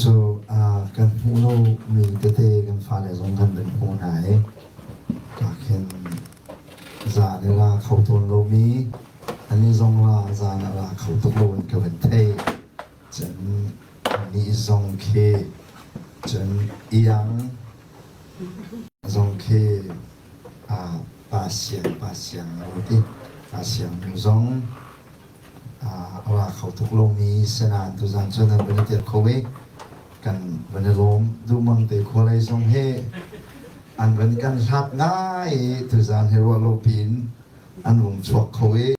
cu kan hmuh lomi tete kan fale zong kan van hmuh hna i khin zan i ra kho tawn lomi annih zong ra zan ah ra kho tuk lo in ka van thei. Cun anih zong khi cun iang zong khi pa siang pa siang a ti. Pa siang nu zong a ra kho tuk lomi sinain tuzan cu nan van i tel kho i kan van i lawm. Duhmang te khua lei zong hi an van kan hlat ngai i tuzan hi ruah lo piin an vung chuak kho i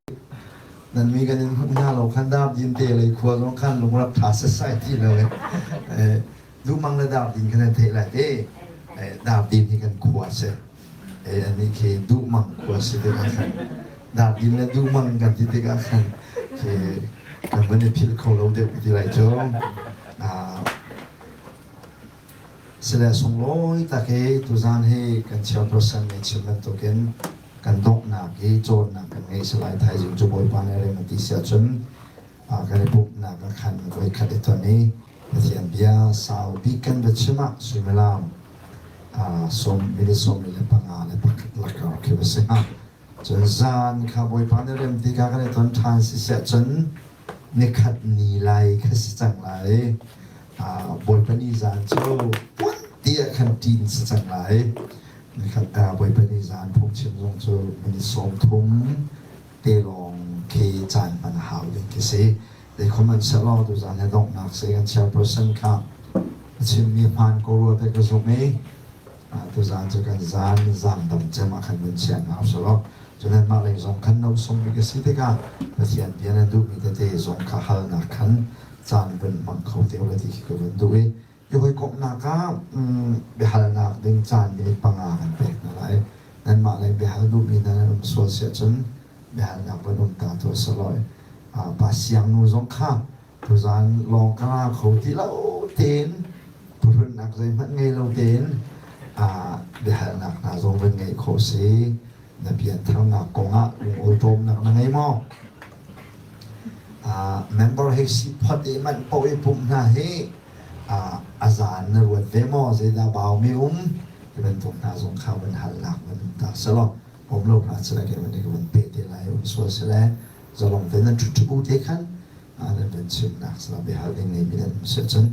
nan mi kan in hmuh hna lo khan dar din te lei khua zong khan lungrak tha setsai ti lo e duhmang le dar din khan an theih lai te. Dar din hi kan khua si ani khi duhmang khua si tikah khan dar din le duhmang kan ti tikah khan khi kan van i philh kho lo deuh ti lai cu. Sile sunglawi tak hi tuzaan hi kan chairperson nih chim bantukin kan donghnak hi cawnnak kan ngei si lai. Thaizing cu Bawipa nih rem a ti si ahcun kan i pumhnak ah khan voikhat i ton i Pathian bia sau bik kan va chim ah suimilam sawm minute 45 lakar khi va si hnga. Cun zan kha Bawipa nih rem ti kha kan i ton ṭhan si siah cun nikhat ni lai kha si cang lai. Bawipa ni zan cu puan ti ah khan ṭin si cang lai. Nikhat Bawipa ni zan phungchim zong cu minute 30 te lawng khi caan hman a hau ding khi si. Zeikhom an sehlaw tuzan he donghnak si kan chairperson kha a chimmi hmaan ko rua te ka zumh i tuzan cu kan zan zaangdam cem ah khan vun chia hna usih cun anmah lei zong khan no sung bik a si tikah Pathian bia na duhmi tete zong kha halnak khan caan vun hmang kho te ula ti khi ka vun duh i i hawikomhnak ah biahalnak ding caan minute 5 kan pek hna lai. Nanmah lei biahal duhmi hna nan um sual si ahcun biahalnak van um ta tuah selaw pa siang nu zong kha tuzaan lawng ka ra kho ti lo tein phuhrunnak zeihmanh ngei lo tein biahalnak hna zong van ngeih khawh si. Na piantharnak kongah lungawṭawmnak na ngei maw? Member hei si phot i manh paoh i pumh hna hi a zaan na ruat ve maw? Zeidah baumi um ti bantuk hna zong kha van halnak van um ta selaw um lo hna sile kei van i ka van pe te lai. Um sual sile zalong te nan ṭhut ṭhu te khan nan van chimnak sila biahal ding ngeimi nan um si ahcun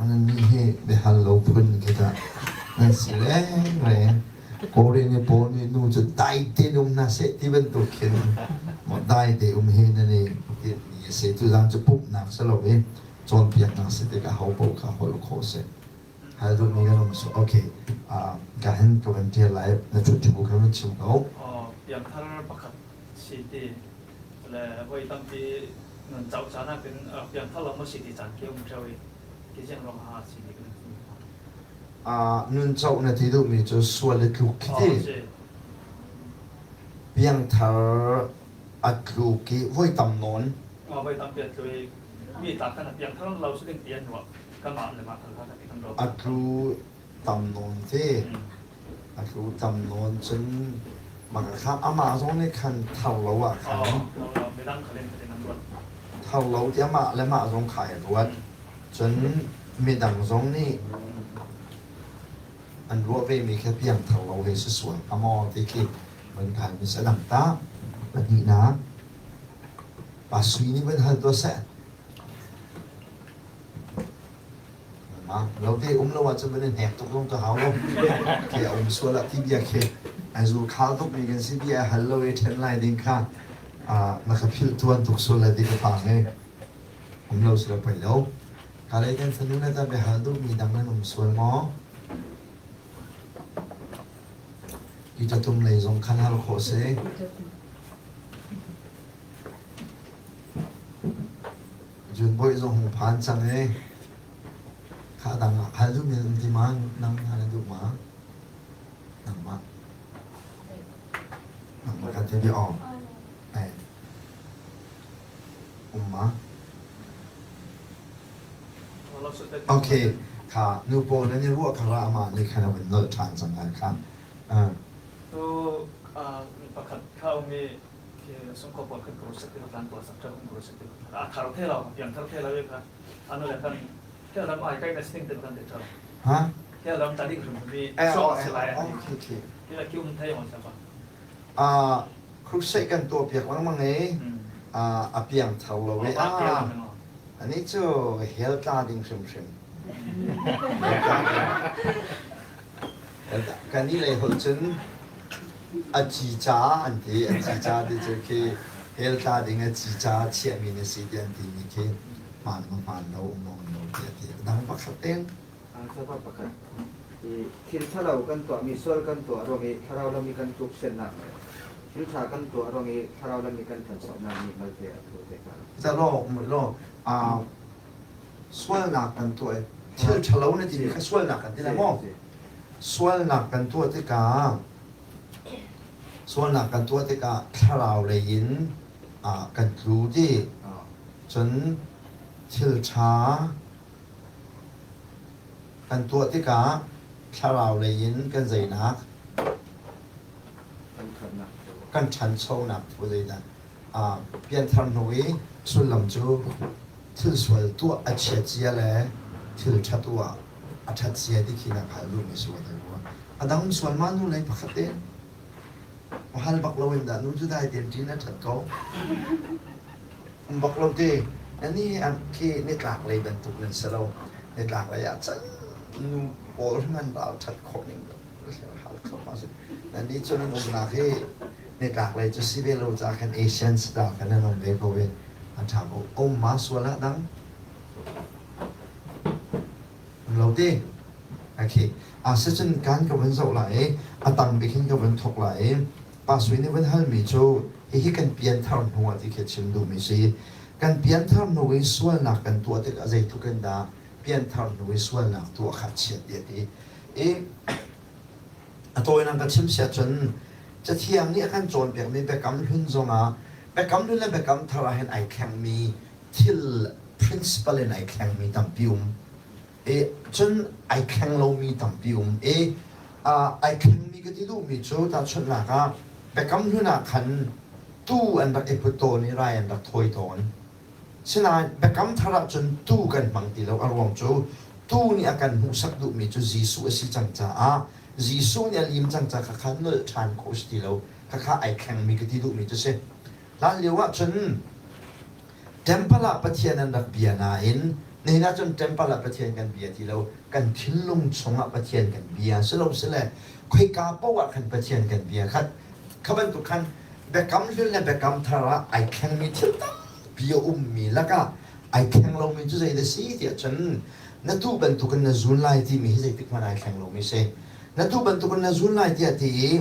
nannih hi biahal lo phun khi dah nan si rengreng. Kawlri nih pawl nih nu cu dai tein um hna seh ti bantuk khin maw dai te um hi nan i tinhmi a si. Tuzaan cu pumhnak si lo i cawnpiaknak si tikah ho paoh kha holh khawh si. Hal duhmi kan um so okay ka hin ka van ṭial lai na ṭhut ṭhu kha van chim ko. Piangthar pakhat si ti le voi tampi nan cauh caan ah khin piangthar lo maw si ti caan khi um ṭheo i ki ziang ruang ha si ti kan Nun coh na ti duhmi cu sual i tluk khi ti. Piangthar a tluk i voi tam nawn. Voi tampi a tlu i mi ta khan a piangthar lo si ding ti an ruah. Kanmah le mah kha kan kan ruah. A tlu tam nawn te. A tlu tam nawn cun mah kha amah zong nih khan thar lo ah khan thar lo ti amah le mah zong kha ai ruat. Cun midang zong nih an ruah vemi kha piangthar lo hei si sual hnga maw ti khi van kai mi si. A dang ta pahnihnak Pa Sui nih van hal tuah seh. Lo te um lo ahcun van i hnek tuk zong ka hau lo. Khi a um sual ah ti bia khi ai zul khal tuk mi kan si bia hal lo i ṭhen lai ding kha na ka philh tuan tuk sual lai ti ka phang i um lo si lo poi lo. Ka lei kan fanu le ta biahal duh mi dang nan um sual maw? Hi ṭatum lei zong khan hal khawh si. June bawi zong hung phan cang i kha dang ah hal duhmi um ti ma nang hal na duh ma? Nangmah. Nangmah kan ti bia awng. Eh. Um ma? Okay, kha nu pawl nan i ruah kha ra amah nih khan a vun nolh ṭhan cang lai kha. Tu pakhat kha um i. Sungkhaw pawl kan crusade ti kan tuah sak kan crusade ti a thar the lo piang thar the lo kha anu le kan hell ram ai kai na sing te kan te thar Ha? Hell ram tadi khrum mi Eh, so oh, se lai oh, okay, okay. Ti la ki um thai on sa pa. Ah, crusade kan tuah piak lengmang i ah, a piang thar lo i ah, ani cu hell tla ding hrimhrim. Kan i lei holh cun a cica an ti. A cica ti cu khi hell tla ding a cica chiahmi na si ti an timi khi hmaan maw hmaan lo um maw um lo ti a ti. Dang pakhat tein. Sapa pakhat i thil ṭhalo kan tuahmi sual kan tuah ruang i thlarau lam i kan tluksennak le thil ṭha kan tuah ruang i thlarau lam i kan ṭhanchonak nih malte a thu te hnga. Zalo, lo, sualnak kan tuah i thil ṭhalo na timi kha sualnak kan ti lai maw? Sualnak kan tuah tikah sualnak kan tuah tikah thlarau lei in kan tlu ti. Cun thil ṭha kan tuah tikah thlarau lei in kan zeinak kan ṭhanchonak thu zeidah pianthar hnu i sullam cu thil sual tuah a chiat zia le thil ṭha tuah a ṭhat zia ti khi na hal duhmi si te rua. A dang sual ma nu lei pakhat te hal bak lo in dah nu cu dai tein ṭin a ṭhat ko. Um bak lo te ani khi nitlak lei bantuk nan si lo. Nitlak lei ah cun nu pawl hman ral ṭhat khawh ning Nannih cu nan umnak hi nitlaklei cu si ve lo caah khan Asian style khan nan um ve ko i a ṭha ko. Um ma sual ah dang? Um lo ti? Okay. Asicun kan ka vun zoh lai i a tang bik hin ka vun thawk lai i Pa Sui nih vun halmi cu hihi kan pianthar hnu ah ti khi chim duhmi si. Kan pianthar hnu i sualnak kan tuah tikah zeitluk in dah pianthar hnu i sualnak tuah kha chiat ti a ti. I a tawinak ka chim siah cun Cathiang nih a kan cawnpiakmi Biakam Hlun zongah Biakam Hlun le Biakam Thar ah hin ai thlengmi thil principle in ai thlengmi tampi um. I cun ai thleng lomi tampi um. I ai thlengmi ka ti duhmi cu tahchunhnak ah Biakam Hlun ah khan tuu an rak i put tawn i rai an rak thawi tawn. Sinain Biakam Thar ahcun tuu kan hmang ti lo. A ruang cu tuu nih a kan hmuhsak duhmi cu Jesuh a si cang caah Jesuh nih a lim cang ca kha kha nolh ṭhan khawh a si ti lo. Khakha ai thlengmi ka ti duhmi cu si. Hlan lio ahcun temple ah Pathian an rak bia nain nihin ahcun temple ah Pathian kan bia ti lo. Kan thinlung chungah Pathian kan bia. Si lo sile khoika paoh ah khan Pathian kan bia. Khat kha bantuk khan Biakam Hlun le Biakam Thar ah ai thlengmi thil tampi a ummi lakah ai thleng lomi cu zei dah si tiah cun na tuh bantukin na zun lai timi hi zeitik hmanh ai thleng lomi si. Na tuh bantukin na zun lai tiah ti i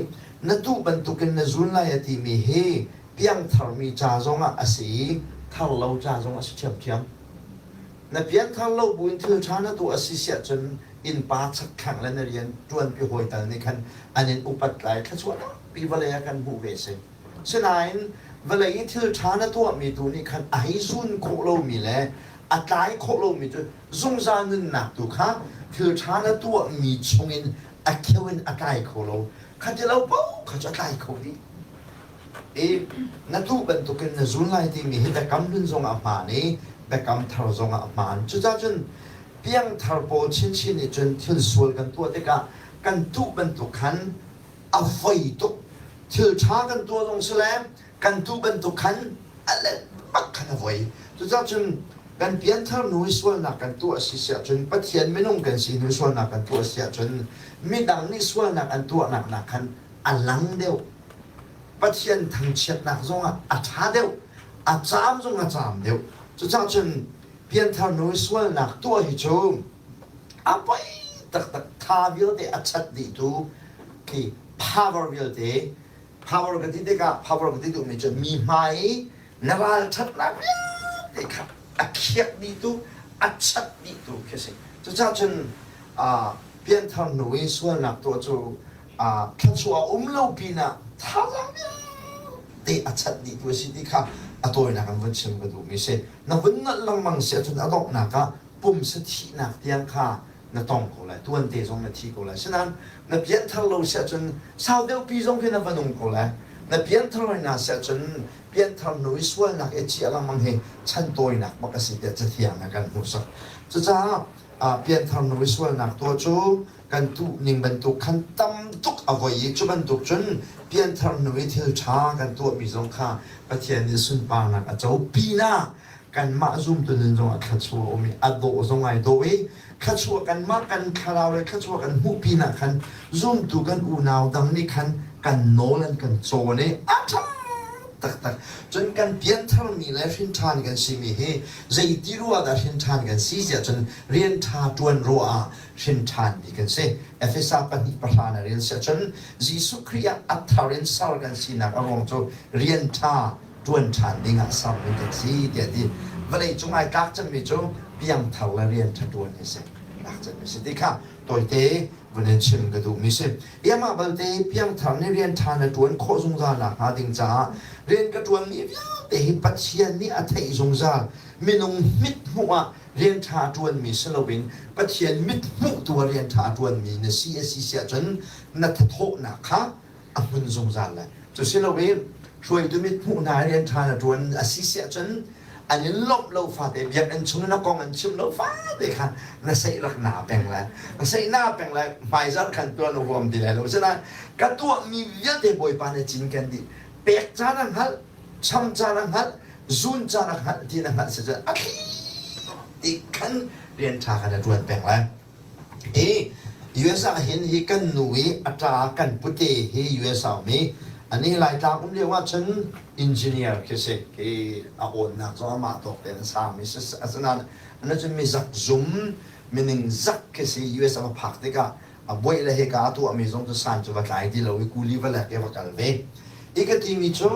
na tuh bantukin na zun lai a timi hi piangtharmi ca zongah a si i thar lo ca zong a si ṭhiamṭhiam. Na pianthar lo buin thil ṭha na tuah a si siah cun innpa chakthlang le na rian ṭuanpi hawi tal nih khan an in upat lai thluachuah tampi vawlei ah kan hmuh ve si. Sinain vawlei i thil ṭha na tuahmi tu nih khan a hei zun khawh lomi le a tlai khawh lomi cu zungzal nunnak tu kha thil ṭha na tuahmi chungin a kheu in a tlai kho lo. Kha ti lo paoh kha cu a tlai kho dih. I na tuh bantukin na zun lai timi hi biakam hlun zongah a hmaan i biakam thar zongah a hmaan. Cucaah cun piangthar pawl chinchin nih cun thil sual kan tuah tikah kan tuh bantuk khan a voi tuk. Thil ṭha kan tuah zong si le kan tuh bantuk khan a let bak khan a voi. Cucaah cun kan pianthar hnu i sualnak kan tuah si si ahcun Pathian minung kan si hnu i sualnak kan tuah si ahcun midang nih sualnak an tuahnak nak khan a lang deuh. Pathian thangchiatnak zongah a ṭha deuh, a caam zong a caam deuh. Cucaah cun pianthar nu i sualnak tuah hi cu a poi taktak tha vialte a chat dihtu khi power vialte power ka ti tikah power ka ti duhmi cu mi hmai i na ralṭhatnak vialte kha a khiak dihtu a chat dihtu khi a si. Cucaah cun pianthar nu i sualnak tuah cu thluachuah a um lo pinah thazaang vialte a chat dihtu a si ti kha a tawinak in vun chim ka duhmi si. Na vun nolh lengmang si ahcun a donghnak ah pumsa thihnak tiang kha na tong ko lai. Tuante zong na thi ko lai. Sinain na pianthar lo si ahcun sau deuhpi zong khi na va nung ko lai. Na pianthar hoi na si ahcun pianthar hnu i sualnak i ciah lengmang hi chantawinak bak a si tiah Cathiang ah kan hmuhsak. Cucaah pianthar hnu i sualnak tuah cu kan tuh ning bantuk khan tam tuk a voi i cu bantuk cun pianthar hnu i thil ṭha kan tuahmi zong kha Pathian nih sunparnak a co pinah kanmah zumtu nun zongah thluachuah a um i a dawh zong ai dawh i thluachuah kanmah kan thlarau le thluachuah kan hmuh pinah khan zumtu kan unau dang nih khan kan nawl an kan cawn i a ṭha taktak. Cun kan piantharmi le hrinṭhan kan simi hi zeiti ruah dah hrinṭhan kan si tiah cun rian ṭha ṭuan ruah ah hrinṭhanmi kan si. Efesa 2:10 na rel si ahcun Jesuh Khrih ah a thar in ser kan sinak a ruang cu rian ṭha ṭuan ṭhan ding ah sermi kan si tiah ti. Vawlei cung ai tlak cangmi cu piangthar le rian ṭha ṭuan hi si. Tlak cangmi si ti kha tawite vun in chim ka duhmi si. Iamah balte piangthar nih rian ṭha na ṭuan khawh zungzal nakhnga ding caah rian ka ṭuanmi vialte hi Pathian nih a theih zungzal. Minung mit hmuh ah rian ṭha a ṭuanmi si loin Pathian mit hmuh tu ah rian ṭha a ṭuanmi na si a si si ahcun na thathawhnak kha a hmun zungzal lai. Cu si loin hruaitu mit hmuh hna rian ṭha na ṭuan a si si ahcun an in lawmh lo fate biakinn chung in a kong an chim lo fate kha na seih rak na peng lai. Na seih na peng lai hmaizarh khan tuan huam ti lai lo. Asinain ka tuahmi vialte Bawipa nih cinken dih. Pek caan a hngalh, cham caan a hngalh, zun caan a hngalh ti na hngalh si cun a thli ti khan rian ṭha kha na ṭuan peng lai. Hi US ah hin hi kan nu i a ṭa kan pute hi US ah um i ani Laitlang um lio ahcun engineer khi si khi a awnnak zong amah tawk tein a sangmi si. Asinain ana cun mi zakzum mining zak khi si US a va phak tikah a buaih le hika a tuahmi zong cu san cu va tlai ti lo i kuli va lek i va kal ve. I ka timi cu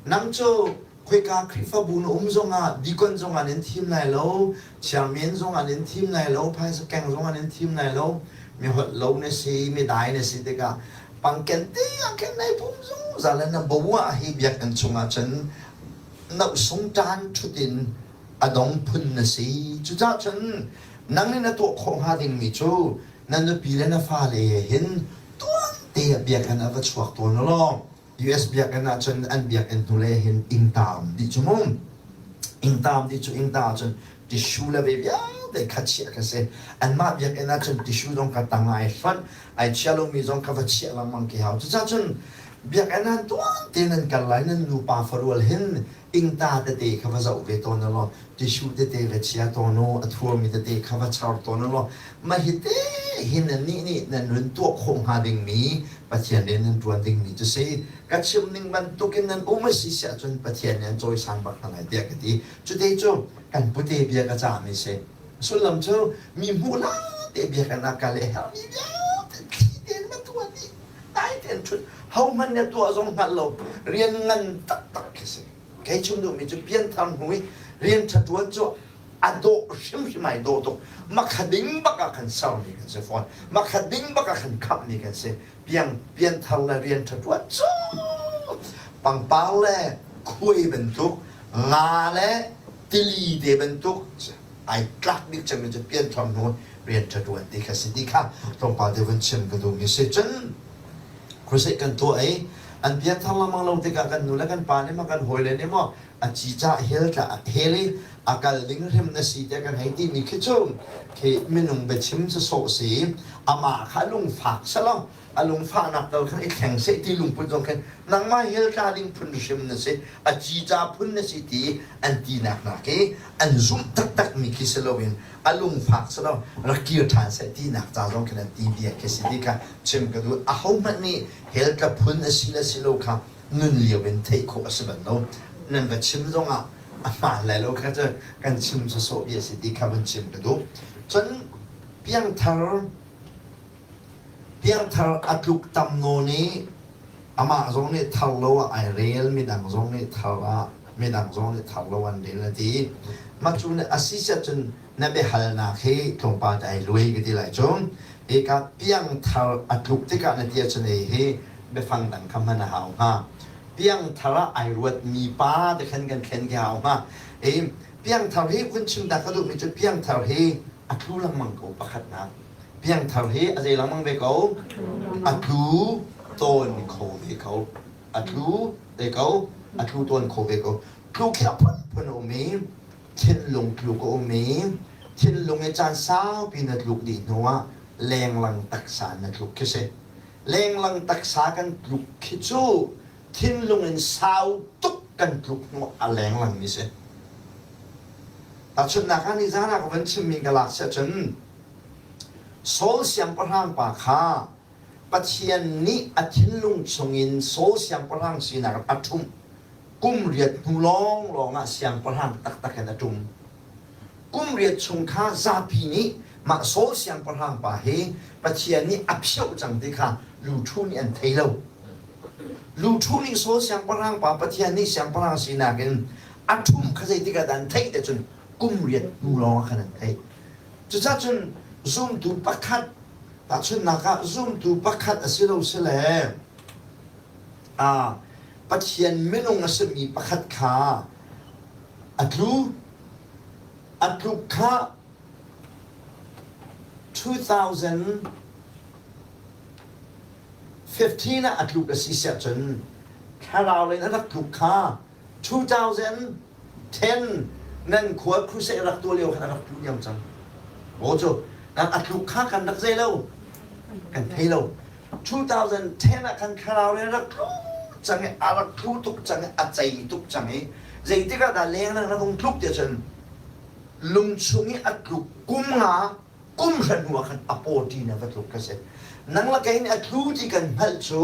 nang cu Khoika Khrihfabu na um zongah deacon zongah nan thim lai lo, chairman zongah nan thim lai lo, phaisa keng zongah nan thim lai lo, mi holh lo na si, mi dai na si tikah pangken te ah khin nai pum zungzal le na bo ah hi biakinn chungah cun nohsung ṭan ṭhut in a dong phun na si. Cucaah cun nang nih na tuah khawh hnga dingmi cu na nupi le na fale he hin tuante ah biakinn ah va chuak tawn u law US biakinn ahcun an biakinn hnulei hin ingtaam dih cu mu. Ingtaam dih cu ingta ahcun tissue le ve vialte kha chiah kha si. Anmah biakinn ahcun tissue zong kha tang ai hlonh, ai chia lomi zong kha va chiah lengmang khi hau. Cucaah cun biakinn ah tuan tein nan kal lai, nan nupa farual hin ingta tete kha va zoh ve tawn law tissue tete va chia tawn u, a thurmi tete kha va char tawn law mah hi te hi nan nih nih nan run tuah khawh hnga dingmi Pathian rian nan ṭuan dingmi cu si. Ka chim ning bantukin nan um a si si ahcun Pathian nih an cawisan bak hna lai tiah ka ti. Cute cu kan pute bia ka cahmi si. Sullam cu mi hmuh la te bia kan ah kal i herhmi vialte thli tein va tuah dih. Dai tein ṭhut. Hohmanh nih a tuah zong hngalh lo. Rian ngan taktak khi si. Kei chim duhmi cu pianthar hnu i rian ṭha ṭuan cu a dawh hrimhrim ai dawh tuk. Makha ding bak ah khan sermi kan si fawn. Makha ding bak ah khan khamhmi kan si. Piang pianthar le rian ṭha ṭuan cu pangpar le khuai bantuk, nga le tili te bantuk ai tlak bik cemmi cu pianthar hnu rian ṭha ṭuan ti kha si ti kha tlawmpal te vun chim ka duhmi si. Cun crusade kan tuah i an pianthar lengmang lo tikah kan nu le kan pa nih maw kan hawile nih maw a cica hel tla hel i a kal ding hrim na si tiah kan hei timi khi cu khi minung biachim cu sawh si amah kha lungfak selaw a lungfahnak tal khan i thleng seh ti lungput zong khin nangmah hel tla ding phun hrim na si a cica phun na si ti an tinak nak i an zumh taktak mi khi si loin a lungfak si lo rak kir ṭhan seh tinak ca zong khin an ti bia khi si ti kha chim ka duh. Ahohmanh nih hell tla phun a si le si lo kha nun lio in theih khawh a si bal lo. Nan va chim zongah a hmaan lai lo kha cu kan chim sawsawh bia si ti kha vun chim ka duh. Cun piangthar piangthar a tluk tam nawn i amah zong nih thar lo ah ai rel, midang zong nih thar ah midang zong nih thar lo an rel a ti. Mah cu nih a si siah cun na biahalnak hi tlawmpal te ai luai ka ti lai cu. Hika piangthar a tluk tikah na ti ahcun hei hi biafang dang kha hman a hau hnga. Piangthar ah ai ruatmi pa te khan kan thlen khi hau hnga. I piangthar hi vun chim ta ka duhmi cu piangthar hi a tlu lengmang ko pakhatnak. Piangthar hi a zei lengmang ve ko? A tlu tawn kho ve ko. A tlu te ko, a tlu tawn kho ve ko. Tluk hi a phunphun a um i thinlung tluk a um i thinlung i caan saupi na tluk dih hnuah lenglang taksa na tluk khi si. Lenglang taksa kan tluk khi cu thinlung in sau tuk kan tluk hnuah a lenglang mi si. Tahchunhnak ah nizan ah ka van chimmi ka lak siah cun Saul siangpahrang pa kha Pathian nih a thinlung chungin Saul siangpahrang sinak a ṭhumh. Kum riat hnu lawnglawng ah siangpahrang taktak in a ṭum. Kum riat chung kha zapi nih mah Saul siangpahrang pa hi Pathian nih a phioh cang ti kha luṭhu nih an thei lo. Luṭhu nih Saul siangpahrang pa Pathian nih siangpahrang sinak in a ṭhumh kha zeitik ah dah an theih te cun kum riat hnu lawng ah khan an theih. Cucaah cun zumtu pakhat tahchunhnak ah zumtu pakhat a si lo sile Pathian minung a simi pakhat kha a tlu a tluk kha 2015 ah a tluk a si siah cun thlarau lei in a rak tluk kha 2010 nan khua crusade rak tuah lio khan a rak tlu diam cang. Aw cu kan a tluk kha kan rak zei lo kan thei lo. 2010 ah khan thlarau le rak tlu cang i a rak tlu tuk cang i a cei tuk cang i zeitik ah dah leng na vung tluk ti cun lungchung i a tluk kum nga kum hra hnu ah khan a pawṭi na va tluk ka si. Nang le kei nih a tlu ti kan hngalh cu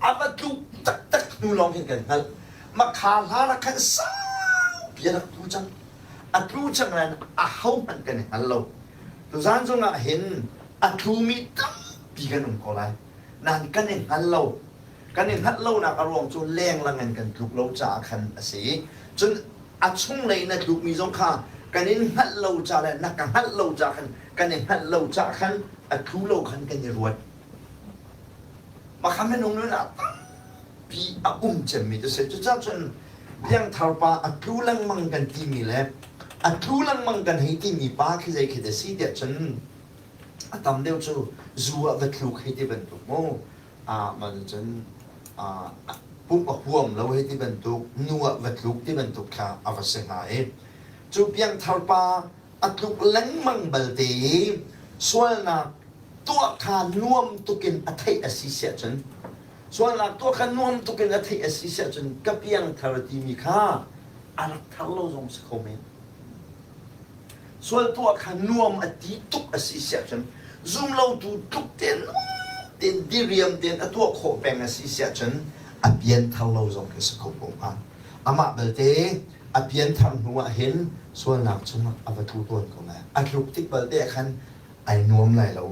a va tluk taktak hnu lawng hin kan hngalh. Makha hlan ah khan saupi a rak tlu cang. A tlu cang nain ahohmanh kan i hngal lo. Tuzaan zong ah hin a tlumi tampi kan um ko lai. Nain kan i hngal lo. Kan i hngalh lonak a ruang cu lenglang in kan tluk lo caah khan a si. Cun a chunglei na tlukmi zong kha kan in hngalh lo ca le na ka hngalh lo ca khan kan i hngalh lo ca khan a tlu lo khan kan i ruat. Makha minung nun ah tampi a um cemmi cu si. Cucaah cun piangthar pa a tlu lengmang kan timi le a tlu lengmang kan hei timi pa khi zei khi dah si tiah cun a tam deuh cu zu ah va tluk hei ti bantuk mu mah cun pumh a huam lo hei ti bantuk nu ah va tluk ti bantuk kha a va si hnga i cu piangthar pa a tluk lengmang balte i sualnak tuah kha nuam tukin a theih a si siah cun sualnak tuah kha nuam tukin a theih a si siah cun ka piangthar timi kha a rak thar lo zong si kho men. Sual tuah kha nuam a ti tuk a si siah cun zumlotu tluk tein nuam tein diriam tein a tuah khawh peng a si siah cun a pianthar lo zong khi si kho ko hnga. Amah belte a pianthar hnu ah hin sualnak chungah a va tlu tawn ko lai. A tluk tik balte ah khan ai nuam lai lo.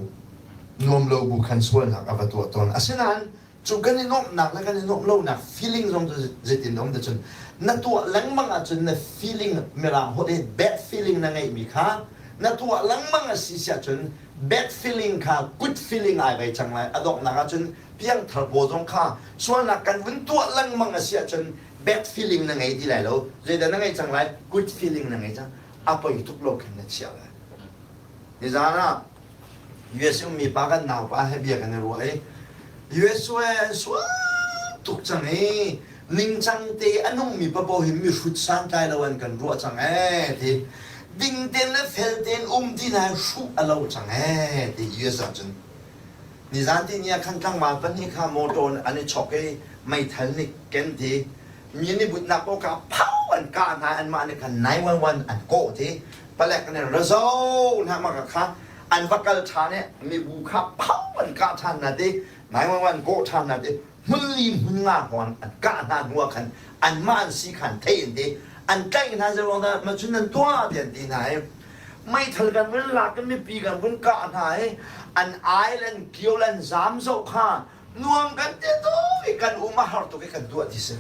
Nuam lo bu khan sualnak a va tuah tawn. Asinain cu kan i nuamhnak le kan i nuamh lonak feeling zong cu zeitin um cun na tuah lengmang ahcun na feeling mirang holh in bad feeling na ngeihmi kha na tuah lengmang a si siah cun bad feeling kha good feeling ai vei cang lai. A donghnak ahcun piangthar pawl zong kha sualnak kan vun tuah lengmang a si ahcun bad feeling na ngei ti lai lo. Zeidah na ngei cang lai? Good feeling na ngei cang. A poi tuk lo khin na chiah lai. Nizan ah US ummi pa kan naupa he bia kan i ruah i US an sual tuk cang i ningcang te a nungmi papoh hi mihrut santlai lo an kan ruah cang ee ti ding tein le fel tein um ti na hruh a lo cang ee ti US ahcun nizan ti ni ah khan tlangval pahnih kha motor an i chok i meithal nih ken ti mi an i butnak paoh kha phau an kah hna anmah nih khan 911 an kawh ti palek nih razo hna mah kha an va kal ṭhan i mibu kha phau an kah ṭhan hna ti 911 kawh ṭhan hna ti hmunli hmun nga hngawng an kah hna hnu ah khan anmah an si khan thei an ti an tlaih hna zeiruang dah ma cun nan tuah ti an ti hna i meithal kan vun lak i mipi kan vun kah hna i an ai le an kio le an zam zoh kha nuam kan ti tuk i kan um a har tuk i kan tuah ti si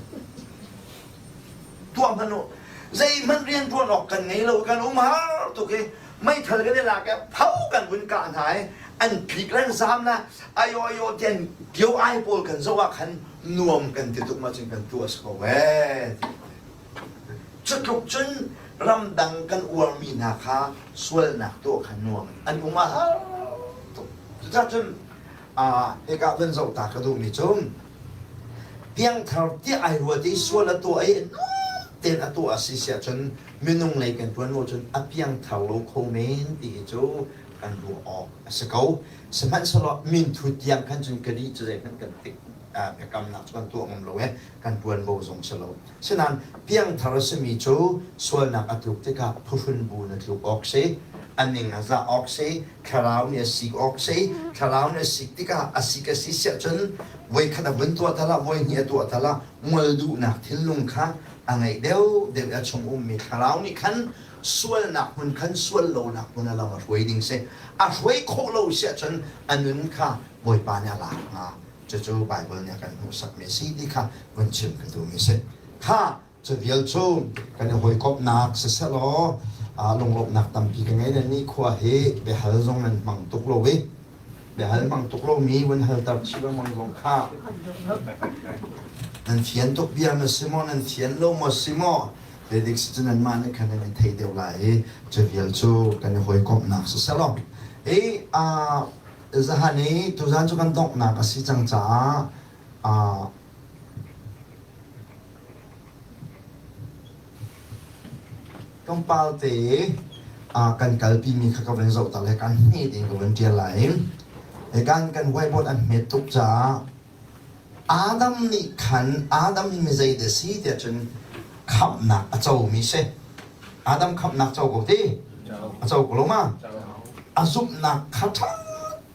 tuah hmanh u zeihmanh rian ṭuan awk kan ngei lo kan um har tuk i meithal kan i lak i pho kan vun kah hna i an tlik le an zam na ayo ayo tian kio ai pawl kan zoh ah khan nuam kan ti tuk ma cun kan tuah si ko ee cutluk cun ramdang kan uarmi hna kha sualnak tuah kha nuam an um a har tuk cucah cun hika vun zoh ta ka duhmi cu. Piangthar tiah ai ruat i sual a tuah i tein a tuah a si siah cun minung lei kan ṭuan lo cun a piangthar lo kho men ti hi cu kan ruah awk a si ko. Sihmanhsehlaw minthu tiang khan cun ka dih cu zeihmanh kan tik biakamnak cu kan tuah ngam lo i kan ṭuanvo zong si lo. Sinain piangthar a simi cu sualnak a tluk tikah phuhrun bu na tluk awk si, a ning a zah awk si, thlarau nih a sik awk si. Thlarau nih a sik tikah a sik a si siah cun voikhat a vun tuah tal ah, voihnih a tuah tal ah ngol duhnak thinlung kha a ngeih deuhdeuh i a chung ummi thlarau nih khan sualnak hmun khan sual lonak hmun a lam a hruai ding si. A hruai khawh lo siah cun a nun kha Bawipa nih a lak hnga. Cucu Baibal nih a kan hmuhsakmi a si ti kha vun chim ka duhmi a si. Kha cu vial cu kan i hawikomhnak siseh law lunglawmhnak tampi ka ngei. Nan nikhua hi biahal zong nan hmang tuk lo i biahal hmang tuk lomi vun halter chih lengmang zong kha nan fian tuk bia ma si maw, nan fian lo maw si maw, zeidik si cu nanmah nih khan nan i thei deuh lai i cu vial cu kan i hawikomhnak siseh law i zahan i tuzan cu kan donghnak a si cang caah tlawmpal te kan kalpimi kha ka van zoh ta le kan hmet in ka van ṭial lai. Kan kan whiteboard an hmet tuk caah Adam nih khan Adam hi mi zei dah si tiah cun khamhnak a comi si. Adam khamhnak co ko ti? A co ko lo ma? A zumhnak kha ṭha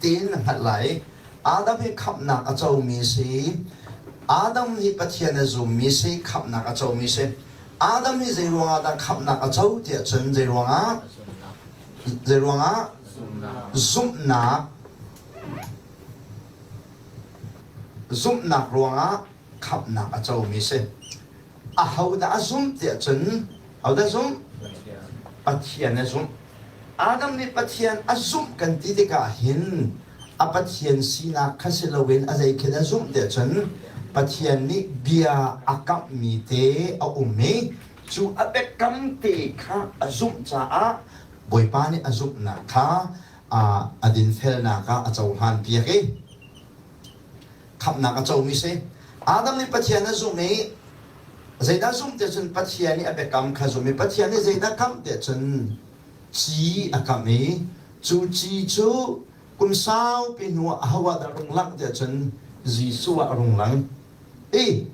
tein na hngalh lai. Adam hi khamhnak a comi a si. Adam hi Pathian a zummi si, khamhnak a comi si. Adam hi zei ruangah dah khamhnak a co tiah cun zei ruangah? Zei ruangah? Zumhnak. Zumhnak ruangah khamhnak a comi si. Ahodah a zumh tiah cun ahodah zumh? Pathian a zumh. Adam nih Pathian a zumh kan ti tikah hin a Pathian sinak kha si loin a zei khi dah zumh tiah cun Pathian nih bia a kamhmi te a um i cu a biakam te kha a zumh caah Bawipa nih a zumhnak kha a dinfelnak ah a cohlan piak i khamhnak a comi si. Adam nih Pathian a zumh i zeidah zumh tiah cun Pathian nih a biakam kha zumh i Pathian nih zeidah kamh tiah cun ci a kamh i cu ci cu kum saupi hnu ah aho ah dah rung langh tiah cun Jesuh ah a rung lang. I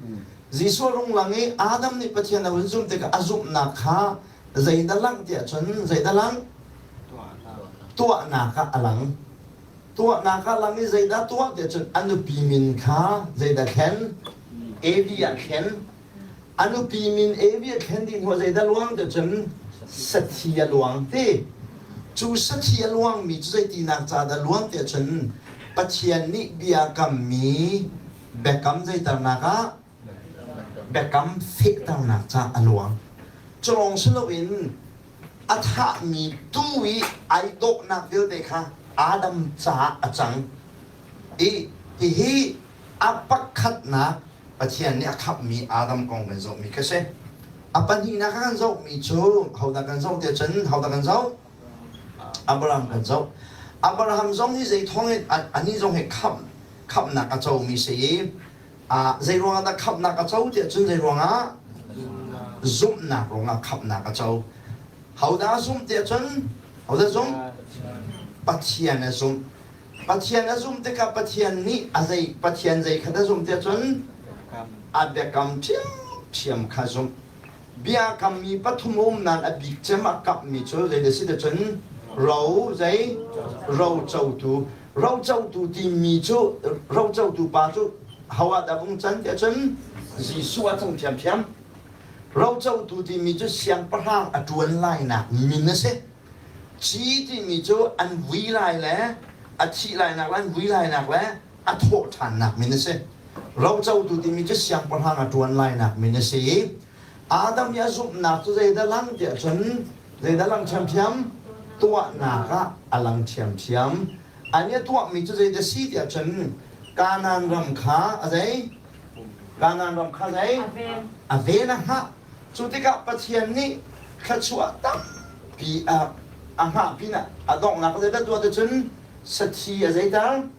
Jesuh a rung lang i Adam nih Pathian a hun zumh tikah a zumhnak kha zeidah langh tiah cun zeidah lang? Tuahnak ah a lang. Tuahnak ah lang i zeidah tuah tiah cun a nupi min kha zeidah thlen? Evi ah thlen. A nupi min Evi a thlen dih hnuah zeidah luang tiah cun sathi a luang ti. Cu sathi a luangmi cu zeitinak ca dah luang tiah cun Pathian nih bia kammi biakam zeiternak ah biakam fehternak ca a luang. Cu lawng si loin a thahmi tuu i ai dawhnak vialte kha Adam caah a cang i hihi a pakhatnak Pathian nih a khamhmi Adam kong kan zohmi kha si. A pahnihnak kan zohmi cu hodah kan zoh tiah cun hodah kan zoh? Abraham kan zoh. Abraham zong hi zei thawng in anih zong hi khamhnak a comi si i zei ruangah dah khamhnak a co tiah cun zei ruangah zumhnak ruangah khamhnak a co. Hodah a zumh tiah cun hodah zumh? Pathian a zumh. Pathian a zumh tikah Pathian nih a zei Pathian zei kha dah zumh tiah cun a biakam ṭhiamṭhiam kha zumh. Biakammi pathum a um nain a bik cem a kamhmi cu zei dah si ti cun ro zei ro cotu rocotu timi cu rocotu pa cu ho ah dah vung can tiah cun Jesuh ah cang ṭhiamṭhiam. Rocotu timi cu siangpahrang a ṭuan lainak min a si. Ci timi cu an vui lai le a thih lainak le an vui lainak le a thawh ṭhannak min a si. Rocotu timi cu siangpahrang a ṭuan lainak min a si i Adam i a zumhnak cu zeidah lang tiah cun zeidah lang ṭhiamṭhiam? Tuahnak ah a lang ṭhiamṭhiam. An i a tuahmi cu zeidah si tiah cun Kanaan ram kha a zei? Kanaan ram kha zei? A ven a hngah. Cu tikah Pathian nih thluachuah tampi a a hngah pinah a donghnak zeidah tuah ticun sathi a zeiter?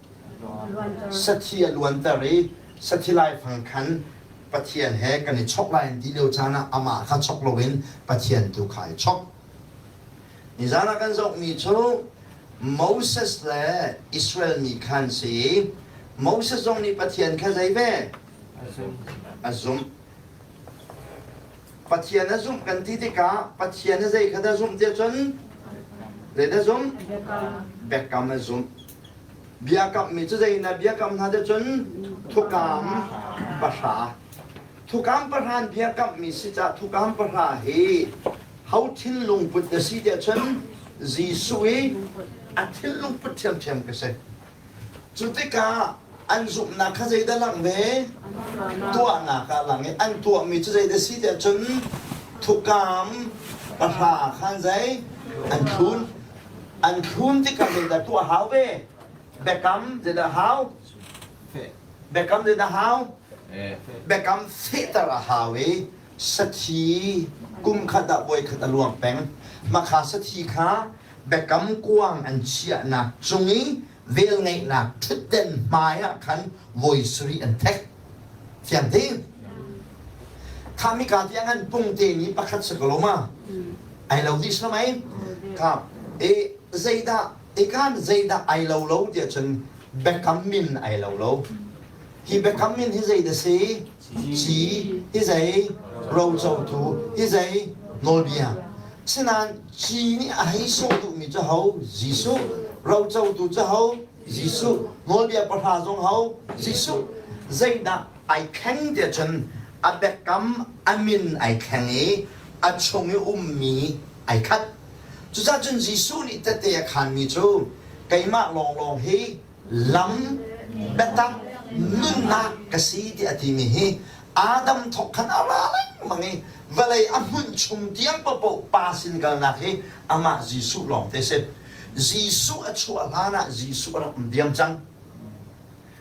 Sathi a luanter i sathi laifang khan. Pathian he kan i chok lai an ti lio caan ah amah kha chok loin Pathian tu kha ai chok. Nizan ah kan zohmi cu Moses le Israel mi kha an si i Moses zong nih Pathian kha zei ve? A zumh. Pathian a zumh kan ti tikah Pathian a zei kha dah zumh tiah cun zei dah zumh? Biakam a zumh. Biakammi cu zei na biakam hna tiah cun thukam pahra. Thukam pahra an biakammi si caah thukam pahra hi ho thinlung put na si tiah cun Jesuh i a thinlung put ṭhiamṭhiam ka si. Cu tikah an zumhnak kha zeidah langh ve? Tuahnak ah lang i an tuahmi cu zeidah si tiah cun thukam pahra khan zei an thlun. An thlun tikah zeidah tuah hau ve? Biakam zeidah hau? Biakam zeidah hau? Biakam fehter a hau i sathi kum khat ah voi khat a luang peng. Makha sathi kha biakam kuang an chiahnak cung i velngeihnak ṭhutden hmai ah khan voi sarih an thek. Fiang ding. Kha mika tiang an pungte ni pakhat si ko lo ma? Ai lo dih si mei? Kha e zeidah e kan zeidah ai lo lo tiah cun biakam min ai lo lo. Hi biakam min hi zei dah si? Ci hi zei rocotu hi zei nawlbia. Sinain ci nih a hei sawh duhmi cu ho? Jesuh. Rocotu cu ho? Jesuh. Nawlbia pahra zong ho? Jesuh. Zeidah ai thleng tiah cun a biakam a min ai thleng i a chung i ummi ai khat. Cucaah cun Jesuh nih tehte a khaanmi cu keimah lawnglawng hi lam biatak nunnak ka si tiah a timi hi Adam thawk khan a ra lengmang i vawlei a hmunh chung tiang paohpaoh pa sin kalnak hi amah Jesuh lawng te si. Jesuh a chuah hlan ah Jesuh a rak um diam cang.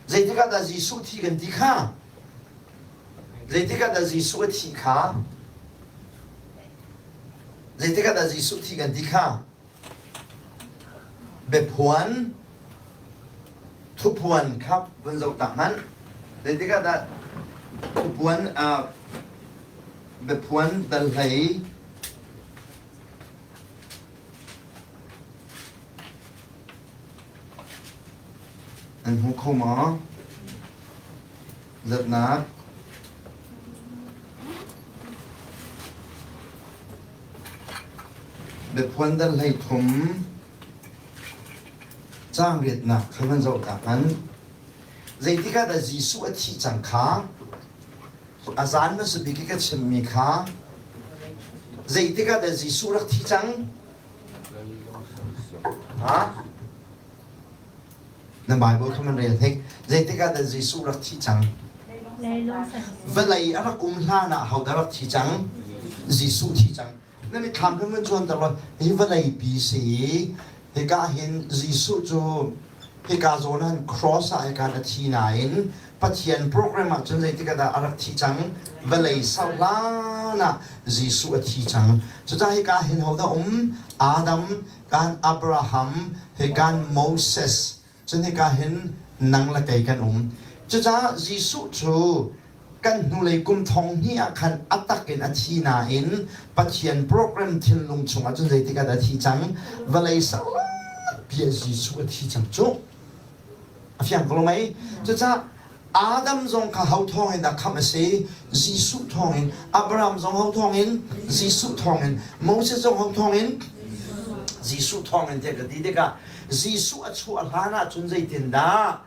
Zeitik ah dah Jesuh thi kan ti kha? Zeitik ah dah Jesuh a thi kha? Zeitik ah dah Jesuh thi kan ti kha? Biaphuan thupuan kha vun zoh ta hmanh. Zeitik ah dah thupuan biaphuan dal hlei An hmu kho maw? Zatnak Biaphuan dal 13 caang riatnak kha van zoh ta hmanh. Zeitik ah dah Jesuh a thih cang kha a zan hmasa bik i ka chimmi kha zeitik ah dah Jesuh rak thi cang? Ha? Na Bible kha man rel hnik. Zeitik ah dah Jesuh rak thi cang? Vawlei a rak um hlan ah hodah rak thi cang? Jesuh thi cang. Na mitthlam kan vun cuanter law hi vawlei pi si hika hin Jesuh cu hika zawn han cross ah hika a thi nain Pathian program ah cun zeitik ah dah a rak thi cang? Vawlei sau hlan ah Jesuh a thi cang. Cucaah hika hin hodah um? Adam, kan Abraham, he kan Moses, cun hika hin nang le kei kan um. Cucaah Jesuh cu kan hnulei kum thong hnih ah khan a tak in a thi nain Pathian program thinlung chungah cun zeitik ah dah a thi cang? Vawlei saupi ah Jesuh a thi cang cu. A fiang ko lo mei? Cucaah Adam zong kha ho thawngin dah khamh a si? Jesuh thawngin. Abraham zong ho thawngin? Jesuh thawngin. Moses zong ho thawngin? Jesuh thawngin tiah ka ti tikah Jesuh a chuah hlan ah cun zeitindah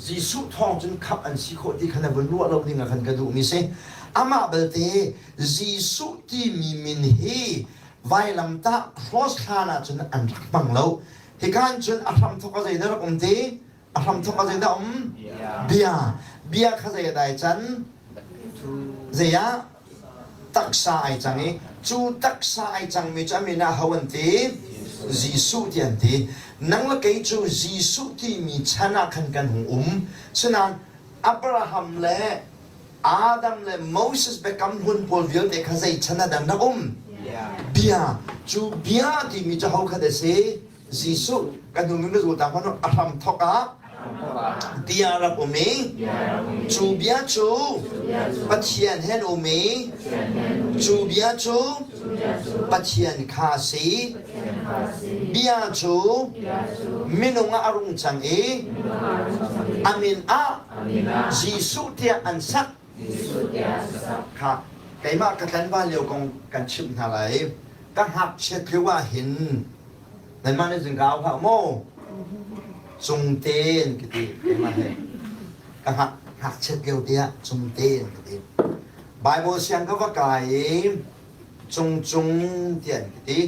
Jesuh thawng cun khamh an si khawh ti kha na vun ruah lo ding ah khan ka duhmi si. Amah belte Jesuh timi min hi vailamtah cross hlan ah cun an rak hmang lo. Hika in cun a hramthawk a zeidah rak um ti? A hramthawk a zeidah um? Bia. Bia kha zei a dai can? Zei ah? Taksa ai cang i cu taksa ai cangmi cu a min ah ho an ti? Jesuh ti an ti. Nang le kei cu Jesuh timi chan ah khan kan hung um. Sinain Abraham le Adam le Moses biakam hlun pawl vialte kha zei chan ah dah rak um? Bia. Cu bia timi cu ho kha dah si? Jesuh kan hnu na zul ta hmanh a hram thawk ah. Bia rak um i cu bia cu Pathian he an um i cu bia cu Pathian kha a si. Bia cu minung ah a rung cang i a min ah Jesuh tiah an sak. Kha keimah ka tlanval lio kong kan chimh hna lai. Ka ngakchiat lio ah hin nanmah nih cun ka au hlah maw? Cungte an ka ti keimah he. Ka ngakchiat lio te ah cungte an ka ti. Bible siang ka va kai i cungcung tiah an ka ti.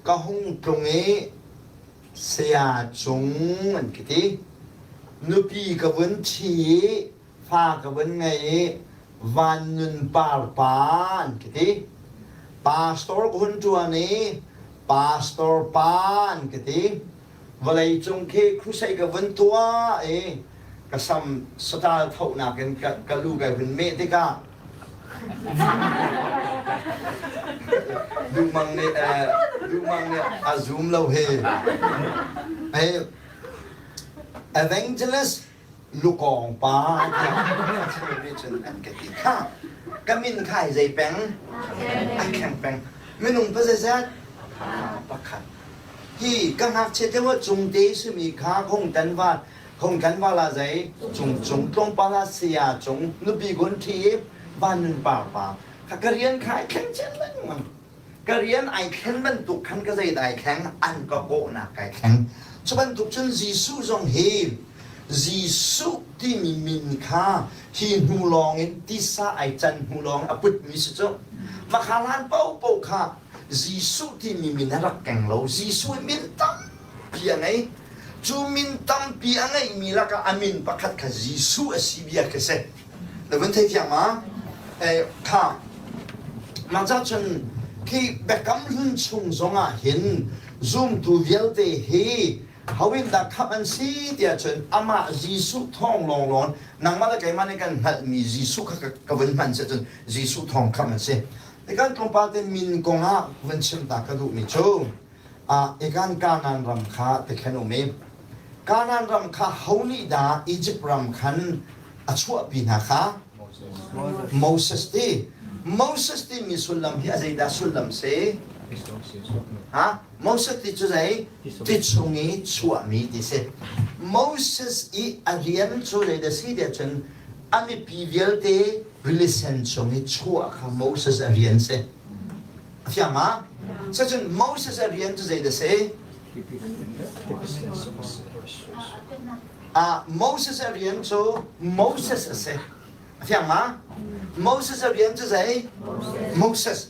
Ka hung tlung i saya cung an ka ti. Nupi ka vun ṭhi i fa ka vun ngei i van nun par pa an ka ti. Pastor ka hun ṭuan i pastor pa an ka ti. Vawleicung khi crusade ka vun tuah i ka sam saṭal thohnak in ka lu kai hun meh tikah Duhmang nih a zum lo hi. Evangelist lukawng pa tiah nih cun an ka ti kha. Ka min kha hi zei peng? A kheng peng. Minung pa zeizat? Pakhat. Hi ka ngakchia deuh ah cungte simi kha hung tan va hung kan va la zei cung cung tlawmpal ah saya cung nupi gun ṭhi i van nun par pa kha ka rian kha ai thleng chin lengmang. Ka rian ai thlen bantuk khan ka zei dai thleng an ka kawhnak kai thleng. Cu bantuk cun Jesuh zong hi Jesuh timi min kha hi hnu lawng in tisa ai can hnu lawng a putmi si cu. Makha hlan paohpaoh kha Jesuh timi min a rak keng lo. Jesuh min tampi a ngei. Cu min tampi a ngeihmi lakah a min pakhat kha Jesuh a si bia khi si. Na vun theithiam ma? Kha mah ca cun khi biakam hlun chung zongah hin zumtu vialte hi hoin dah khamh an si tiah cun amah Jesuh thawng lawnglawng nangmah le keimah nih kan hngalhmi Jesuh kha ka vun hman si cun Jesuh thawng khamh an si. Ikan tlawmpal te min kongah vun chim ta ka duhmi cu ikan Kanaan ram kha tikhen um i Kanaan ram kha ho nih dah Egypt ram khan a chuahpi hna kha? Moses ti. Moses timi sullam hi a zeidah sullam si? Ha? Moses ti cu zei? Ti chung i chuahmi ti si. Moses i a rian cu zeidah si tiah cun a mipi vialte rili sen chung i chuah kha Moses a rian si. A fiang ma? Cucun Moses a rian cu zeidah si? Moses a rian cu Moses a si. A fiang ma? Moses a rian cu zei? Moses.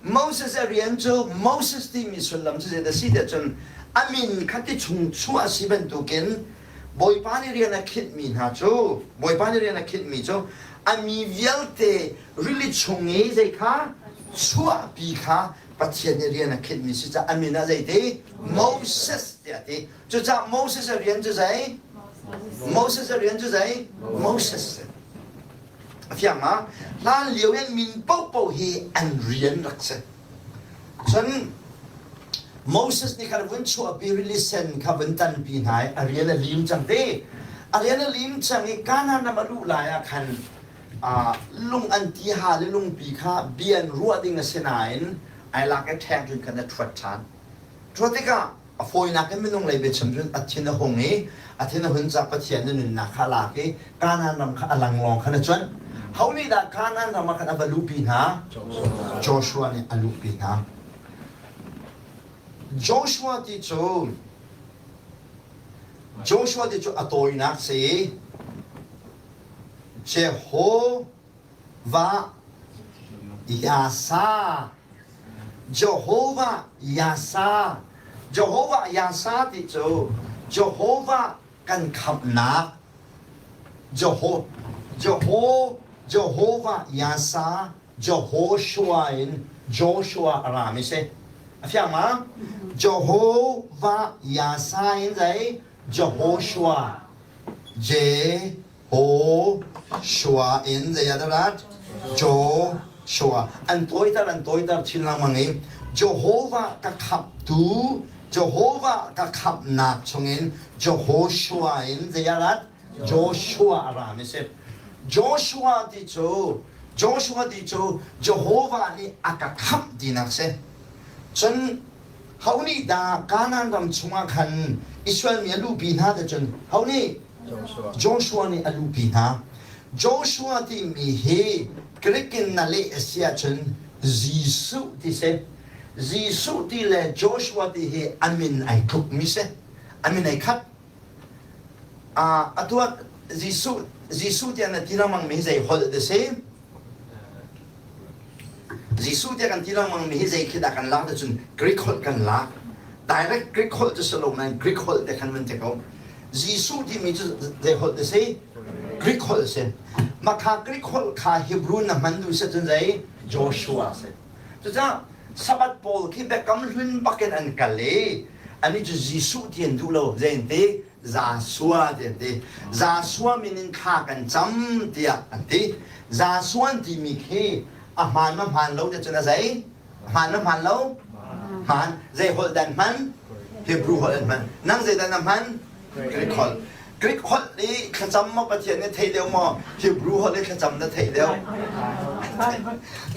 Moses a rian cu Moses timi sullam cu zeidah si tiah cun a min kha ti chung chuah a si bantukin Bawipa nih rian a khinhmi hna cu Bawipa nih rian a khinhmi cu a mi vialte rili chung i zei kha chuahpi kha Pathian nih rian a khinhmi si caah a min ah zeiti Moses tiah a ti. Cucaah Moses a rian cu zei? Moses a rian cu zei? Moses. A fiang ma? Hlan lio in min paohpaoh hi an rian rak si. Cun Moses nih khan vun chuahpi rili sen kha vun tanpi hna i a rian a lim cang te. A rian a lim cang i Kanaan ram a luh lai ah khan lung an ti ha le lungpi kha bia an ruah ding a si nain ai lak i ṭheng cun khan a ṭhuat ṭhan. Ṭhuat tikah a fawinak in minung lei biachim cun a thin a hung i a thin a hun caah Pathian na nunnak kha a lak i Kanaan ram kha a langlawng khan a cuanh. Ho nih dah Kanaan ram ah khan a va luhpi hna? Joshua nih a luhpi hna. Joshua ti cu Joshua ti cu a tawinak si Jehovah Yasa Jehovah Yasa Jehovah Yasa ti cu Jehovah kan khamhnak Jeho Jeho Jehovah Yasa Jehoshua in Joshua a rami si a fiang ma Jehovah Yasa in zei Jehoshua J Ho Shua in zei ah dah rat? Joshua. An tawiter an tawiter chin lengmang i Jehovah ka khamhtu Jehovah ka khamhnak chungin Jehoshua in zei a rat? Joshua a rami si. Joshua ti cu Joshua ti cu Jehovah nih a ka khamh tinak si. Cun ho nih dah Kanaan ram chungah khan Israel mi a luhpi hna ti cun ho nih? Joshua nih a luhpi hna. Joshua timi hi Greek in na leh a si ahcun Jesuh ti si. Jesuh ti le Joshua ti hi a min ai tlukmi si. A min ai khat. Atu ah Jesuh Jesuh tiah na ti lengmang mi hi zei holh dah si? Jesuh tiah kan ti lengmang mi hi zei khi dah kan lak ti cun Greek holh kan lak. Direct Greek holh cu si lo nain Greek holh te khan van ti ko. Jesuh timi cu zei holh dah si? Greek holh si. Mah kha Greek holh kha Hebrew na hman duh si cun zei? Joshua si. Cucaah Sabbath pawl khi biakam hlun bakin an kal i anih cu Jesuh ti an duh lo. Zei an ti? Zasua ti an ti. Zasua min in thla kan cam tiah an ti. Zasua an timi khi a hmaan ma hmaan lo ti cun a zei? Hmaan ma hmaan lo? Hmaan. Zei holh dan hman? Hebrew holh an hman. Nang zei dan na hman? Greek holh. Greek holh i thlacam maw Pathian nih thei deuh maw Hebrew holh i thlacam na theih deuh?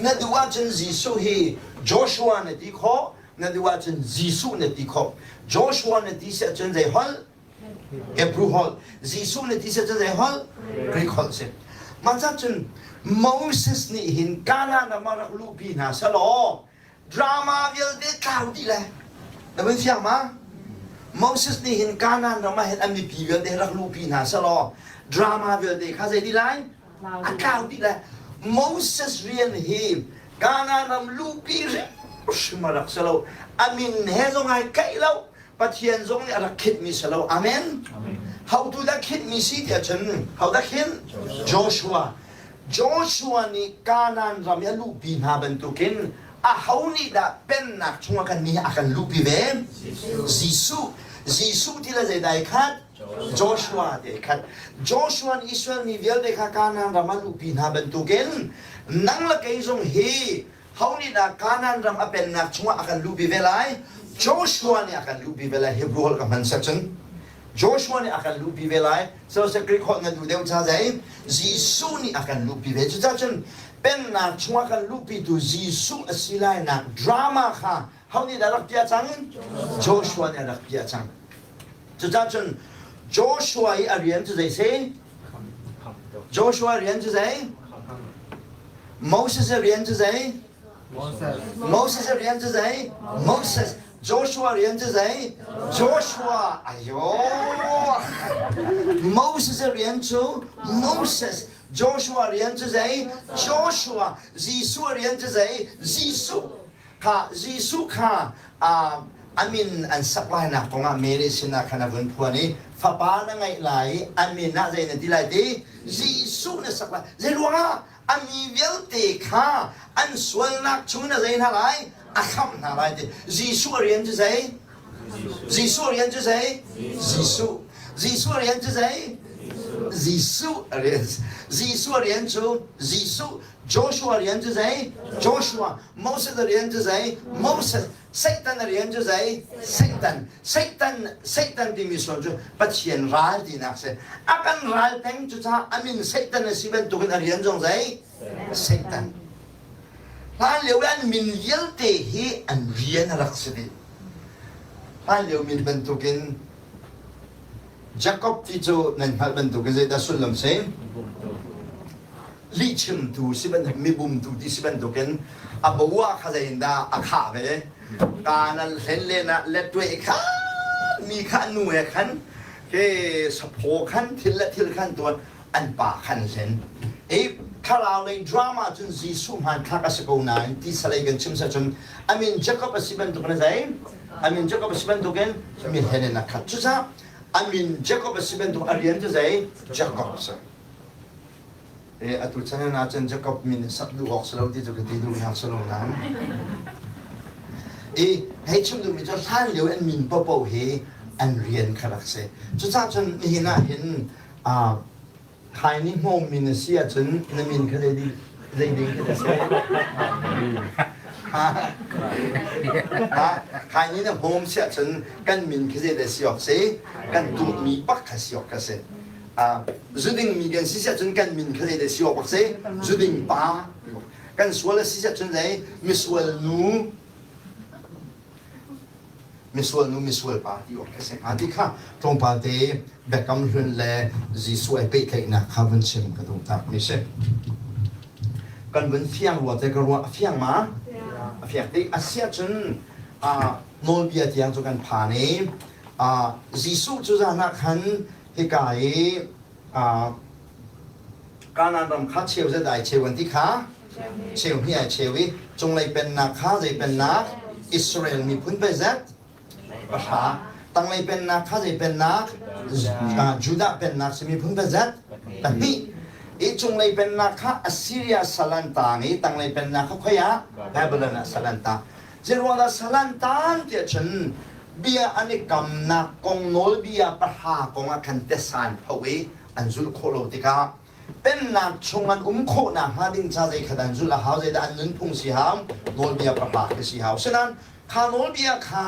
Na duh ahcun Jesuh hi Joshua na ti khawh, na duh ahcun Jesuh na ti khawh. Joshua na ti si ahcun zei holh? Hebrew holh. Jesuh na ti si ahcun zei holh? Greek holh si. Mah cun Moses nih hin Canaan ram ah rak luhpi hna selaw Drama vialte tlau dih le na vun fiang ma? Moses nih hin Kanaan ram ah hin an mipi vialte rak luhpi hna selaw drama vialte kha zei dih lai? A tlau dih le Moses rian hi Kanaan ram luhpi hrimhrim a rak si lo. A min he zong ai kaih lo. Pathian zong nih a rak khinhmi si lo. Amen. Hotu dah khinhmi si tiah cun ho dah khinh? Joshua. Joshua nih Kanaan ram i a luhpi hna bantukin aho nih dah pennak chungah kan nih a kan luhpi ve? Jesuh. Jesuh ti le zeidah ai khat? Joshua ti ai khat. Joshua nih Israel mi vialte kha Kanaan ram a luhpi hna bantukin nang le kei zong hi ho nih dah Kanaan ram a pennak chungah a kan luhpi ve lai? Joshua nih a kan luhpi ve lai. Hebrew holh ka hman sek cun. Joshua nih a kan luhpi ve lai. So Greek holh na duh deuh ca zei? Jesuh nih a kan luhpi ve. Cucaah cun pennak chungah kan luhpitu Jesuh a si lainak drama kha ho nih dah rak piah cang? Joshua nih a rak piah cang. Cucaah cun Joshua i a rian cu zei si? Joshua rian cu zei? Moses a rian cu zei? Moses a rian cu zei? Moses. Joshua rian cu zei? Joshua. Ayo. Moses rian cu Moses. Joshua rian cu zei? Joshua. Jesuh rian cu zei? Jesuh. Kha Jesuh kha a min an sak lainak kongah Mary sinah khan a vun phuan i fapa na ngeih lai i a min ah zei na ti lai ti? Jesuh na sak lai. Zei ruangah? A mi vialte kha an sualnak chungin a zei hna lai? A khamh hna lai ti. Jesuh a rian cu zei? Jesuh a rian cu zei? Jesuh. Jesuh a rian cu zei? Jesuh a rian. Jesuh a rian cu Jesuh. Joshua rian cu zei? Joshua. Moses a rian cu zei? Moses. Satan a rian cu zei? Satan. Satan Satan timi sual cu Pathian ral tinak si. A kan ral peng cucaah a min Satan a si bantukin a rian zong zei? Satan. Hlan lio i an min vialte hi an rian a rak si dih. Hlan lio min bantukin Jacob ti cu nan hngalh bantukin zeidah sullam si? Lihchimtu si bantuk mibumtu ti si bantukin a bo ah kha zeiindah a khah ve kaan an hlen len ah letwe kha mi kha nu he khan ke saphaw khan thil le thil khan tuan an pa khan hlen i thlarau lei drama cun Jesuh hmanthlak a si ko nain ti salei kan chim sa cun amin Jacob a si bantuk in zei amin Jacob a si bantukin mi hlen in a khat cucaah amin Jacob a si bantuk a rian cu zei Jacob a si. Atu chan ah cun Jacob min sak duh awk si lo ti cu ka ti duh nak si lo nain. I hei chim duhmi cu hlan lio an min paohpaoh hi an rian kha rak si. Cucaah cun nihin ah hin Khaini hmawm min a si ahcun na min kha zei ding khi na si? Ha khaini na hmawm siah cun kan min khi zei dah si awk si? Kan duhmi bak kha si awk kha si. Zuding mi kan si siah cun kan min kha zei dah si awk bak si? Zuding pa. Kan sual a si siah cun zei? Misual nu. Misual nu misual pa ti awk kha si hnga ti kha tlawmpal te Biakam Hlun le Jesuh ai pehtlaihnak kha vun chim ka duh tak mi si. Kan vun fiang rua te ka ruah a fiang ma? A fiang ti a siah cun nawlbia tiang cu kan phan i Jesuh cu zan ah khan hika i Kanaan ram kha cheu zet ai cheu an ti kha cheu hnih ai cheu i cunglei pennak kha zei pennak Israel miphun pe zet pahra tanglei pennak kha zei pennak Judah pennak si miphun pe zet pahnih i cunglei pennak kha Assyria sal an tang i tanglei pennak kha khoi ah Babylon ah sal an tang Zeiruangah salan tan tiah cun bia an i kamnak kong nawlbia pahra kong ah khan tesan pho i an zulh khawh lo tikah pennak chung an um khawh nakhnga ding ca zei kha an zulh a hau zeidah an nunphung si hau nawlbia pahra khi si hau sinan kha nawlbia kha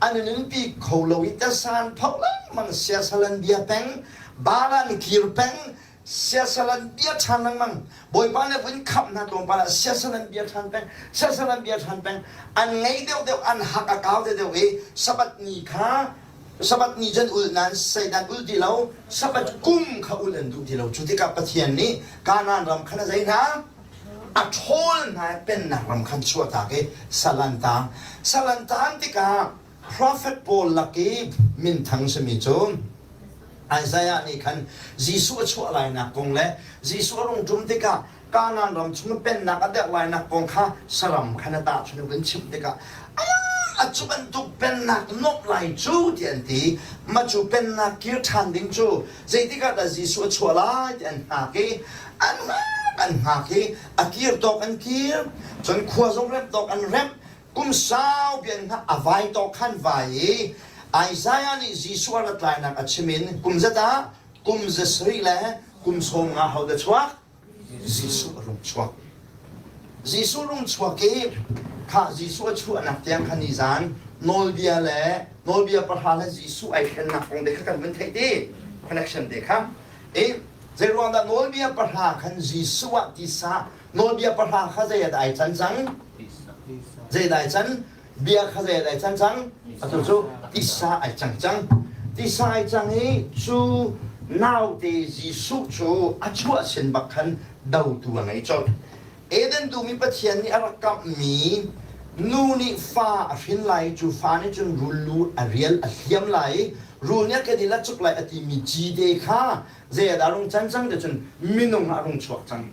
an i nunpi kho lo i tesan pho lengmang siasalan bia peng balan kir peng siasal an bia ṭhan lengmang Bawipa nih vun khamh hna tlawmpal ah siasal an bia ṭhan peng siasal an bia ṭhan peng an ngei deuhdeuh an hak a kau deuhdeuh i Sabbath ni kha Sabbath ni cun ul nan seidan ul ti lo Sabbath kum kha ul an duh ti lo cu tikah Pathian nih Kanaan ram khan a zei hna a ṭhawl hna i pennak ram khan chuahtak i sal an tang sal an tan tikah Prophet pawl lak i minthang simi cu Isaiah nih khan Jesuh a chuah lainak kong le Jesuh a rung ṭum tikah Kanaan ram chung pennak a derh lainak kong kha saram khan a tahchunh in chimh tikah a cu bantuk pennak nuamh lai cu ti an ti. Mah cu pennak kir ṭhan ding cu zeitik ah dah Jesuh a chuah lai ti an hngak i an hngak an hngak i a kir tawk an kir cun khua zong remh tawk an remh Kum saupi an hngah a vai tawk khan vai i Isaiah nih Jesuh a rat lainak a chim in kum zat ah kum zasarih le kum sawm nga ho dah chuak? Jesuh a rung chuak. Jesuh rung chuak i kha Jesuh a chuahnak tiang kha nizan nawlbia le nawlbia pahra le Jesuh ai thlennak kong te kha kan vun theih ti connection te kha i zeiruang dah nawlbia pahra khan Jesuh ah tisa Nawlbia pahra kha zei ah dah ai can cang? Zei dah ai can? Bia kha zei ah dah ai can cang? Atu cu tisa ai cang cang. Tisa ai cang i cu naute Jesuh cu a chuah sin bak khan dotu a ngei colh. Eden dum i Pathian nih a rak kamhmi nu nih fa a hrin lai i cu fa nih cun rul lu a rial a hliam lai i rul nih a kedil a cuk lai a timi cite kha zei ah dah a rung can cang ti cun minung ah a rung chuak cang.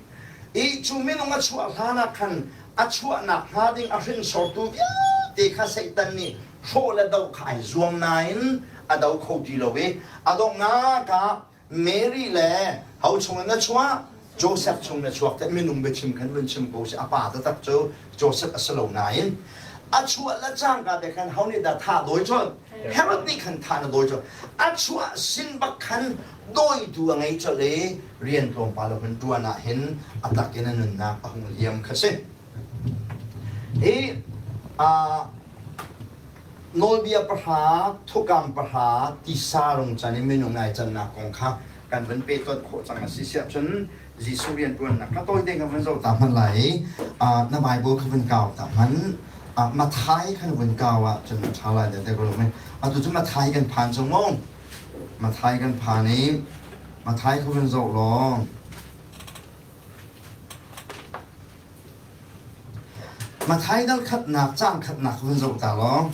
I cu minung a chuah hlan ah khan a chuahnak hnga ding a hringsortu vialte kha Satan nih hrawh le doh kha ai zuam nain a do kho ti lo i a donghnak ah Mary le ho chung in a chuah Joseph chung in a chuak te minung biachim khan vun chim ko si a pa taktak cu Joseph a si lo nain a chuah le cangka te khan ho nih dah thah dawi colh Herod nih khan thah na dawi colh a chuah sin bak khan dawitu a ngei colh i rian tlawmpal a hun ṭuan ah hin a tak in a nunnak a hung liam kha si. Hi nawlbia pahra, thukam pahra, tisa rungcan in minung ai cannak kong kha kan vun pehtonh khawh cang a si siah cun Jesuh rianṭuannak kha tawite kan vun zoh ta hmanh lai i na Bible kha vun kau ta hmanh. Mathai khan vun kau ah cun a ṭha lai deuh te ko lo mei. Atu cu Mathai kan phan cang maw? Mathai kan phan i Mathai kha vun zoh law Mathai dal khatnak caang khatnak vun zoh ta law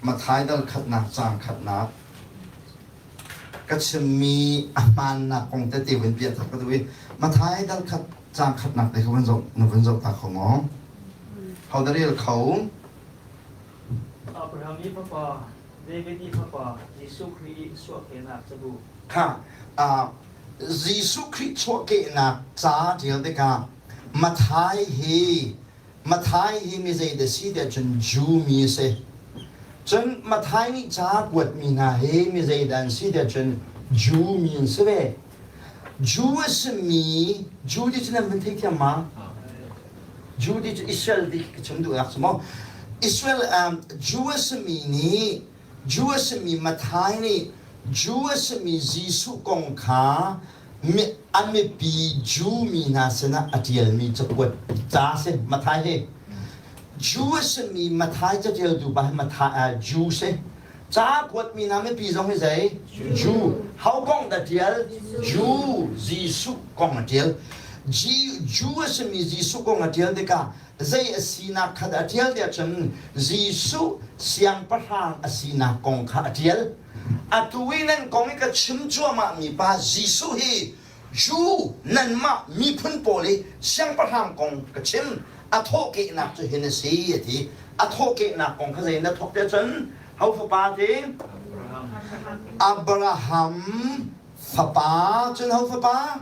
Mathai dal khatnak caang khatnak ka chimmi a hmaannak kong tete vun piah tak ka duh i Mathai dal khat caang khatnak te kha vun zoh na vun zoh ta kho maw? Ho da rel kho? Abraham i fapa David i fapa Jesuh Khrih i chuahkehnak cabu. Kha Jesuh Khrih chuahkehnak ca ṭial tikah Matthai hi Matthai hi mi zei dah si tiah cun Jew mi a si. Cun Matthai nih ca a kuatmi hna hi mi zei dah an si tiah cun Jew mi an si ve. Jew a simi Jew ti cu nan vun theithiam ma? Jew ti cu Israel ti ka chim duhnak cu maw? Israel Jew a simi nih Jew a simi Matthai nih Jew a simi Jesuh kong kha a mipi Jew mi hna sinah a ṭialmi cakuat ca a si. Matthai hi Jew a simi Matthai caṭialtu pa hi Matthai Jew si. Ca kuatmi hna mipi zong hi zei? Jew. Ho kong dah ṭial? Jew. Jesuh kong a ṭial. Jew a simi Jesuh kong a ṭial tikah zei a sinak kha dah a ṭial tiah cun Jesuh siangpahrang a sinak kong kha a ṭial. Atu i nan kong i ka chim cuahmahmi pa Jesuh hi Jew nanmah miphun pawl i siangpahrang kong ka chim. A thawhkehnak cu hin a si, a ti. A thawhkehnak kong kha zei in a thawk tiah cun ho fapa ti? Abraham fapa cun ho fapa?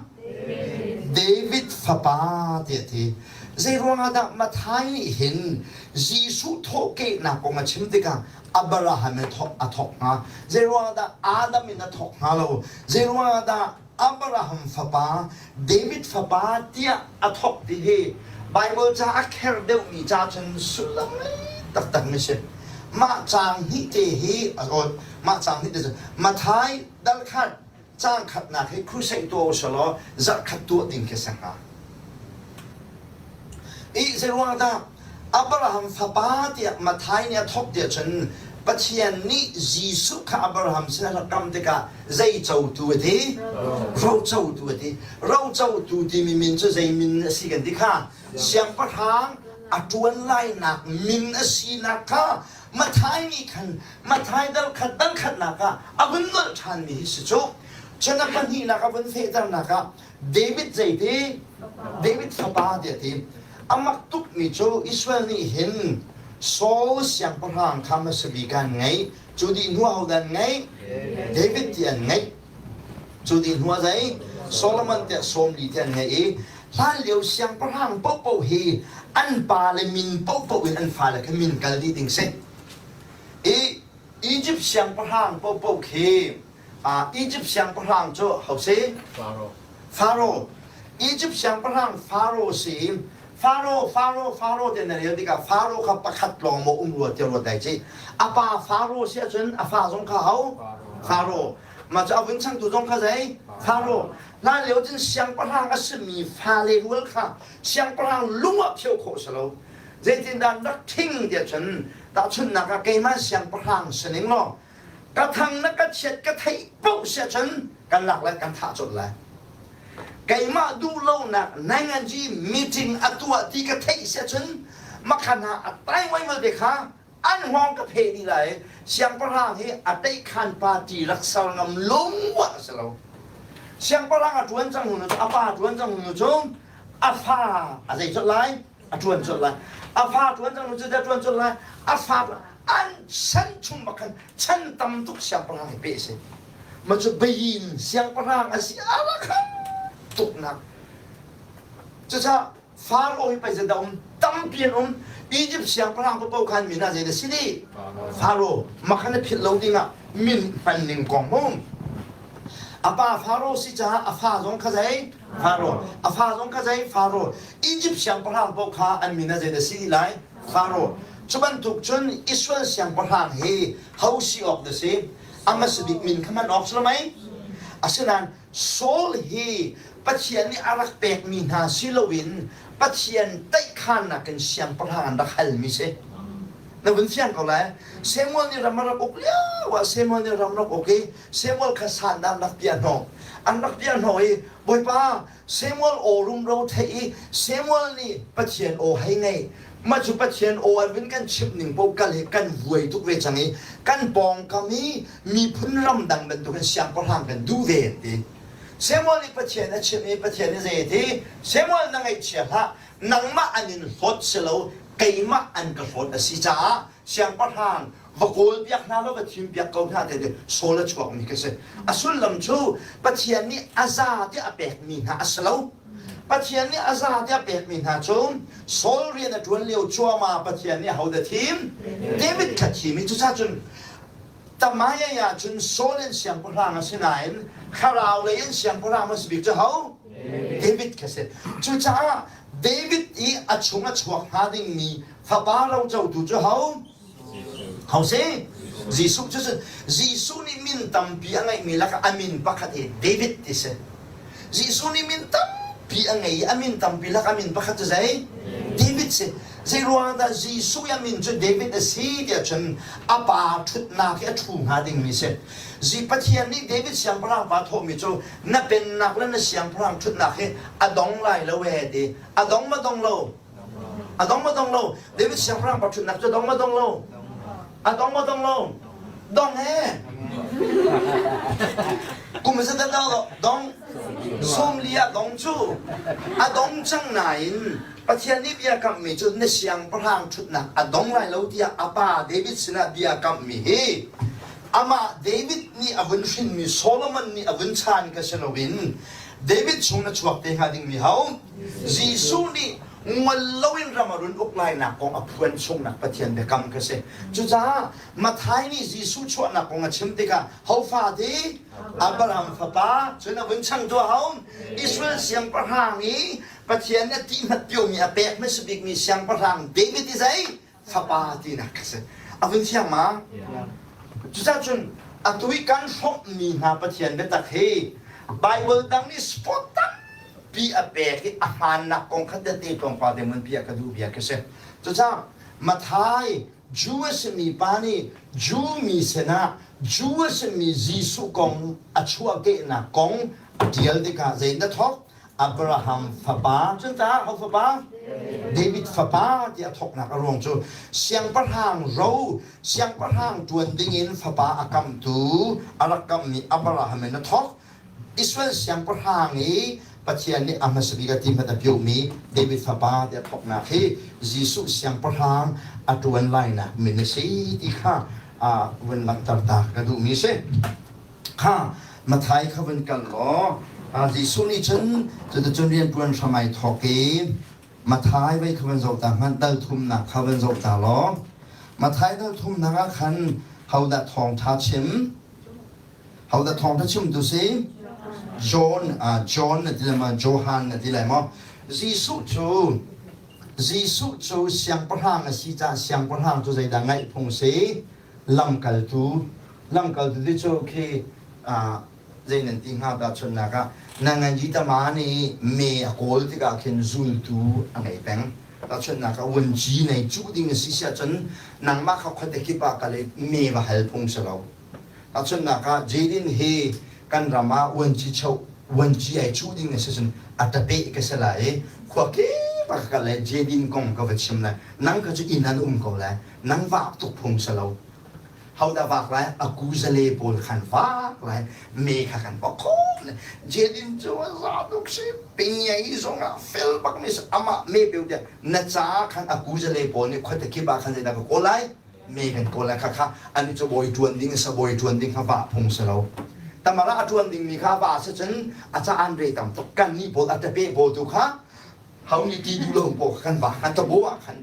David fapa ti a ti. Zei ruangah dah Matthai nih hin Jesuh thawhkehnak kong a chim tikah Abraham in a thawk hnga? Zei ruangah dah Adam in a thawk hnga lo? Zei ruangah dah Abraham fapa David fapa tiah a thawk ti hi Baibal ca a kher deuhmi ca cun sullam ngei taktakmi si. Mah caang hnih te hi mah caang hnih te cu Matthai dal khat caang khatnak hi crusade tuah u selaw zarh khat tuah ding khi si hnga. I zeiruang dah Abraham fapa tiah Matthai nih a thawk tiah cun Pathian nih Jesuh kha Abraham sin a rak kam tikah zei cotu a ti? Rocotu a ti. Rocotu timi min cu zei min a si kan ti kha? Siangpahrang a ṭuan lainak min a sinak kha Matthai nih khan Matthai dal khat dal khatnak ah a vun nolh ṭhanmi hi si cu. Cun a pahnihnak a vun fehternak ah David zeiti? David fapa tiah a ti. A mak tukmi cu Israel nih hin Saul siangpahrang kha hmasa bik an ngeih. Cu dih hnu ahodah an ngeih? David ti an ngeih. Cu dih hnu ah zei? Solomon tiah 40 ti an ngeih i hlanlio siangpahrang paohpaoh hi an pale min paohpaoh in an fale kha min kal dih ding si. I Egypt siangpahrang paohpaoh khi Egypt siangpahrang cu ho si? Faro. Faro. Egypt siangpahrang Faro si. Faro, Faro, Faro ti na rel tikah Faro kha pakhat lawng maw um rua tiah ruat dai ci. A pa Faro si ahcun a fa zong kha ho? Faro. Mah cu a vun changtu zong kha zei? Faro. Hlan lio cun siangpahrang a simi fale rual kha siangpahrang lung ah phio khawh si lo. Zeitindah rak ṭhing tiah cun tahchunhnak ah keimah siangpahrang si ning law ka thang na ka chiat ka theih paoh sia cun kan lak lai kan thah colh lai keimah duh lonak nainganji meeting a tuah ti ka theih sia cun makhan ha a tai ngoi te kha an hngawng ka phe dih lai siangpahrang hi a teihkhan party rak ser ngam lungwa a si lo siangpahrang a tuan cang hnu a pa tuan cang hnu cu a fa a zei colh lai a ṭuan colh lai a fa ṭuan cang cu ṭuan colh lai a fa an chan chung bak khan chan tam tuk siangpahrang hi pe si ma cu bayin siangpahrang a si a rak tuknak cucaah Faro hi pei zeidah um tampi an um Egypt siangpahrang paoh khan min ah zei dah si dih Faro makhan a philh lo dingah min hman ning kong hum a pa Faro si caah a fa zong kha zei Faro a fa zong kha zei Faro Egypt siangpahrang paoh kha an min ah zei dah si lai Faro cu bantuk cun Israel siangpahrang hi ho si awk dah si a hmasa bik min kha hman awk si lo mei asinain Saul hi Pathian nih a rak pekmi hna si loin Pathian teihkhannak in siangpahrang an rak halmi si na vun fiang ko lai Samuel nih ram a rak uk lio ah Samuel nih ram rak uk i Samuel kha san an rak piah hnawh an rak piah hnawh i Bawipa Samuel aw rumro theih i Samuel nih Pathian aw hei ngei mah cu Pathian aw an vun kan chimh ning paoh kal hi kan vuai tuk ve cang i kan pawngkam i miphun ramdang bantukin siangpahrang kan duh ve an ti Samuel nih Pathian a chimh i Pathian nih zei a ti Samuel na ngaihchia hlah nangmah an in hlawt si lo keimah an ka hlawt a si caah siangpahrang va kawl piak hna law va thim piak ko hna te Saul a chuakmi ka si a sullam cu Pathian nih a za tiah a pekmi hna a si lo Pathian nih a za tiah a pekmi hna cu Saul rian a ṭuan lio cuama Pathian nih ahodah thim David kha thim i cucaah cun Tamaya ah cun Saul in siangpahrang a si nain thlarau lei in siangpahrang a si bik cu ho? David kha si. Cucaah David i a chung a chuak hnga dingmi fapa rocotu cu ho? Ho si? Jesuh cu Jesuh nih min tampi a ngeihmi lakah a min pakhat hi David ti si. Jesuh nih min tampi a ngei i a min tampi lakah a min pakhat cu zei? David si. Zei ruangah dah Jesuh i a min cu David a si tiah cun a pa ṭhutnak hi a ṭhu hnga dingmi si. Zi Pathian nih David siangpahrang pa thawhmi cu na pennak le na siangpahrang ṭhutnak hi a dong lai lo ee ti. A dong ma dong lo? A dong ma dong lo? David siangpahrang pa ṭhutnak cu a dong ma dong lo? A dong ma dong lo? Dong he. Kum za da dong 40 ah dong cu a dong cang nain Pathian nih bia kamhmi cu na siangpahrang ṭhutnak a dong lai lo tiah a pa David sinah bia kamhmi hi amah David nih a vun hrinmi Solomon nih a vun chan ka si loin David chung na chuak te hnga dingmi ho Jesuh nih ngol loin ram a run uk lainak kong a phuan chungnak Pathian biakam ka si. Cucaah Matthai nih Jesuh chuahnak kong a chim tikah ho fa ti Abraham fapa cun a vun changtu a ho Israel siangpahrang i Pathian nih a ti hmat piomi a pek hmasa bikmi siangpahrang David i zei fapa tinak kha si. A vun fiang ma? Cucaah cun atu i kan hrawmhmi hna Pathian biatak hi Bible dang nih spot tampi a pek i a hmaannak kong kha tete tlawmpal te mun piah ka duh bia khi si. Cucaah Mathai Jew a simi pa nih Jew mi sinah Jew a simi Jesuh kong a chuahkehnak kong a ṭial tikah zei na thawk? Abraham fapa cun tah ho fapa David fapa ti a thawknak a ruang cu siangpahrang ro siangpahrang ṭuan dingin fapa a kamtu a rak kammi Abraham in a thawk. Israel siangpahrang i Pathian nih a hmasa bik a ti hmat a piomi David fapa ti a thawknak hi Jesuh siangpahrang a ṭuan lainak min a si ti kha a vun langhter ta ka duhmi a si. Kha Mathai kha vun kal law Jesuh nih cun cuticun rianṭuan hram ai thawk i Mathai vei kha van zoh ta hmanh, dal thumnak kha van zoh ta law. Mathai dal thumnak ah khan hodah thawngṭha chim? Hodah thawngṭha chimtu si? John, John na ti lai maw? Johan na ti lai maw? Jesuh cu siangpahrang a si caah siangpahrang cu zeidah ngaih phung si? Lamkaltu lamkaltu ti cu khi zei nan ti hnga tahchunhnak ah na nganji tama nih me a kawl tikah khin zultu a ngei peng. Tahchunhnak ah vunci nei cuh ding a si si ahcun nangmah kha khuate kip ah kal i me va hal phung si lo. Tahchunhnak ah Jadin hi kan ram ah vuanci cho vuanci ai cuh ding a si cun a tapeh ka si lai i khua kip ah ka kal lai, Jadin kong ka va chim lai, nang kha cu inn an um ko lai, nang vak tuk phung si lo. Hodah vak lai? A kuzale pawl khan vak lai, me kha kan bok khawh. Jedin cu a za tuk si, pingyai zong ah fel bak mi amah me peu tiah na ca khan a kuzale pawl nih khuate kip ah khan zeidah ka kawl lai? Me kan kawl lai. Kha kha an cu bawi ṭuan ding sa bawi ṭuan ding kha va phung si lo. Tamara a ṭuan ding mi kha va si cun a ca an re tam tuk. Kan nih pawl a tape pawl tu kha ho nih ti duh lo pawl kha kan va kan tabo ah khan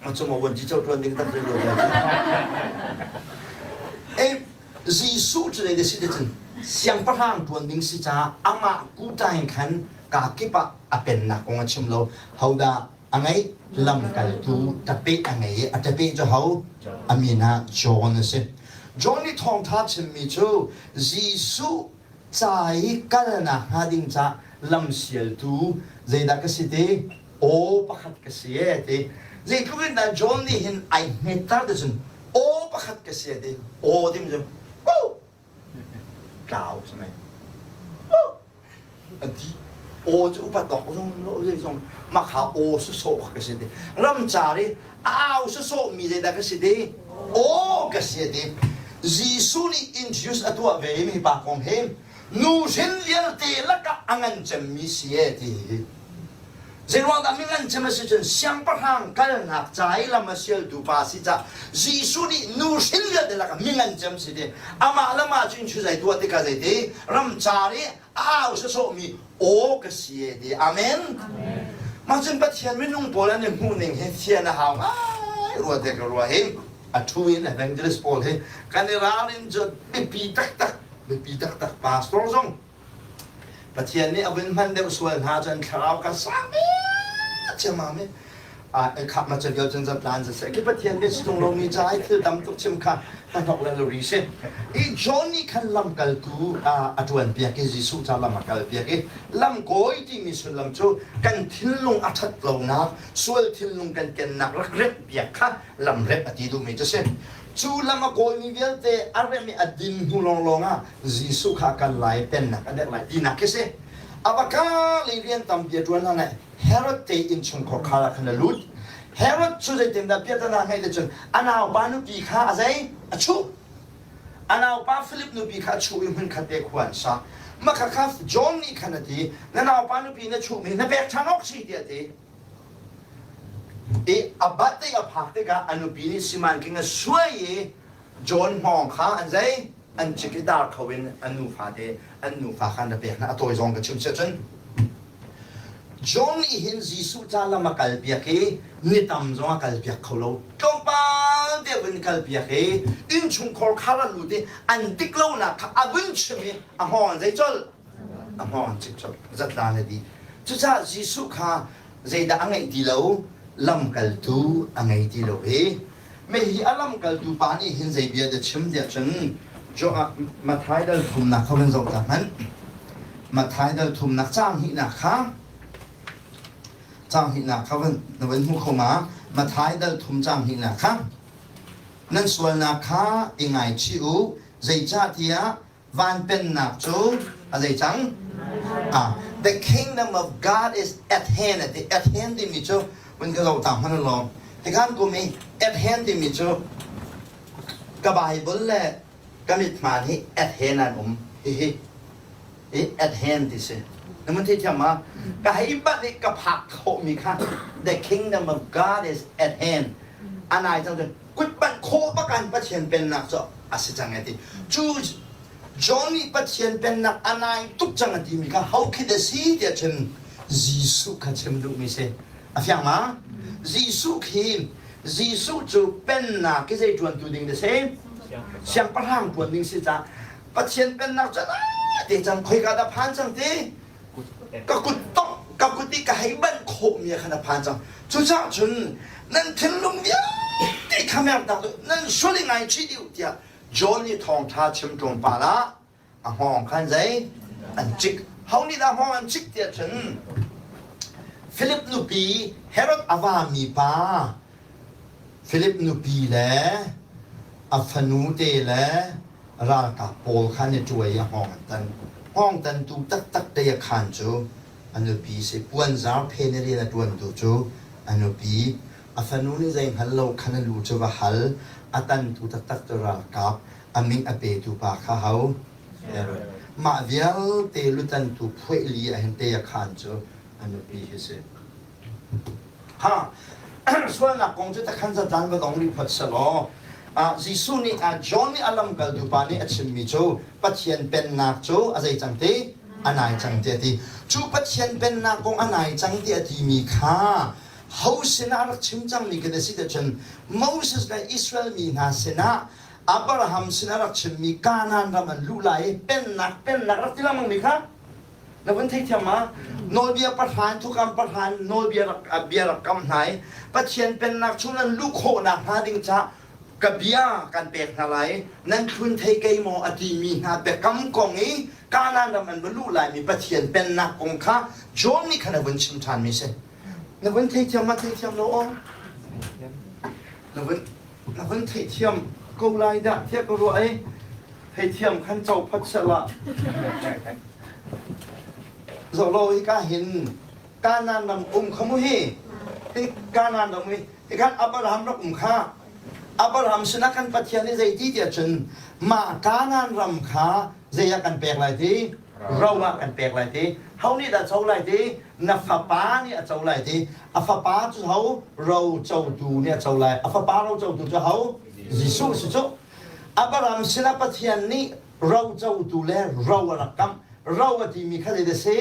Macung a vuanci cho ṭuan ding tak lo. E Jesuh cu zei si cun siangpahrang ṭuan ding si caah amah kuta in khan ka kip ah a pennak kong a chim lo. Hodah a ngeih? Lamkaltu tapeh a ngei i a tapeh cu ho? A min ah John a si. John nih thawngṭha chimmi cu Jesuh ca i kalnak hnga ding caah lamsialtu zeidah ka si ti? Aw pakhat ka si e ti. Zeitluk in dah John nih hin ai hmetter ti cun aw pakhat ka si e ti. Aw timi cu tlau si mei. A di aw cu upat awk zong lo zei zong makha aw sawsawh ka si ti. Ramcar i a au sawsawh mi zeidah ka si ti? Aw ka si ti. Jesuh nih introduce a tuah ve mi pa kong hi nu hrin vialte lakah a ngan cemmi si e ti. Zeiruang dah mi ngan cem a si cun siangpahrang kalnak ca i lam a sialtu pa a si caah Jesuh nih nu hrin vialte lakah mi ngan cem si ti. Amah le mah cu in zai tuah tikah zeiti ramcar i a au sawsawhmi aw ka si e ti. Amen. Mah cun Pathian minung pawl an i hmuh ning hi fian a hau ngai rua te ka rua hi. A thu in evangelist pawl hi kan i ralrin cu biapi taktak, biapi taktak. Pastor zong. Pathian nih a vun hman deuh sual hna cun thlarau kha sang ciammam i khak ma chan cun zatlan siseh khi Pathian bia si tung lomi ca i thil tam tuk chim kha hnahnok le luri si. I John nih khan lamkaltu a ṭuan piak i Jesuh ca lam a kal piak i lamkawi timi sullam cu kan thinlung a ṭhat lonak sual thinlung kan kennak rak remh piak kha lam remh a ti duhmi cu si. Cu lam a kawlmi vialte a remh i a din hnu lawnglawng ah Jesuh kha kan lai pennak a derh lai tinak khi si. A va ka lei rian tampi a ṭuan hlan ah Herod te innchungkhar khar ah khan a lut. Herod cu zeitindah piahtana ngeih le cun a naupa nupi kha a zei? A chuh. A naupa Philip nupi kha a chuh i hmunkhat te khua an sa. Mah kha John nih khan a ti, na naupa nupi na chuhmi na pek ṭhan awk si tiah a ti. I a bat i a phak tikah a nupi nih simanking a suai i John hngawng kha an zei? An cik i dar kho in an nufa te an nufa kha na pek hna. A tawi zong ka chim siah cun John nih hin Jesuh ca lam a kalpiak i ni tam zong a kalpiak kho lo. Tlawmpal te vun kalpiak i innchungkhar khar a lut i an dik lonak kha a vun chim i a hngawng an zei colh? A hngawng an cik colh. Zatla na dih. Cucaah Jesuh kha zeidah a ngeih ti lo? Lamkaltu a ngei ti lo i Mei hi a lamkaltu pa nih hin zei bia dah chim tiah cun Matthai dal thumnak kha van zoh ta hmanh. Matthai dal thumnak caang hnihnak kha caang hnihnak kha van na van hmu kho ma? Matthai dal thum caang hnihnak kha nan sualnak kha i ngaichih u zeicahtiah van pennak cu a zei cang? Ah, the kingdom of God is at hand ati. At hand timi cu mun ka zoh ta hman lawm. Tikhan kum i at hand timi cu ka Bible le ka mithmaan hi at hand an um. Hihi i at hand ti si. Na mun theithiam ma? Ka hei bat i ka phak khawhmi kha the kingdom of God is at hand. Anai cang kutbanh khawh bakan Pathian pennak cu a si cang e ti. Cu John nih Pathian pennak a nai tuk cang a timi kha ho khi dah si tiah cun Jesuh kha chim duhmi si. A fiang ma? Jesuh khi Jesuh cu pennak khi zei ṭuantu ding dah si? Siangpahrang ṭuan ding si caah Pathian pennak cu a te cang khoika dah phan cang ti? Ka kut tongh ka kut i ka hei banh khawhmi ah khan a phan cang. Cucaah cun nan thinlung vialte kha mertak nan sual i ngaichih dih u tiah John nih thawngṭha chim tlawmpal ah a hngawng khan zei an cik. Ho nih dah hngawng an cik tiah cun Philip nupi Herod a vami pa Philip nupi le a fanu te le ralkap pawl kha an i ṭuai i a hngawng an tan. Hngawng tantu taktak te a khaan cu a nupi si. Puanzar phen i rian a ṭuantu cu a nupi. A fanu nih zei hngal lo khan a lu cu va hal. A tantu taktak cu ralkap, a min a petu pa kha ho? Herod. Mah vialte lutantu phuaih li ah hin te a khaan cu a nupi hi si. Ha sualnak kong cu takhan zatlan va dong rih phot selaw Jesuh nih John nih a lamkaltu pa nih a chimmi cu Pathian pennak cu a zei cang ti a nai cang ti a ti. Cu Pathian pennak kong a nai cang ti a timi kha ho sinah a rak chim cangmi kan si cun Moses le Israel mi hna sinah Abraham sinah rak chimmi Kanaan ram an luh lai i pennak pennak rak ti lengmangmi kha Na vun theithiam ma? Nawlbia pahran, thukam pahran nawlbia rak bia rak kam hna i Pathian pennak chung nan luh khawhnak hnga ding ca ka bia kan pek hna lai. Nan thlun thei kei maw a timi hna biakam kong i Kanaan ram an va luh laimi Pathian pennak kong kha John nih khan a vun chim ṭhanmi si. Na vun theithiam ma theithiam lo aw? Na vun na vun theithiam ko lai dah tiah ka ruah i theithiam khan co phot sehla. Zoh law hika hin Kanaan ram um kha mu hi. Hi Kanaan ram hi hi khan Abraham rak um kha. Abraham sinah kan Pathian nih zei ti tiah cun mah Kanaan ram kha zei ah kan pek lai ti? Ro ah kan pek lai ti. Ho nih dah co lai ti? Na fapa nih a co lai ti. A fapa cu ho? Ro cotu nih a co lai. A fapa ro cotu cu ho? Jesuh si cu. Abraham sinah Pathian nih ro cotu le ro a rak kamh. Ro a timi kha zei dah si?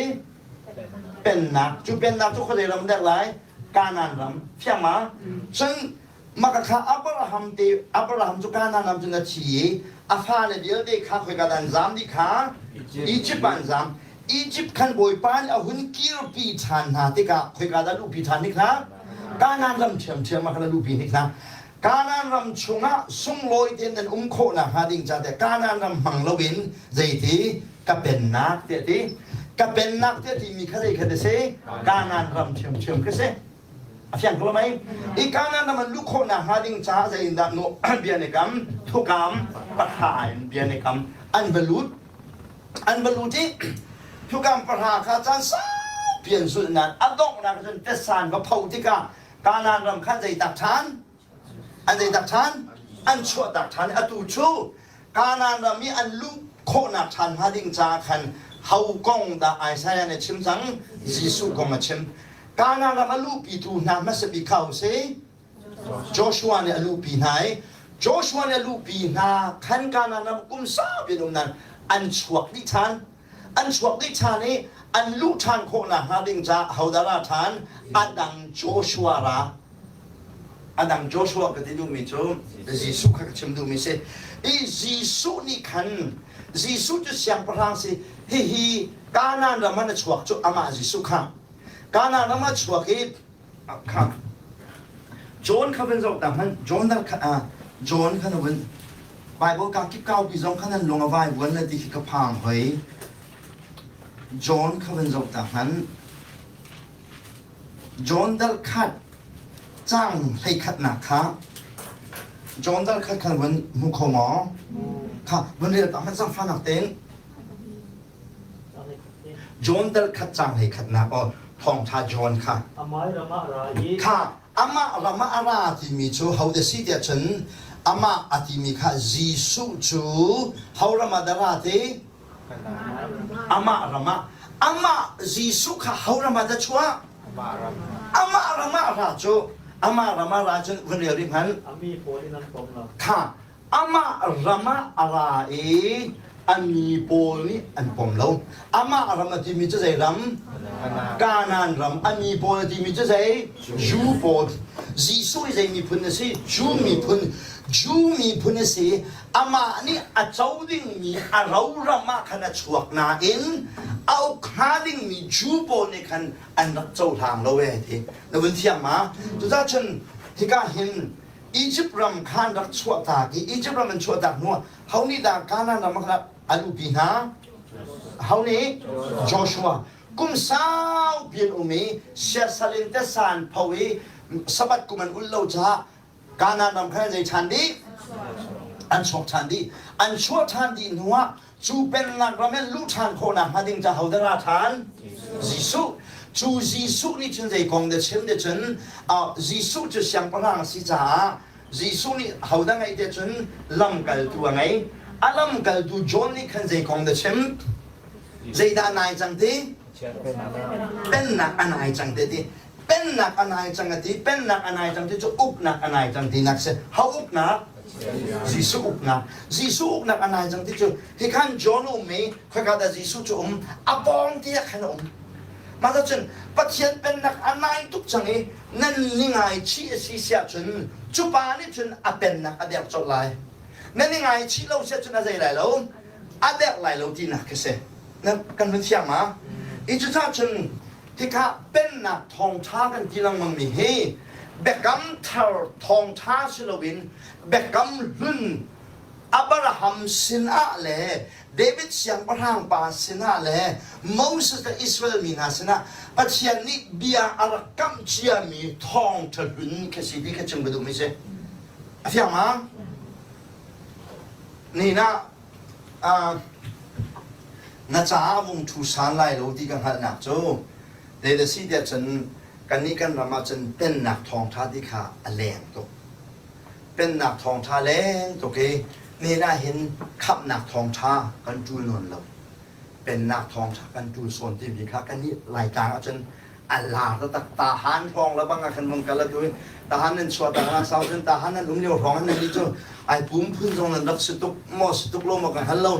Pennak. Cu pennak cu khuazei ram dek lai? Kanaan ram. Fiang ma? Cun maka kha Abraham te Abraham cu Kanaan ram cun a thi i a fale vialte kha khoika dah an zam dih kha? Egypt ah an zam. Egypt khan Bawipa nih a hun kirpi ṭhan hna tikah khoika dah luhpi ṭhan hnik hna? Kanaan ram ṭhiamṭhiam ah khan a luhpi hnik hna. Kanaan ram chungah sunglawi tein nan um khawh nakhnga ding ca tiah Kanaan ram hmang loin zeiti ka pennak tiah ti. Ka pennak tiah timi kha zei kha a si? Kanaan ram ṭhiamṭhiam kha si. A fiang ko mei? I Kanaan ram an luh khawh nakhnga ding caah zei in dah bia an i kam? Thukam pahra in bia an i kam. An va lut. An va lut i thukam pahra kha caan saupi an zulh nain a donghnak cun tesan va pho tikah Kanaan ram khan zeitak ṭhan? An zeitak ṭhan? An chuahtak ṭhan. Atu cu Kanaan ram i an luh khawhnak ṭhan hnga ding caah khan ho kong dah Isaiah nih a chim cang? Jesuh kong a chim. Kanaan ram a luhpitu hna hmasa bik kha ho si? Joshua nih a luhpi hna i Joshua nih a luhpi hna khan Kanaan ram kum saupi an um nain an chuak dih ṭhan. An chuak dih ṭhan i an luh ṭhan khawh nakhnga ding caah hodah ra ṭhan? A dang Joshua ra. A dang Joshua ka ti duhmi cu Jesuh kha ka chim duhmi si. I Jesuh nih khan Jesuh cu siangpahrang si. Hihi Kanaan ram ah na chuak cu amah Jesuh kha. Kanaan ram ah chuak i kha John kha van zoh ta hmanh. John dal kha ah John kha na vun Bible ka kip kaupi zong kha nan lung a vai vuan na ti khi ka phang hoi. John kha van zoh ta hmanh. John dal khat cang 11nak kha John dal khat khan vun hmu kho maw? Kha vun rel ta hmanh zangfahnak tein. John dal khat cang 11nak aw thawngṭha John kha. Amah ram ah ra i Kha amah ram ah a ra timi cu ho da si tiah cun amah a timi kha Jesuh cu ho ram ah dah ra ti? Amah ram ah. Amah Jesuh kha ho ram ah dah chuah? Amah ram ah ra cu amah ram ah ra cun vun rel rih hmanh. A mi pawl in an pom lo. Kha amah ram ah a ra i a mi pawl nih an pom lo. Amah ram a timi cu zei ram? Kanaan ram. A mi pawl a timi cu zei? Jew pawl. Jesuh hi zei miphun a si? Jew miphun. Jew miphun a si. Amah nih a co dingmi a ro ram ah khan a chuak nain a uk hnga dingmi Jew pawl nih khan an rak cohlang lo ee ti. Na vun thiam ma? Cucaah cun hika hin Egypt ram khan rak chuahtak i Egypt ram an chuahtak hnuah ho nih dah Canaan ram ah a luhpi hna? Ho nih? Joshua. Kum saupi an um i siasal in tesa an pho i Sabbath kum an ulh lo caah Canaan ram khan an zei ṭhan dih? An chuak ṭhan dih. An chuah ṭhan dih hnuah cu pennak ram in luh ṭhan khawhnak hnga ding ca hodah ra ṭhan? Jesuh. Cu Jesuh nih cun zei kong dah chim ti cun Jesuh cu siangpahrang a si caah Jesuh nih hodah ngeih ti cun lamkaltu a ngei. A lamkaltu John nih khan zei kong dah chim? Zeidah nai cang ti? Pennak a nai cang ti ti. Pennak a nai cang a ti. Pennak a nai cang ti cu uknak a nai cang tinak si. Ho uknak? Jesuh uknak. Jesuh uknak a nai cang ti cu hikhan John um i khoika dah Jesuh cu um a pawng te ah khan a um. Mah cun Pathian pennak a nai tuk cang i nan ni ngaichih a si siah cun cu pa nih cun a pennak a derh colh lai. Nan i ngaichih lo siah cun a zei lai lo, a derh lai lo tinak khi si. Kan hun thiang ma? I cucaah cun hika pennak thawngṭha kan ti lengmangmi hi biakam thar thawngṭha si loin biakam hlun Abraham sinah le David siangpahrang pa sinah le Moses le Israel mi hna sinah Pathian nih bia a rak kamh ciami thawngṭha hlun khi si ti kha chim ka duhmi si. A fiang ma? Nihin ah na caah vung ṭhu san lai lo ti ka hngalhnak cu zei si tiah cun kannih kan ram ah cun pennak thawngṭha ti kha a leng tuk. Pennak thawngṭha leng tuk i nihin ah hin khamhnak thawngṭha kan ṭul nawn lo. Pennak thawngṭha kan ṭul sawn timi kha kannih Laitlang ah cun a lar taktak tahan hrawng la bang ah khan vung kal atu tahan nan chuah ta na sau cun tahan nan um lio hrawng nan ni cu ai pum phun zong nan rak si tuk maw si tuk lo maw ka hngal lo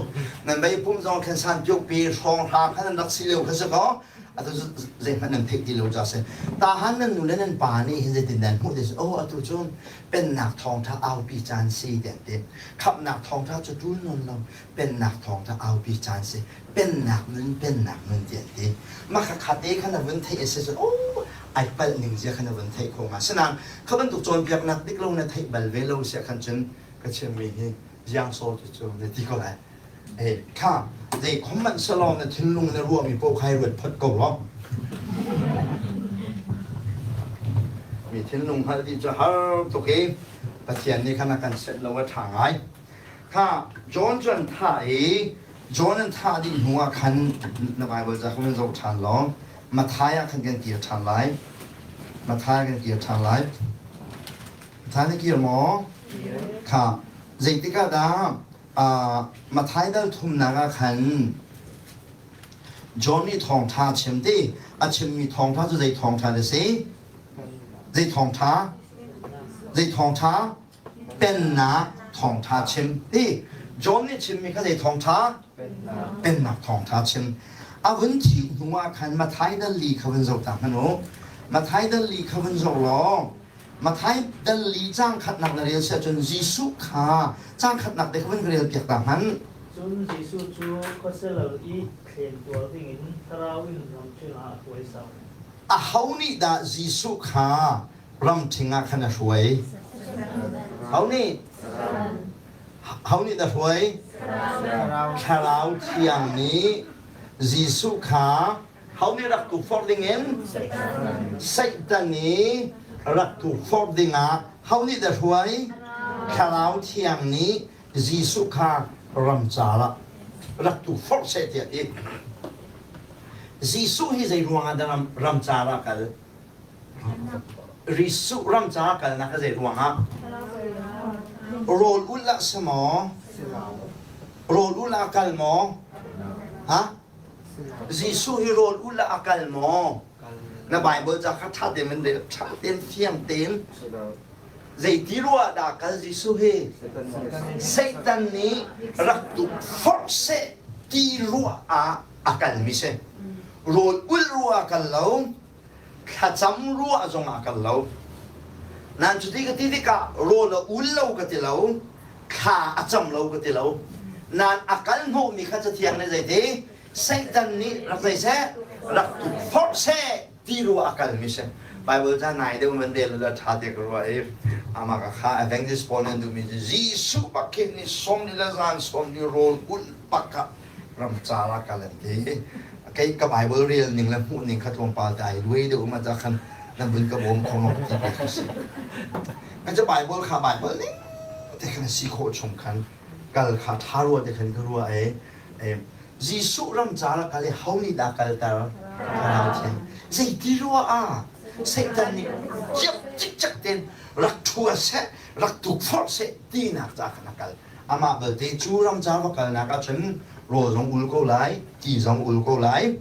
nan bei pum zong khan san piok pi hrawng hra khan nan rak si lio kha si ko. Atu zeihmanh nan theih ti lo ca si. Tahan nan nu le nan pa nih hin zeitin nan hmuh ti si, oh atu cu pennak thawngṭha aupi caan si ti an ti. Khamhnak thawngṭha cu ṭul nawn lo, pennak thawngṭha aupi caan si. Pennak nun, pennak nun ti an ti. Mah kha kha te kha na vun theih a si cun, oh ai palh ning zia kha na vun theih khawh hnga. Sinain kha bantuk cawnpiaknak dik lo na theih bal ve lo sia khan cun ka chimmi hi ziang saw ti cu na ti ko lai. Kha zei khom hmanh selaw na thinlung na ruahmi paoh kha i ruat phot ko law. Mi thinlung hngalh dih cu har tuk i Pathian nih khan a kan set lo a ṭha ngai. Kha John cu an thah i John an thah dih hnu ah khan na Bible ca kha van zoh ṭhan law Matthai ah khan kan kir ṭhan lai. Matthai ah kan kir ṭhan lai. Matthai na kir maw? Kha zeitik ah dah Matthai dal thumnak ah khan John nih thawngṭha a chim ti. A chimmi thawngṭha cu zei thawngṭha dah si? Zei thawngṭha? Zei thawngṭha? Pennak thawngṭha chim ti. John nih chimmi kha zei thawngṭha? Pennak thawngṭha chim. A vun thih hnu ah khan Matthai dal li kha vun zoh ta hmanh u. Matthai dal li kha vun zoh law Matthai dal li caang khatnak na rel si ahcun Jesuh kha caang khatnak te kha vun ka rel piak ta hmanh. Cun Jesuh cu khuaselal i thlen tuar dingin thlarau in ramṭhing ah a hruai sau. Aho nih dah Jesuh kha ramṭhing ah khan a hruai? Ho nih? Ho nih dah hruai? Thlarau Thiang nih Jesuh kha Ho nih rak tukforh dingin? Satan nih rak tukforh dingah ho nih dah hruai? Thlarau Thiang nih Jesuh kha ramcar ah rak tukforh seh tiah a ti. Jesuh hi zei ruangah dah ramcar ah kal? Jesuh ramcar ah kalnak hi zei ruangah? Rawl ulh ah si maw? Rawl ulh ah kal maw? Ha? Jesuh hi rawl ulh ah a kal maw? Na Bible ca kha ṭha tein van rel, ṭha tein fiang tein. Zeiti ruah dah kal Jesuh hi? Satan nih rak tuk forh seh ti ruah ah a kalmi si. Rawl ulh ruah a kal lo, thlacam ruah zong ah a kal lo. Nan cuti ka ti tikah rawl a ul lo ka ti lo, thla a cam lo ka ti lo. Nan a kal hnawhmi kha cathiang nih zeiti Satan nih rak zei seh rak tukforh seh ti ruah a kalmi si. Bible ca nai deuh van rel la ṭha te ka ruah i amah ka kha Evangelist Paul nih an duhmi cu Jesuh bak khi ni sawm ni le zan sawm ni rawl ulh bak ah ramcar ah kal an ti. Kei ka Bible rel ning le hmuh ning kha tlawmpal te ai luai deuh ma ca khan nan vun ka bawm kho ma ti ka si. Kan cu Bible kha Bible ning te khan si khawh chung khan kal kha ṭha rua te khan ka rua e. Jesuh ramcar ah kal i ho nih dah kalter? Thlarau Thiang. Zeiti rua ah Satan nih ciap cikcek tein rak ṭhua seh, rak tukforh seh tinak ca khan a kal. Amah belte cu ramcar va kalnak ahcun rawl zong ul ko lai, ti zong ul ko lai,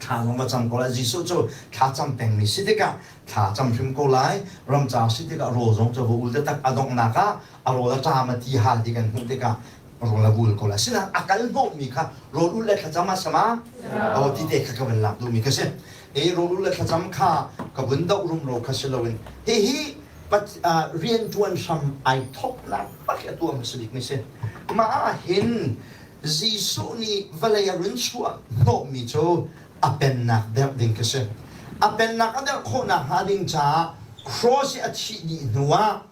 thla zong va cam ko lai. Jesuh cu thla cam pengmi si tikah thla cam hrim ko lai. Ramcar si tikah rawl zong cu va ul taktak a donghnak ah a rawl a ṭam a ti hal ti kan hmuh tikah rawl a ul ko lai. Sinain a kal hnawhmi kha rawl ul le thlacam a sama aw ti te kha ka van lak duhmi kha si. E rawl ul le thlacam kha ka vun doh rumro kha si loin hihi rianṭuan hram ai thawknak bak a tuah hmasa bikmi si. Mah ah hin Jesuh nih vawlei a run chuah hnawhmi cu a pennak derh ding kha si. A pennak a derh khawhnak hnga ding caah cross i a thih dih hnuah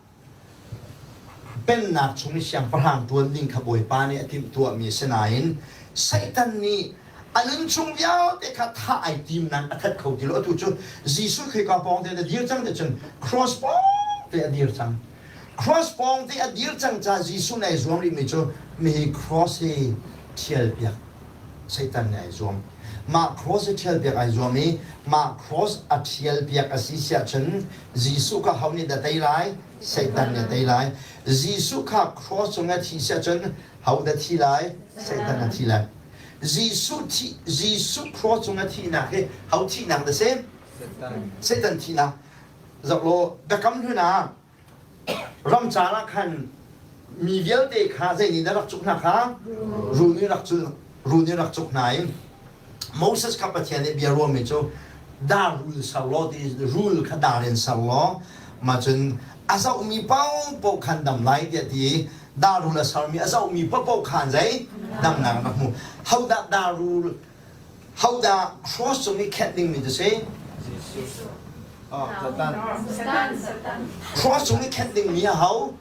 pennak chung i siangpahrang ṭuan ding kha Bawipa nih a timhtuahmi a si nain Satan nih a nun chung vialte kha thah ai timnak a that kho ti lo. Atu cu Jesuh khika pawng te a dir cang ti cun cross pawng te a dir cang. Cross pawng te a dir cang ca Jesuh nih ai zuam rihmi cu mihi cross hi ṭhial piak Satan nih ai zuam. Mah cross hi ṭhial piak ai zuam i mah cross a ṭhial piak a si siah cun Jesuh kha ho nih dah tei lai? Satan nih a tei lai. Jesuh kha cross cung a thih siah cun ho dah thi lai? Satan a thi lai. Jesuh thi Jesuh cross cung a thihnak hi ho thihnak dah si? Satan thihnak. Zoh law biakam hlun ah ramcar ah khan mi vialte kha zei nih dah rak cuk hna kha? Rul nih rak cul rul nih rak cuk hna i. Moses kha Pathian nih bia ruahmi cu dar rul ser law ti rul kha dar in ser law mah cun a zohmi paohpaoh khan dam lai tiah ti i dar rul a sermi a zohmi paohpaoh khan zei damnak na hmu. Hodah dar rul hodah cross cung i khenh dingmi cu si? Satan. Cross cung i khenh dingmi a ho?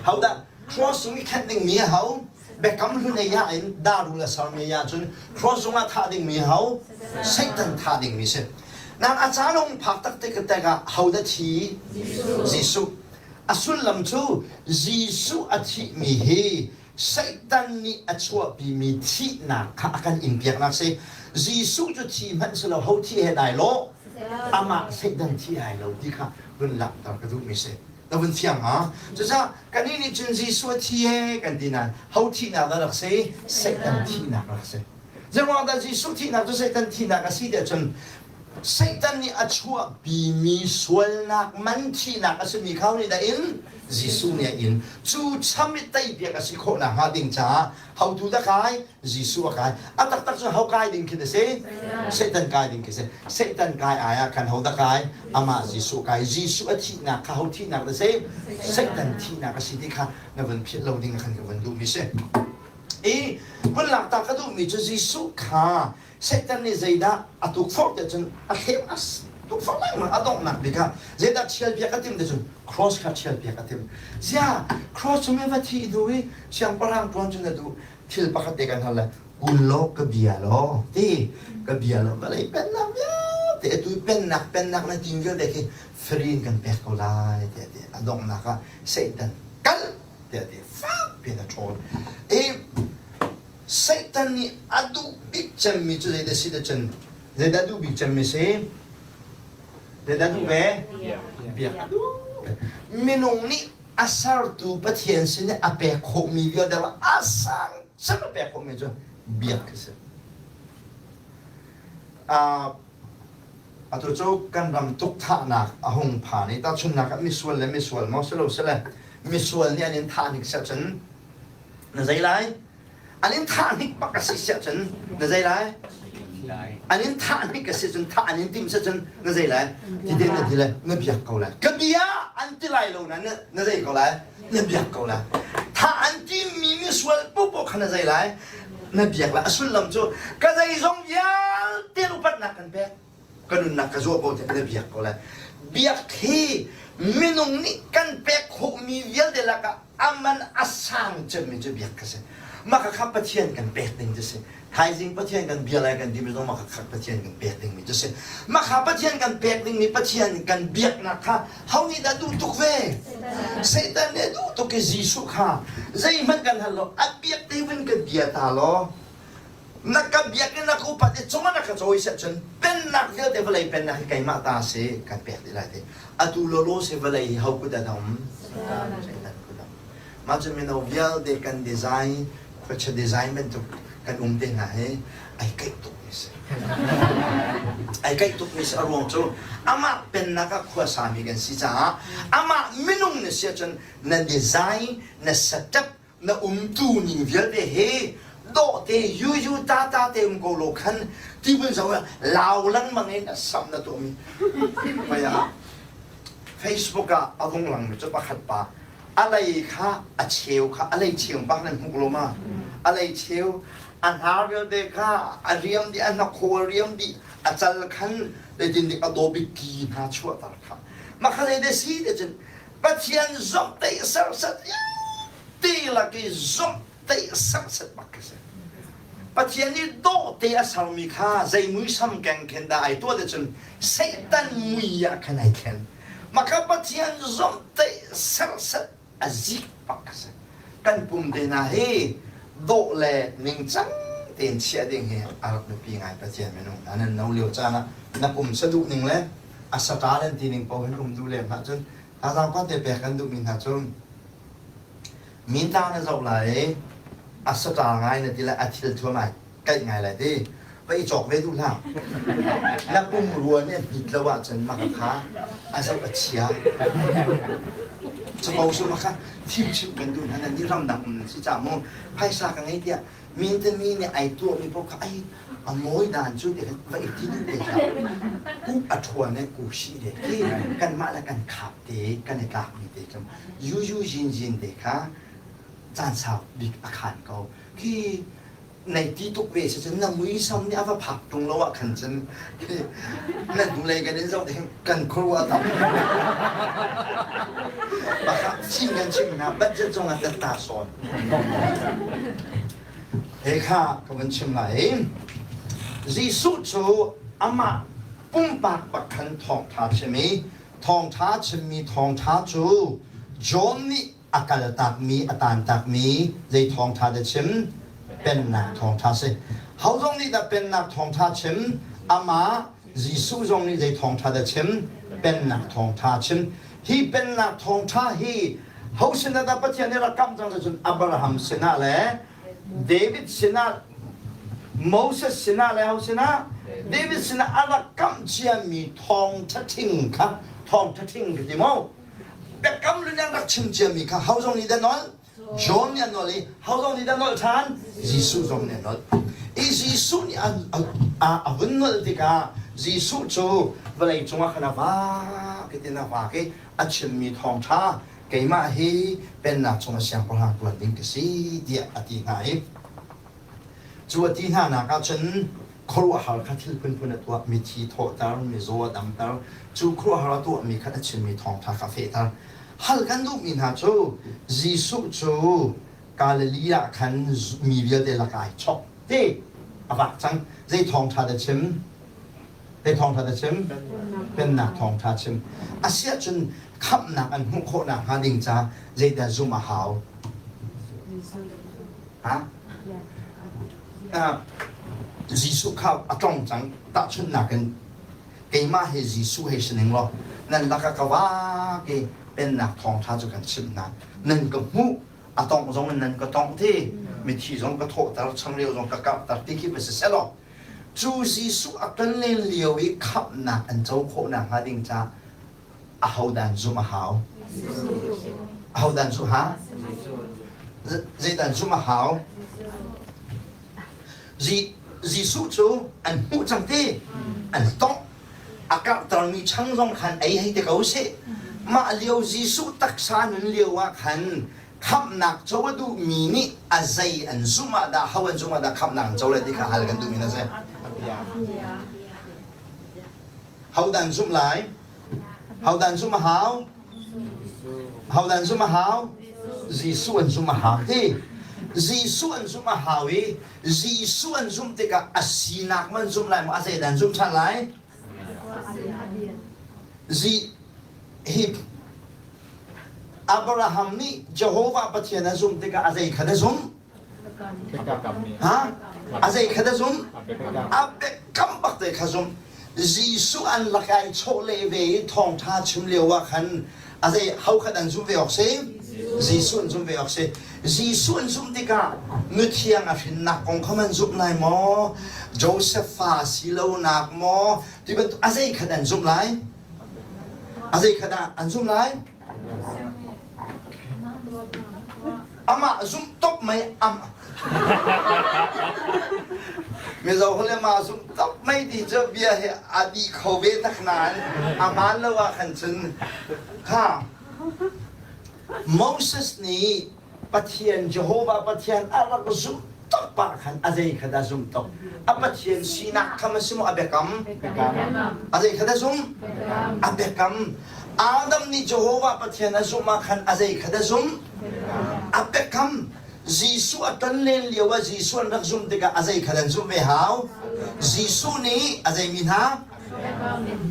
Hodah cross cung i khenh dingmi a ho? Biakam hlun ei ah in darul a sermi ah cun cross zungah thah dingmi ho Satan thah dingmi si. Nang a caan hung phak tak tik tikah ho dah thi? Jesuh. A sullam cu Jesuh a thihmi hi Satan nih a chuahpimi thihnak kha a kan inpiaknak si. Jesuh cu thi hmanh si lo ho thi he dai lo amah Satan thi ai lo ti kha vun langhter ka duhmi si. Na vun thiang hnga. Cucaah kannih nih cun Jesuh a thi he kan ti nain ho thihnak dah rak si? Satan thihnak rak si. Zeiruang dah Jesuh thihnak cu Satan thihnak a si tiah cun Satan nih a chuahpimi sualnak man thihnak a simi kha nih dah in Jesuh nih a in. Cu cham i teipiak a si khawh nakhnga ding caah hotu dah kai? Jesuh a kai. A taktak cu ho kai ding khi a si? Satan kai ding khi a si. Satan kai ai ah khan ho dah kai? Amah Jesuh kai. Jesuh a thihnak kha ho thihnak dah si? Satan thihnak a si ti kha na vun philh lo ding khan ka vun duhmi si. I vun lak ta ka duhmi cu Jesuh kha Satan nih zeidah a tukforh tiah cun a thlem a tukforh lengmang a donghnak bik ah zeidah ṭhialpiak a timh ti cun cross kha ṭhialpiak a timh. Sia cross cung i va thih hnu i siangpahrang ṭuan cu na duh thil pakhat te kan hal le kul law ka bia law ti ka bia law vawlei pennak vialte atu pennak pennak na ting vialte khi free in kan pek ko lai tiah ti a donghnak ah Satan kal tiah ti fak piin a ṭhawl i Satan nih a duh bik cemmi cu zeidah si cun zeidah duh bik cemmi si? Zeidah duh ve? Biak a duh. Minung nih a sertu Pathian sin i a pek khawhmi vialte a sang cem a pek khawhmi cu biak a si. Atu cu kan ram tukthahnak a hung phan i tahchunhnak ah misual le misual maw si lo sile misual nih an in thah hnik siah cun na zei lai an in thah hnik bak a si siah cun na zei lai an in thah hnik a si cun thah an in timh si cun na zei lai ti te na ti lai na biak ko lai ka bia an ti lai lo na na zei ko lai na biak ko lai thah an timmi misual popo kha na zei lai na biak lai a sullam cu ka zeizong vialte upatnak kan pek ka nunnak ka zuah ko tiah na biak ko lai biak hi minung nih kan pek khawhmi vialte lakah aman a sang cemmi cu biak ka si maka kha Pathian kan pek ding cu si thaizing Pathian kan bia lai kan timi zong maka kha Pathian kan pek dingmi cu si maka Pathian kan pek dingmi Pathian kan biaknak kha ho nih dah duh tuk ve Satan nih duh tuk i Jesuh kha zeihmanh kan hal lo a biak te vun kan bia ta law na ka biakinn na ka upat i cungah na ka cawi seh cun pennak vialte vawlei pennak hi keimah ta si kan pek dih lai ti atu lawlaw si vawlei hi ho kut ah dah um Satan kut ah mah cu mino vialte kan design khuacha design bantuk kan um te hna hi ai kaih tuk mi si ai kaih tuk mi si a ruang cu amah pennak ah khua sami kan si caah amah minung na si ahcun na design na setup Na umtu ning vialte hi dawhte yuyu tata te um ko lo khan ti vun zoh lau lengmang in a sam na tuahmi maya Facebook ah a vung langmi cu pakhat pa a lei kha a cheu kha a lei cheu bak nan hmuh lo ma a lei cheu a hnar vialte kha a riam dih a hnakhaw a riam dih a cal khan zeitin dik a daw bik ki hna chuahter kha makha zei de si te cun Pathian zomhtaih serhsat vialte lak i zomhtaih serhsat bak khi si. Pathian nih dawhte a sermi kha zei muisam keng khin dah ai tuah cun Satan mui ah khan ai thlen. Mah kha Pathian zomhtaih serhsat a zik bak a si. Kan pum te hna hi dawh le ningcang tein chiah ding hi a rak biapi ngai Pathian minung hna nan no lio caan ah na pum saduh ning le a saṭa an ti ning paoh in um duh lem hlah cun thazaang te pek kan duhmi hna cu minta na zoh lai i a saṭa ngai na ti lai a thil thuam ai kaih ngai lai ti va i cawk ve duh hlah na pum rua nih a hnit lo ahcun mah kha a zoh a chia capo su mah kha thim chimh kan duh hna nan nih ramdang um nan si caah mu phaisa ka ngei tiah. Min te mi nih ai tuahmi paoh kha ai a mawi dan cu ti khan va i ti duh te hlah. Ku a ṭhuan e ku si de khi kanmah le kan khap te kan i tlakmi te cu yu yu jin jin te kha caan sau bik a khan ko. Khi nei ti tuk ve si cun na muisam nih a va phak ṭung lo ah khan cun na hnulei kan in zoh ding kan khuaruah tam. Bakha chim kan chim hna budget zong ah tat ta sawn. He kha ka van chim lai. Jesuh cu amah pumpak bak khan thawngṭha chim i thawngṭha chimmi thawngṭha cu John nih a kaltakmi a tantakmi zei thawngṭha dah chim? Pennak thawngṭha si. Ho zong nih dah pennak thawngṭha chim? Amah Jesuh zong nih zei thawngṭha dah chim? Pennak thawngṭha chim. Hi pennak thawngṭha hi ho sinah dah Pathian nih rak kamh cang cun Abraham sinah le David sinah Moses sinah le ho sinah David sinah a rak kamh ciami thawngṭha ṭhing kha thawngṭha ṭhing ka ti maw biakam lu nih an rak chim ciami kha ho zong nih dah nawl John nih a nawl i ho zong nih dah nawl ṭhan Jesuh zong nih a nawl i Jesuh nih a vun nawl tikah Jesuh cu vawlei cungah khan a vak i tin a vak i a chimmi thawngṭha keimah hi pennak chungah siangpahrang ṭuan ding ka si tiah a ti hna i cu a ti hna nak ah cun khuaruahhar kha thil phunphun a tuah mithi thawhter mizaw a damter cu khuaruahhar a tuahmi kha a chimmi thawngṭha kha fehter hal kan duhmi hna cu Jesuh cu Galilee ah khan mi vialte lakah ai chok te a vak cang zei thawngṭha dah chim Zei thawngṭha dah chim? Pennak thawngṭha chim. Asiahcun khamhnak an hmuh khawh nakhnga ding ca zeidah zumh a hau? Ha? Jesuh kha a tong cang. Tahchunhnak in keimah he Jesuh he si ning law nan lakah ka vak i pennak thawngṭha cu kan chimh hna. Nan ka hmuh a tongh zong in nan ka tongh ti mithi zong ka thawhter changreu zong ka karhter ti khi va si selaw Cu Jesuh a kan len lio i khamhnak an co khawh nakhnga ding caah ahodah an zumh a hau? Ahodah an zumh ha? Zeidah an zumh a hau? Jesuh cu an hmuh cang ti, an tongh, a karhtermi chang zong khan ei hei ti ko seh. Mah lio Jesuh taksa nun lio ah khan khamhnak co a duhmi nih a zei an zumh ah dah ho an zumh ah dah khamhnak an co lai ti kha hal kan duhmi na si. Ho dah an zumh lai? Ho dah an zumh a hau? Ho dah an zumh a hau? Jesuh an zumh a hau ti. Jesuh an zumh a hau i Jesuh an zumh tikah a sinak man zumh lai maw a zei dah an zumh ṭhan lai? Hi Abraham nih Jehovah Pathian a zumh tikah a zei kha a zumh? Ha? A zei kha a zumh? A biakam bak te kha zumh. Jesuh an lak ai chawhleh ve i thawngṭha chim lio ah khan a zei ho khat an zumh ve awk si? Jesuh an zumh ve awk si. Jesuh an zumh tikah nuthiang a hrinnak kong kha man zumh lai maw? Joseph fa si lonak maw? Ti bantuk a zei khat an zumh lai? A zei kha dah an zumh lai? Amah zumh top mei am Mizo hole ma zumh top mei ti cu bia hi a di kho ve tak nain a hmaan lo ah khan cun kha Moses nih Pathian Jehovah Pathian a rak zumh tuk pah khan a zei kha dah zumh tuk a Pathian sinak kha ma si maw a biakam a zei kha dah zumh a biakam Adam nih Jehovah Pathian a zumh ah khan a zei kha dah zumh a biakam Jesuh a ton len lio ah Jesuh an rak zumh tikah a zei kha an zumh ve hau Jesuh nih a zei mi hna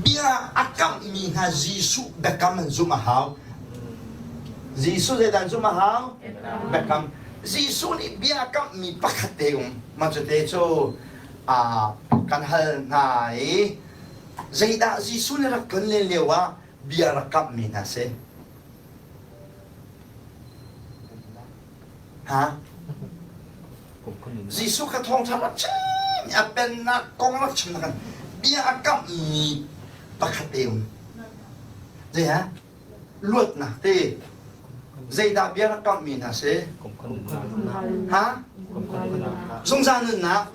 bia a kamhmi hna Jesuh biakam an zumh a hau. Jesuh zeidah an zumh a hau? Biakam. Jesuh nih bia a kamhmi pakhat te um. Mah cu te cu kan hal hna i zeidah Jesuh nih rak ton len lio ah bia rak kamhmi hna si? Ha? Jesuh kha thawngṭha rak chim a pennak kong rak chim nakin bia a kamhmi pakhat te um. Zei ha? Luatnak te. Zeidah bia rak kamhmi hna si? Ha? Zungzal nunnak.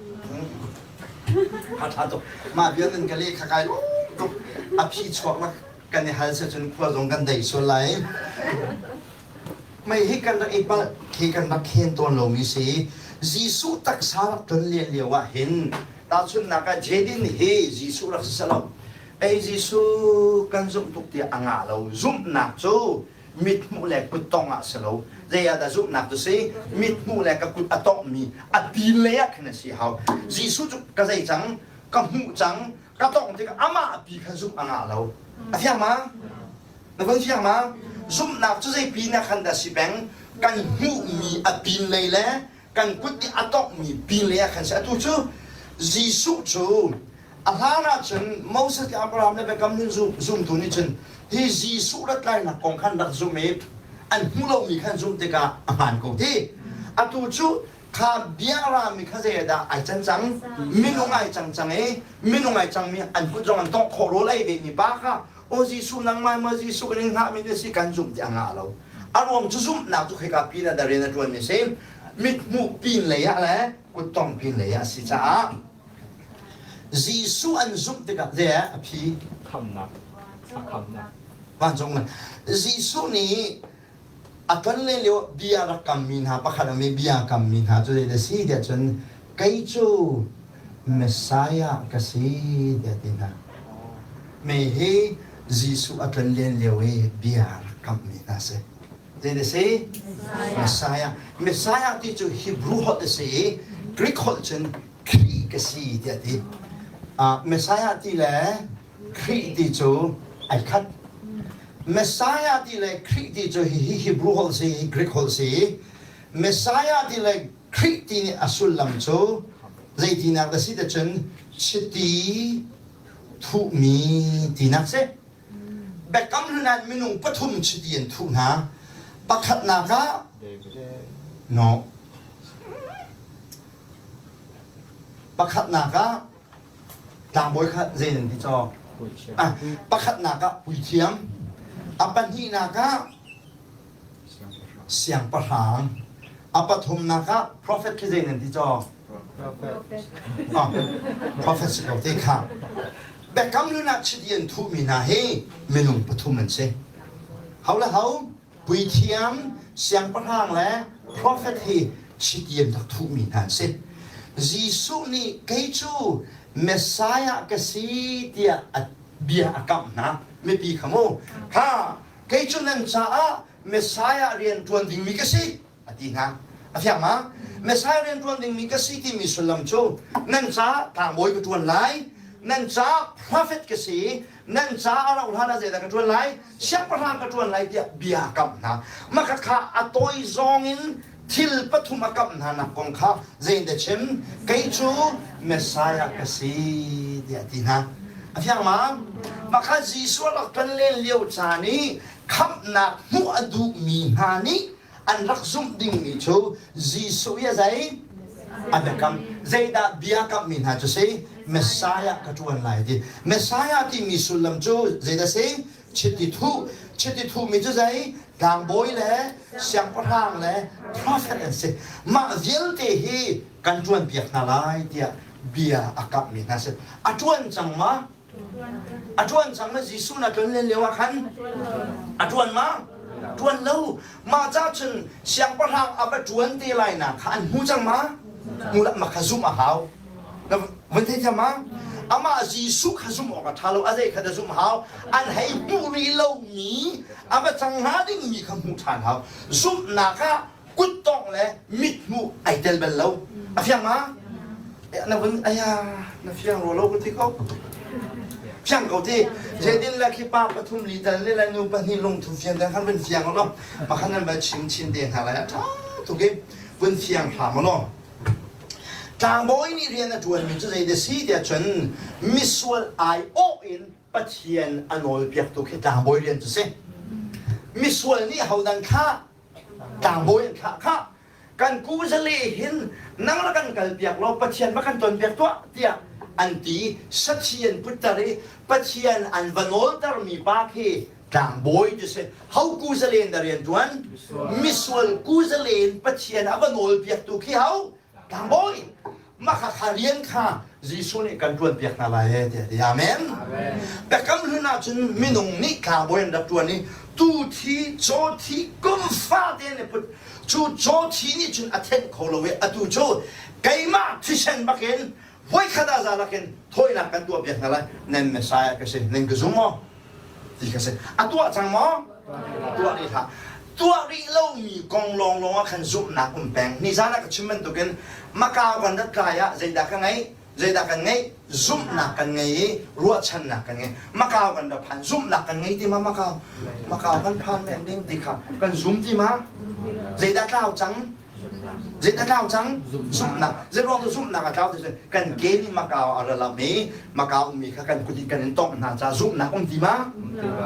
Ha ṭha tuk. Mah bia nan ka leh kha kai tuk. A phi chuak lak kan i hal se cun khua zong kan dei sual lai. Mei hi kan rak i palh khi kan rak khen tawn lomi si. Jesuh taksa rak ton len lio ah hin tahchunhnak ah Jedin hi Jesuh rak si selo. Ei Jesuh kan zumh tuk tiah a ngah lo. Zumhnak cu mithmuh le kuttong ah si lo. Zei ah dah zumhnak cu si? Mithmuh le ka kut a tonghmi a pin lei ah khin a si hau. Jesuh cu ka zei cang, ka hmuh cang, ka tongh tikah amah pi kha zumh a ngah lo. A fiang ma? Na von fiang ma? Zumhnak cu zei pin ah khan dah si peng? Kan hmuhmi a pin lei le kan kut nih a tonghmi pin lei ah khan si. Atu cu Jesuh cu a hlan ahcun Moses le Abraham le Biakam hlun zumtu nih cun hi Jesuh rat lainak kong khan rak zum i an hmuh lomi khan zumh tikah a hmaan ko ti. Atu cu kha bia rami kha zei dah ai can cang? Minung ai cang cang i minung ai cangmi an kut zong an tongh khawh rawl ei ve mi pa kha aw Jesuh nangmah maw Jesuh kan in hngahmi na si kan zumh ti a ngah lo. A ruang cu zumhnak cu khika pin ah dah rian a ṭuanmi si. Mithmuh pin lei ah le kuttong pin lei ah a si caah Jesuh an zumh tikah zei a phi? Khamnak. A khamnak. Vancung Jesuh nih a ton len lio bia rak kammi hna pakhat a bia kammi hna cu zei si tiah cun kei cu Messiah ka si tiah ti hna. Me hi Jesuh a ton len lio i bia rak kammi hna si. Zei na si? Messiah. Messiah ti cu Hebrew holh a si i Greek holh cun Khrih ka si tiah ti. Messiah ti le Khrih ti cu ai khat. Messiah ti le Khrih ti cu hihi Hebrew holh si, Greek holh si. Messiah ti le Khrih ti nih a sullam cu zeitinak dah si ti cun chiti thuhmi tinak si. Biakam hlun ah minung pathum chiti an thuh hna. Pakhatnak ah no. Pakhatnak ah tlangbawi kha zei nan ti caw? Ah, pakhatnak ah puithiam, a pahnihnak ah siangpahrang, a pathumnak ah prophet khi zei nan ti caw? Ah, prophet si ko te kha. Biakam hlun ah chiti an thuhmi hna hi minung pathum an si. Ho le ho? Puithiam, siangpahrang le prophet hi chiti an rak thuhmi hna an si. Jesuh nih kei cu Messiah ka si tiah a bia a kamh hna. Mipi kha mu. Ha, kei cu nan caah Messiah rian ṭuan dingmi ka si. A ti hna. A fiang ma? Messiah rian ṭuan dingmi ka si timi sullam cu nan caah tlangbawi ka ṭuan lai, nan caah prophet ka si, nan caah a rauh hlan ah zeidah ka ṭuan lai, siangpahrang ka ṭuan lai tiah bia a kamh hna. Makhat kha a tawi zawng in thil pathum a kamh hna nak kong kha zei in dah chim? Kei cu Messiah ka si tiah a ti hna. A fiang ma? Mah kha Jesuh a rak ṭuan len lio caan i khamhnak hmuh a duhmi hna nih an rak zumh dingmi cu Jesuh i a zei? A biakam. Zeidah bia kamhmi hna cu si? Messiah ka ṭuan lai ti. Messiah timi sullam cu zeidah si? Chiti thuh. Chiti thuhmi cu zei? Tlangbawi le siangpahrang le prophet an si. Mah vialte hi kan ṭuanpiak hna lai tiah bia a kamhmi hna si. A ṭuan cang ma? A ṭuan cang ma Jesuh na tlon len lio ah khan? A ṭuan ma? Ṭuan lo. Mah ca cun siangpahrang a va ṭuan te lai nak kha an hmu cang ma? Hmu lah ma kha zumh a hau. Na van thei thiam ma? Amah Jesuh kha zumh awk a ṭha lo. A zei kha dah zumh hau? An hei hmuh rih lomi a va cang hnga dingmi kha hmuh ṭhan hau. Zumhnak ah kuttongh le mithmuh ai tel bal lo. A fiang ma? Na vun aya na fiang ro lo ka ti ko. Fiang ko ti. Jedin la khi pa pathum li tal le la nu pahnih lungthu fiang dan khan vun fiang lo. Makhan nan va chim chin te hna lai a tha tuk i vun fiang hram lo. Tlangbawi nih rian a ṭuanmi cu zei da si tiah cun misual ai awh in Pathian a nawlpiaktu khi tlangbawi rian cu si. Misual nih hodan kha tlangbawi an thlah kha kan kuzale hin nang ra kan kalpiak law Pathian va kan tonpiak tuah tiah an ti sathi an putter i Pathian an va nawltermi pa khi Tlangbawi ti si. Ho ku zalen da rian ṭuan? Misual ku zalen Pathian a va nawl piaktu khi ho? Tlangbawi. Mah kha rian kha Jesuh nih kan ṭuan piak hna lai e tiah ti. Amen. Biakam hlun ahcun minung nih tlangbawi an rak ṭuan i tu thi, caw thi, kum fate an i put. Cu caw thi nih cun a thenh kho lo i atu cu keimah thisen bakin voikhat ah za lakin thawinak kan tuah piak hna lai. Nan Messiah ka si, nan ka zum maw? Ti ka si. A tuah cang maw? Tuah rih hlah. Tuah rih lomi kong lawnglawng ah khan zumhnak um peng. Nizan ah ka chim bantukin Macau kan rat lai ah zeidah ka ngeih? Zeidah kan ngeih? Zumhnak kan ngei i ruahchannak kan ngei. Macau kan ra phan. Zumhnak kan ngei ti ma Macau? Macau kan phan men ding ti kha kan zum ti ma? Zeidah tlau cang? Zeidah tlau cang? Zumhnak. Zeiruang tu zumhnak a tlau ti cun kan ke nih Macau a ra lam i Macau ummi kha kan kut in kan in tongh hna caah zumhnak um ti ma?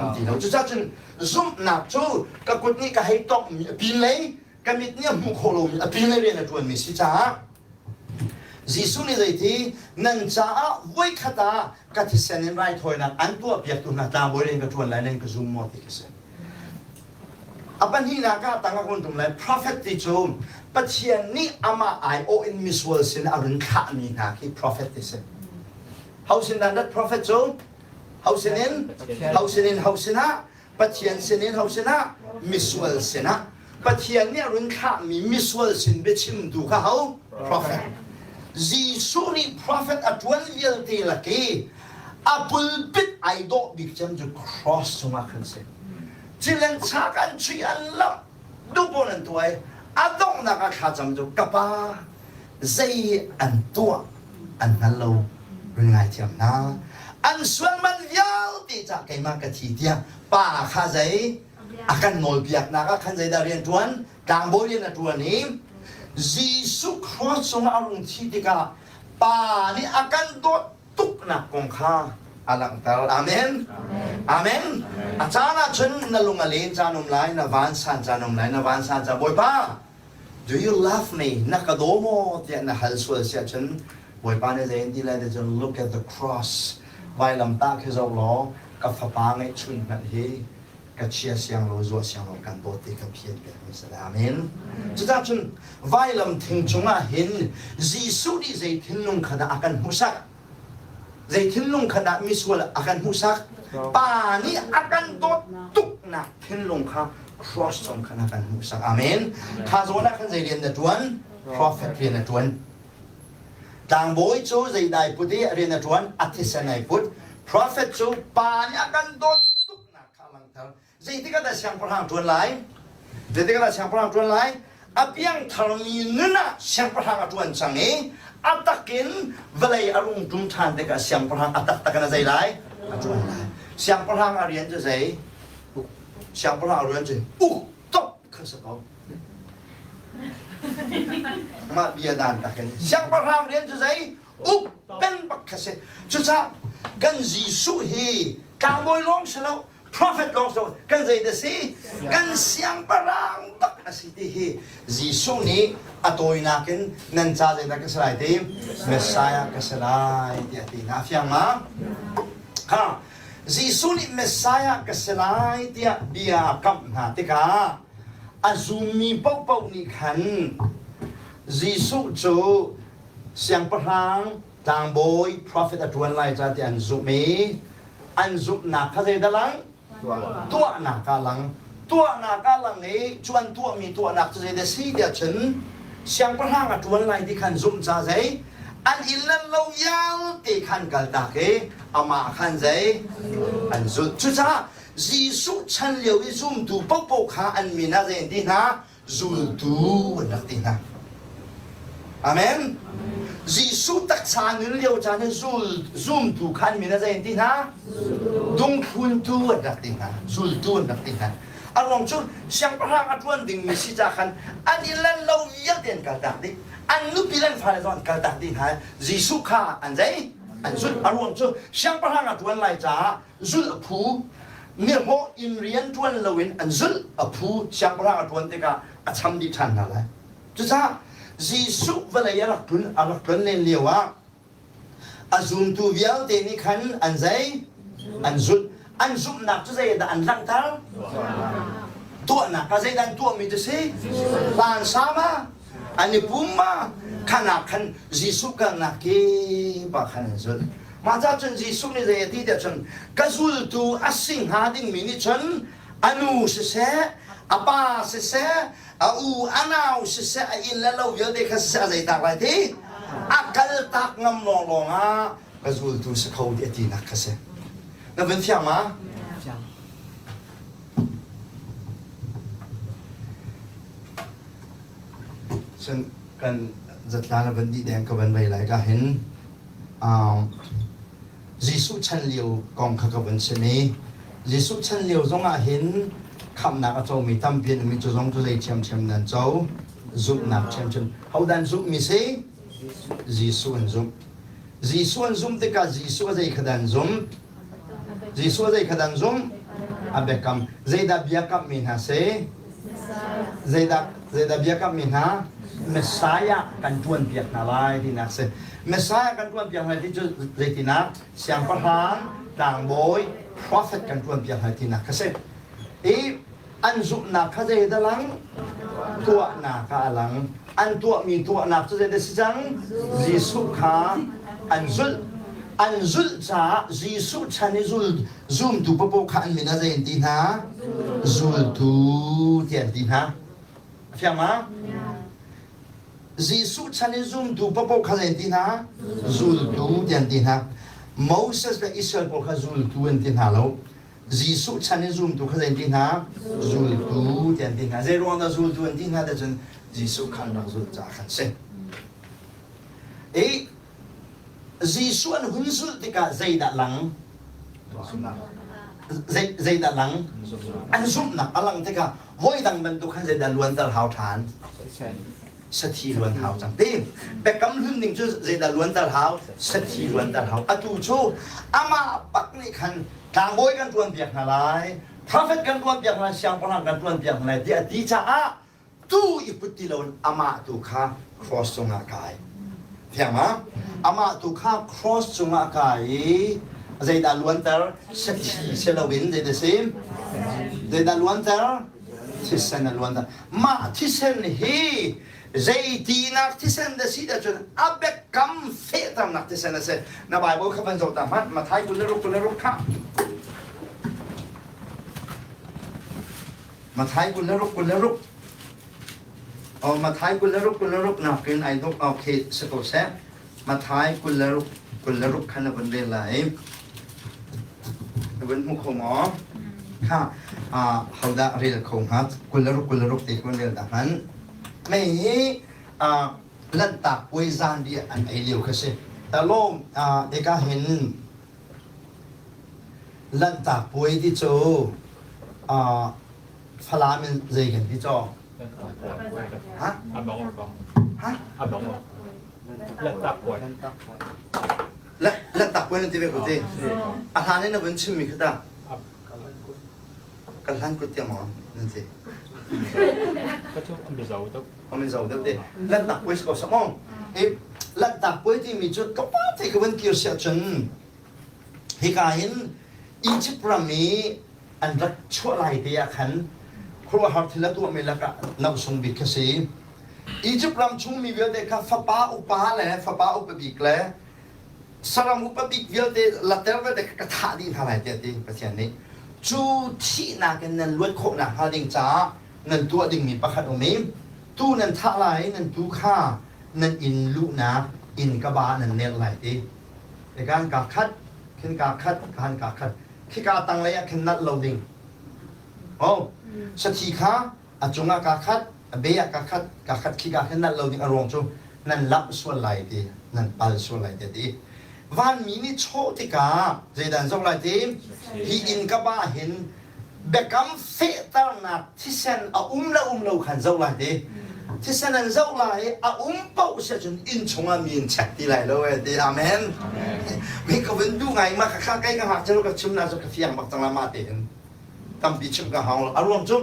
Um ti lo. Cucaah cun zumhnak cu ka kut nih ka hei tonghmi a pinlei, ka mit nih a hmuh khawh lomi a pinlei rian a ṭuanmi si caah Jesuh nih zeiti nan caah voikhat ah ka thisen in raithawinak an tuahpiaktu hna tlangbawi rian ka ṭuan lai nan ka zum maw ti ka si. A pahnihnak ah tang a kun tum lai prophet ti cu Pathian nih amah aiawh in misual sin a run thlahmi hna khi prophet ti si. Ho sin dah that prophet cu? Ho sin in? Ho sin in ho sinah? Pathian sin in ho sinah? Misual sinah. Pathian nih a run thlahmi misual sin biachimtu kha ho? Prophet. Jesuh nih prophet a ṭuan vialte lak i a pulpit ai dawh bik cem cu cross cungah khan si. Cilen chak an chuih an lamh duhpawn an tuah i a donghnak ah thlacam cu ka pa zei an tuah an hngal lo run ngaithiam hna an sual man vialte cah keimah ka thi tiah pa kha zei a kan nawlpiaknak ah khan zeidah rian ṭuan tlangbawi rian a ṭuan i Jesuh cross cungah a rung thih tikah pa nih a kan dawt tuknak kong kha a langhter. Amen. Amen. A caan ah cun na lung a len caan um lai, na vansan caan um lai, na vansan caan Bawipa, do you love me? Na ka daw maw? tiah na hal sual siah cun Bawipa nih zei in ti lai ti cun look at the cross. Vailamtah khi zoh law ka fapa ngeihchun hmanh hi ka chia siang lo zuah siang lo kan dawt ti ka phiat pek mi si amen cucaah cun vailam thing cungah hin Jesuh nih zei thinlung kha dah a kan hmuhsak zei thinlung kha dah misual a kan hmuhsak pa nih a kan dawt tuknak thinlung kha cross cung khan a kan hmuhsak amen kha zawn ah khan zei rian na tuan prophet rian na tuan tlangbawi cu zeidai put i rian a tuan a thisen ai put prophet cu pa nih a kan dawt tuknak kha a langhter. Zeitik ah dah siangpahrang ṭuan lai? Zeitik ah dah siangpahrang ṭuan lai? A piangtharmi nun ah siangpahrang a ṭuan cang i a takin vawlei a rung ṭum ṭhan tikah siangpahrang a taktak in a zei lai? A ṭuan lai. Siangpahrang a rian cu zei? Siangpahrang a rian cu uk top kha si ko. Mah bia dan takin siangpahrang rian cu zei? Uk peng bak kha si. Cucaah kan Jesuh hi tlangbawi lawng si lo, prophet lawng si lo, kan zei dah si? Kan siangpahrang bak a si ti hi Jesuh nih a tawinak in nan ca zeidah ka si lai ti? Messiah ka si lai tiah a ti hna. Fiang ma? Ha, Jesuh nih Messiah ka si lai tiah bia a kamh hna tikah a zummi paohpaoh nih khan Jesuh cu siangpahrang tlangbawi prophet a ṭuan lai ca ti an zumh i an zumhnak kha zeidah lang tuahnak ah lang tuahnak ah lang i cu an tuahmi tuahnak cu zeidah si tiah cun siangpahrang a ṭuan lai ti khan zumh ca zei an inn le lo vialte khan kaltak i amah khan zei an zulh cucaah Jesuh chan lio i zumtu paohpaoh kha an min ah zei an ti hna zultu an rak ti hna. Amen. Jesuh taksa nun lio caan in zul zumtu kha an min a zei an ti hna? Dungthluntu an rak ti hna. Zultu an rak ti hna. A ruang cu siangpahrang a ṭuan dingmi si ca khan an i lan lo vialte an kaltak dih. An nupi le an fale zong an kaltak dih hna. Jesuh kha an zei? An zulh. A ruang cu siangpahrang a ṭuan lai caah zulh a phu nihlawh in rian ṭuan loin an zulh a phu siangpahrang a ṭuan tikah a cham dih ṭhan hna lai cucaah Jesuh vawlei a rak tlun a rak tlun len lio ah a zumtu vialte nih khan an zei an zulh. An zumhnak cu zeidah an langhter? Tuahnak ah zeidah an tuahmi cu si? Hla an sa ma? An i pum ma? Khan ah khan Jesuh kalnak kip ah khan an zulh. Mah ca cun Jesuh nih zei a ti tiah cun ka zultu a si hnga dingmi nih cun a nu siseh, a pa siseh, a u a nau siseh, a inn le lo vialte kha siseh a zeitak lai ti? A kaltak ngam lawnglawng ah ka zultu si kho ti a tinak kha si. Na vun fiang ma? Fiang. Cun kan zatla na van dih deng ka van vei lai ka hin Jesuh chan lio kong kha ka vun chim i Jesuh chan lio zongah hin khamhnak a comi tampi an um i cu zong cu zei ṭhiamṭhiam nan co zumhnak ṭhiamṭhiam hodah an zumhmi si Jesuh an zumh Jesuh an zumh tikah Jesuh a zei kha dah an zumh? Jesuh a zei kha dah an zumh? A biakam. Zeidah biakammi hna si? Zeidah zeidah biakammi hna? Messiah kan ṭuanpiak hna lai tinak si. Messiah kan ṭuanpiak hna ti cu zeitinak? Siangpahrang, tlangbawi, prophet kan ṭuanpiak hna tinak kha si. I an zumhnak kha zeidah lang? Tuahnak ah a lang. An tuahmi tuahnak cu zeidah si cang? Jesuh kha an zulh. An zulh caah Jesuh chan i zul zumtu papoh kha an min ah zei an ti hna? Zultu tiah an ti hna. A fiang ma? Jesuh chan i zumtu papoh kha zei an ti hna? Zultu tiah an ti hna. Moses le Israel pawl kha zultu an ti hna lo. Jesuh chan i zumtu kha zei an ti hna? Zultu ti an ti hna. Zei ruang dah zultu an ti hna ti cun Jesuh kha an rak zulh caah khan si. I Jesuh an hun zulh tikah zeidah lang? Zeidah lang? An zumhnak a lang tikah voidang bantuk khan zeidah luanter hau ṭhan? Sathi luan hau cang ti. Biakam hlun ning cu zeidah luanter hau? Sathi luanter hau. Atu cu amah bak nih khan tlangbawi kan ṭuan piak hna lai, prophet kan ṭuan piak hna lai, siangpahrang kan ṭuan piak hna lai tiah a ti caah tu i put ti loin amah tu kha cross cungah kai. Fiang ma? Amah tu kha cross cungah kai i zeidah luanter? Sathi si loin zeidah si? Zeidah luanter? Thisen a luanter. Mah thisen hi zeitinak thisen dah si ahcun a biakam fehternak thisen a si. Na Bible kha van zoh ta hmanh. Matthai 26 26 kha. Matthai 26 26. Oh, Matthai 26 26 nakin ai dok okay si ko seh. Matthai 26 26 kha na vun rel lai. Na vun hmu kho maw? Kha hodah rel kho hnga? 26 26 te kun rel ta hmanh. Mei hi Lanhtak puai zanriah an ei lio kha si. Talawm eka hin Lanhtak puai ti cu Falam in zei kan ti caw? Ha? Ha? Lanhtak puai. Lanhtak puai nan ti ve ko ti. A hlan in na vun chimmi kha ta. Kan hlan kut tiang maw nan ti? Ka cu an bizo deuh. An bizo deuh te. Lanhtak puai si ko sak maw? I lanhtak puai timi cu tlawmpal te ka vun kir siah cun hika hin Egypt ram i an rak chuah lai te ah khan khuaruahhar thil a tuahmi lakah nausung bik kha si. Egypt ram chung mi vialte kha fapa upa le fapa upa bik le saram upa bik vialte later vialte kha ka thah dih hna lai tiah ti Pathian nih. Cu thihnak in nan luat khawh nakhnga ding caah nan tuah dingmi pakhat um i tu nan thah lai nan tu kha nan inn luhnak inn ka ba nan nelh lai ti. Ekan ka khat, khin ka khat, kan ka khat. Khika tanglei ah khin nalh lo ding. Oh, sathi kha a cungah kaa khat, a be ah kaa khat, kaa khat khika khin nalh lo ding a ruang cu nan lamh sual lai ti, nan pal sual lai ti a ti. Vanmi nih chawh tikah zeidah an zoh lai ti? Hi inn ka ba hin biakam fehternak thisen a um le um lo khan zoh lai ti. Thisen an zoh lai i a um paoh si ahcun inn chungah mi in check ti lai lo e ti. Amen. Mi ka vun duh ngai ma kha kai ka ngak ka chim na cu ka fiang bak cang la ma te hin. Tampi chim ka hau lo. A ruang cu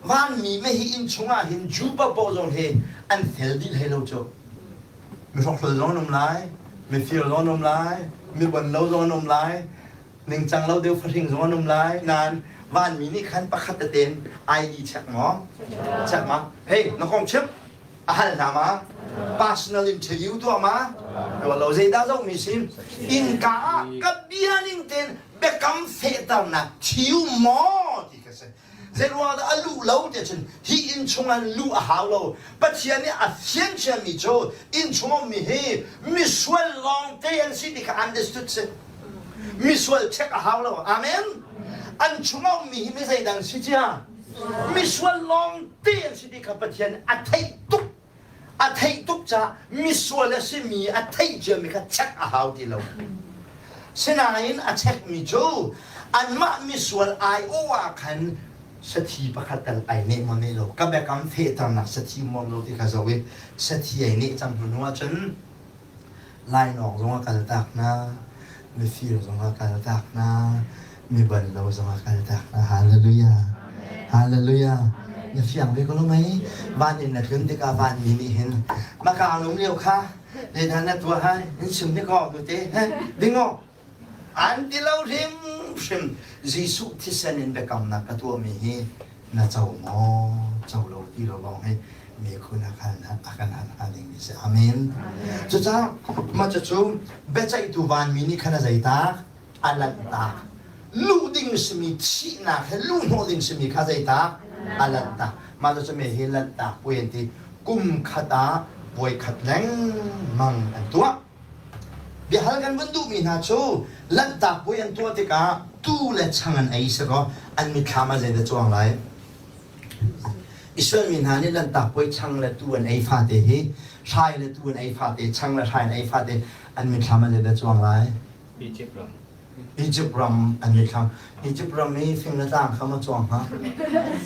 vanmi me hi inn chungah hin Jew paohpaoh zong hi an fel dih hlei lo cu. Mi hrokhrol zong an um lai, mifir zong an um lai, mi bon lo zong an um lai. Ningcang lo deuh fahring zong an um lai. Nain vanmi nih khan pakhat tete in ID check maw? Check ma? Hey, na kong chim. A hal hna ma? Personal interview tuah ma? Tuah lo. Zeidah zohmi si? Innka ah ka bia ning tein biakam fehternak thiu maw ti kha si. Zeiruang dah a luh lo tiah cun hi inn chung ah luh a hau lo. Pathian nih a fian ciami cu inn chung ummi hi misual lawngte an si ti kha understood si. Misual check a hau lo. Amen. An chung a ummi hi mi zeidang si cia? Misual lawngte an si ti kha Pathian a theih tuk. A theih tuk caah misual a simi a theih ciami kha check a hau ti lo. Sinain a checkmi cu anmah misual aiawh ah khan sathi pakhat tal ai neh maw neh lo, ka biakam fehternak sathi maw lo ti kha zoh i sathi ai neh cang hnu ahcun lainawng zong a kaltak hna, mifir zong a kaltak hna, mi ban lo zong a kaltak hna. Hallelujah. Hallelujah. Na fiang ve ko lo mei? Van in na tlun tikah vanmi nih hin maka lung lio kha zeidah na tuah hai in chim ni ko nute he dingo an ti lo hrim hrim Jesuh thisen in biakamnak ka tuahmi hi na co maw co lo ti lo lawng hi mi khun a kan a kan hal hnga ding mi si. Amen. Cucaah mah cucu biaceihtu vanmi nih khan a zeitak a lanhtak. Luh ding simi thihnak he luh hnawh ding simi kha zeitak a lanhtak. Mah cucu me hi lanhtak puai an ti. Kum khat ah puai khat lengmang an tuah. Biahal kan vun duhmi hna cu Lanhtak puai an tuah tikah tuu le chang an ei sikaw an mitthlam ah zeidah cuang lai? Israel mi hna nih Lanhtak puai chang le tuu an ei fate hi hrai le tuu an ei fate, chang le hrai an ei fate an mitthlam ah zeidah cuang lai? Egypt ram. Egypt ram an mitthlam. Egypt ram hi fing le tlang kha ma cuang hnga?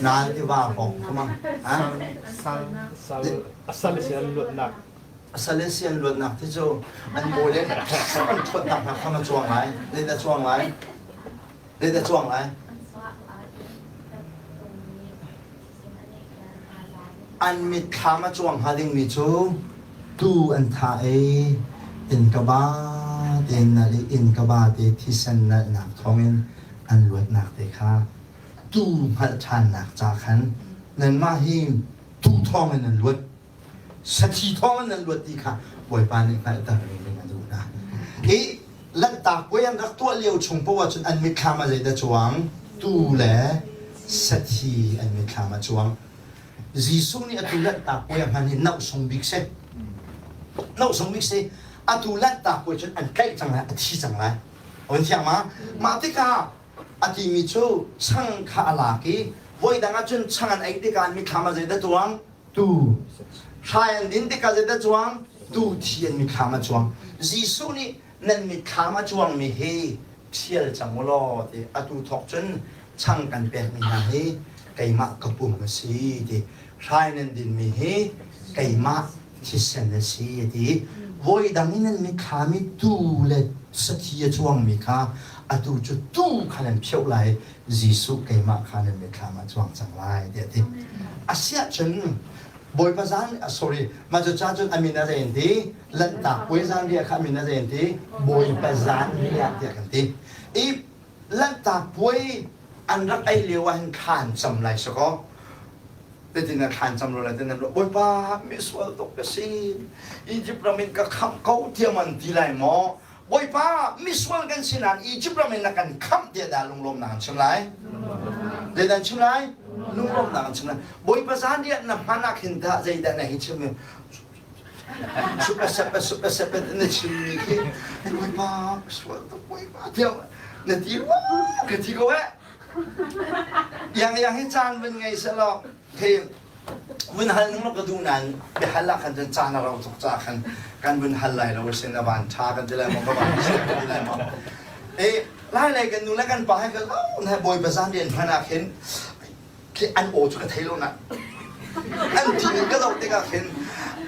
Nal tiva hrawng kha ma? Sal, sal, sal si an luatnak. Salesian luatnak ti cu an bawi le an ṭhuatnak hna kha na cuang lai. Zeidah cuang lai? Zeidah cuang lai? An mitthlam a cuang hnga dingmi cu tuu an thah i innkaba tein nalh i innkaba te thisen nalhnak thawngin an luatnak te kha tuu hngalh ṭhannak ca khan nanmah hi tuu thawngin nan luat. Sathi thawng in nan luat ti kha Bawipa nih hngalhter ding a duh hna. Hi Lanhtak puai an rak tuah lio chung paoh ahcun an mitthlam ah zeidah cuang? Tuu le sathi an mitthlam ah cuang. Jesuh nih atu Lanhtak puai a hman hi nauhsung bik si. Nauhsung bik si. Atu Lanhtak puai cun an tlaih cang lai, a thi cang lai. On thiang ma? Mah tikah a timi cu chang kha a lak i voidang ahcun chang an ei tikah an mitthlam ah zeidah tuang? Tuu hrai an din tikah zeidah cuang? Tuu thi an mitthlam a cuang. Jesuh nih nan mitthlam a cuangmi hi ṭhial cang u law ti atu thawk cun chang kan pekmi hna hi keimah ka pum a si ti hrai nan dinmi hi keimah thisen a si a ti. Voi dang i nan mitthlam i tuu le sathi a cuangmi kha atu cu tuu kha nan phioh lai Jesuh keimah kha nan mitthlam ah cuang cang lai tiah a ti. Asiahcun Bawipa zan sorry mah cu ca cun a min a zei an ti Lanhtak puai zan riah kha a min a zei an ti Bawipa zan riah tiah kan ti. I Lanhtak puai an rak ei lio ah hin thla an cam lai sakaw Tetin thla an cam lo lai tin an ruah Bawipa misual tuk ka si Egypt ram in ka khamh ko tiah an ti lai maw Bawipa, misual kan si nain Egypt ram in na kan khamh tiah dah lunglawmnak an chim lai? Zeidah an chim lai? Lunglawmnak an chim lai. Bawipa zanriah na hman ah khin dah zeidah na hi chim i supe sepe supe sepe na chimmi khi Bawipa, sual tuk Bawipa tiah na ti rua ka ti ko eh. Yang yang hi caan vun ngei selaw khi Vun hal ning ka duh nain biahal ah khan cun caan a rau tuk caah khan kan vun hal lai lo sin a van ṭha kan ti lai maw ka van sia kan ti lai maw. E lai lei kan nu le kan pa he ka lo na Bawipa zan rian hman ah khin khi an aw cu ka thei lo na an ti ning ka zoh tikah khin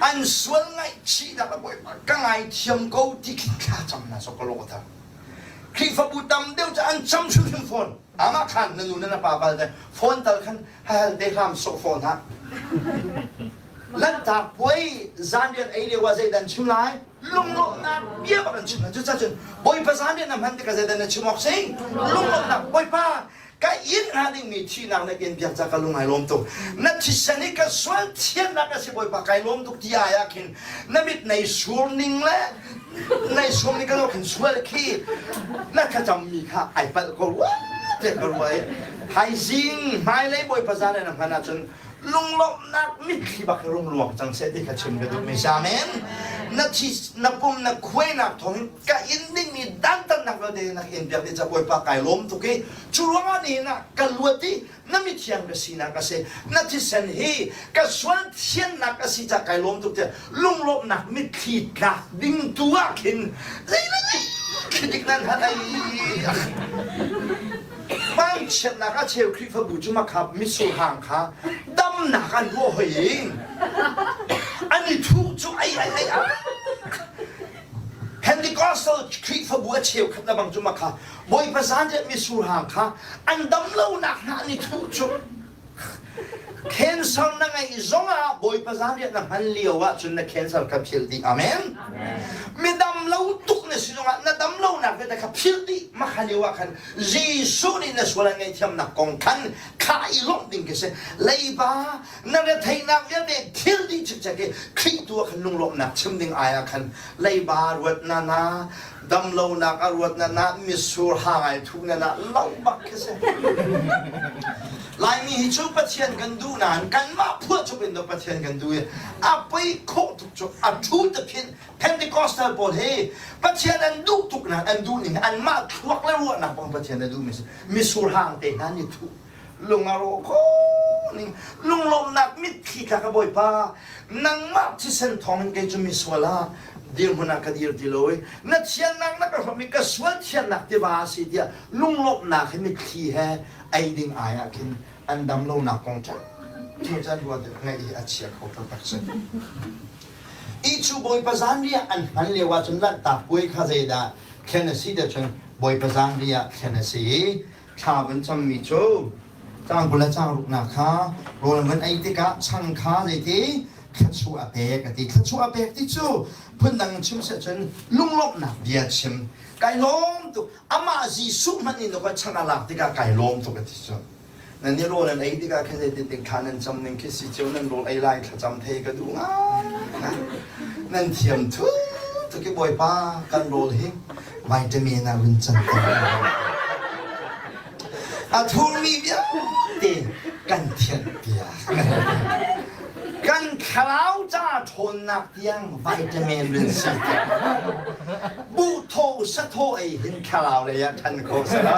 an sual ngaihchih dak Bawipa ka ngaithiam ko ti khin thla cam na so ka lawh ta. Khrihfabu tam deuh cu an cam hrimhrim fawn. Amah khan na nu le na pa bal te phone tal khan hal te hram sawh fawn ha. Lanhtak puai zanrian ei lio ah zeidan chim lai? Lunglawmhnak bia bak an chim. Cucaah cun Bawipa zan rian na hman tikah zeidah na chim awk si? Lunglawmhnak. Bawipa, ka inn hnga dingmi thihnak na in biak ca ka lung ai lawm tuk. Na thisen hi ka sual thiannak a si Bawipa, kai lawm tuk ti ai ah khin na mit nei sur ning le nei sur ning ka lo khin sual khi na thlacammi kha ai palh ko rua tiah ka ruah i thaizing hmailei Bawipa zan rian na hman ahcun lunglawmhnak mitthli bak rung luang cang seh ti kha chim ka duhmi si. Amen. Na thi na pum na khuainak thawngin ka in dingmi dantatnak vialte na ka in piak dih ca Bawipa kai lawm tuk i cu ruangah nihin ah ka luat i na mithiang ka sinak a si, na thisen hi ka sual thiannak a si ca kai lawm tuk tiah lunglawmhnak mitthli tlak ding tu ah khin zei khi dik nan hat ai. Mangchiatnak a cheu Khrihfabu cu makhap mitsur hang kha damnak an ruah hoi i an i thuh cu ai ai ai ai. Pentecostal Khrihfabu a cheukhat na bang cu makha Bawipa zanriah mitsur hang kha an dam lonak hna an i thuh cu. Cancer na ngeih zongah Bawipa zanriah na hman lio ahcun na cancer kha philh dih. Amen. Midam lo tuk na si zongah na dam lonak vialte kha philh dih. Mah lio ah khan Jesuh nih na sual an ngaihthiamnak kong khan kha i lawmh ding khi si. Leiba na retheihnak vialte philh dih cikcek i Khrih tu ah khan lunglawmhnak chim ding ai ah khan leiba ruat na na damlonak a ruat na na mitsur hang ai thu na na lo bak khi si. Laimi hi cu Pathian kan duh nain kanmah phuah cuk in Pathian kan duh i a pei khawh tuk cu a thu te phin Pentecostal pawl hi Pathian an duh tuk nain an duh ning anmah thluak le ruahnak bang Pathian a duh mi si. Misur hang te hna nih thuh lung a rawh kho ning lunglawmhnak mitthli tla ka Bawipa, nangmah thisen thawng in kei cu misual ah dirhmun ah ka dir ti lo i na thiannak na ka hrawmh i ka sual thiannak tiva a si tiah lunglawmhnak he mitthli he ei ding ai ah khin an dam lonak kong ṭha can ruat ngaih hi a chia kho taktak si. I cu Bawipa zanriah an hman lio ahcun Lanhtak puai kha zeidah thlen a si tiah cun Bawipa zanriah thlen a si i thla van cammi cu cang 20 le cang ruknak kha rawl an van ei tikah chang kha zeiti thluachuah a pek a ti. Thluachuah a pek ti cu phundang chim seh cun lunglawmhnak bia chim, kai lawm tuk, amah Jesuh hmanh in ka chang a lak tikah kai lawm tuk a ti cu. Nan i rawl an ei tikah khin zeitin tik thla nan cam ning khi si cio, nan rawl ei lai thlacam thei ka duh ngai. Nan thiam thu tuk i Bawipa kan rawl hi vitamin ah run can ter. A thurmi vialte kan thianh piak. Kan thlarau ca ṭhawnnak tiang vitamin run si. Buh thaw sathaw ei hin thlarau lei ah ṭhan kho si lo.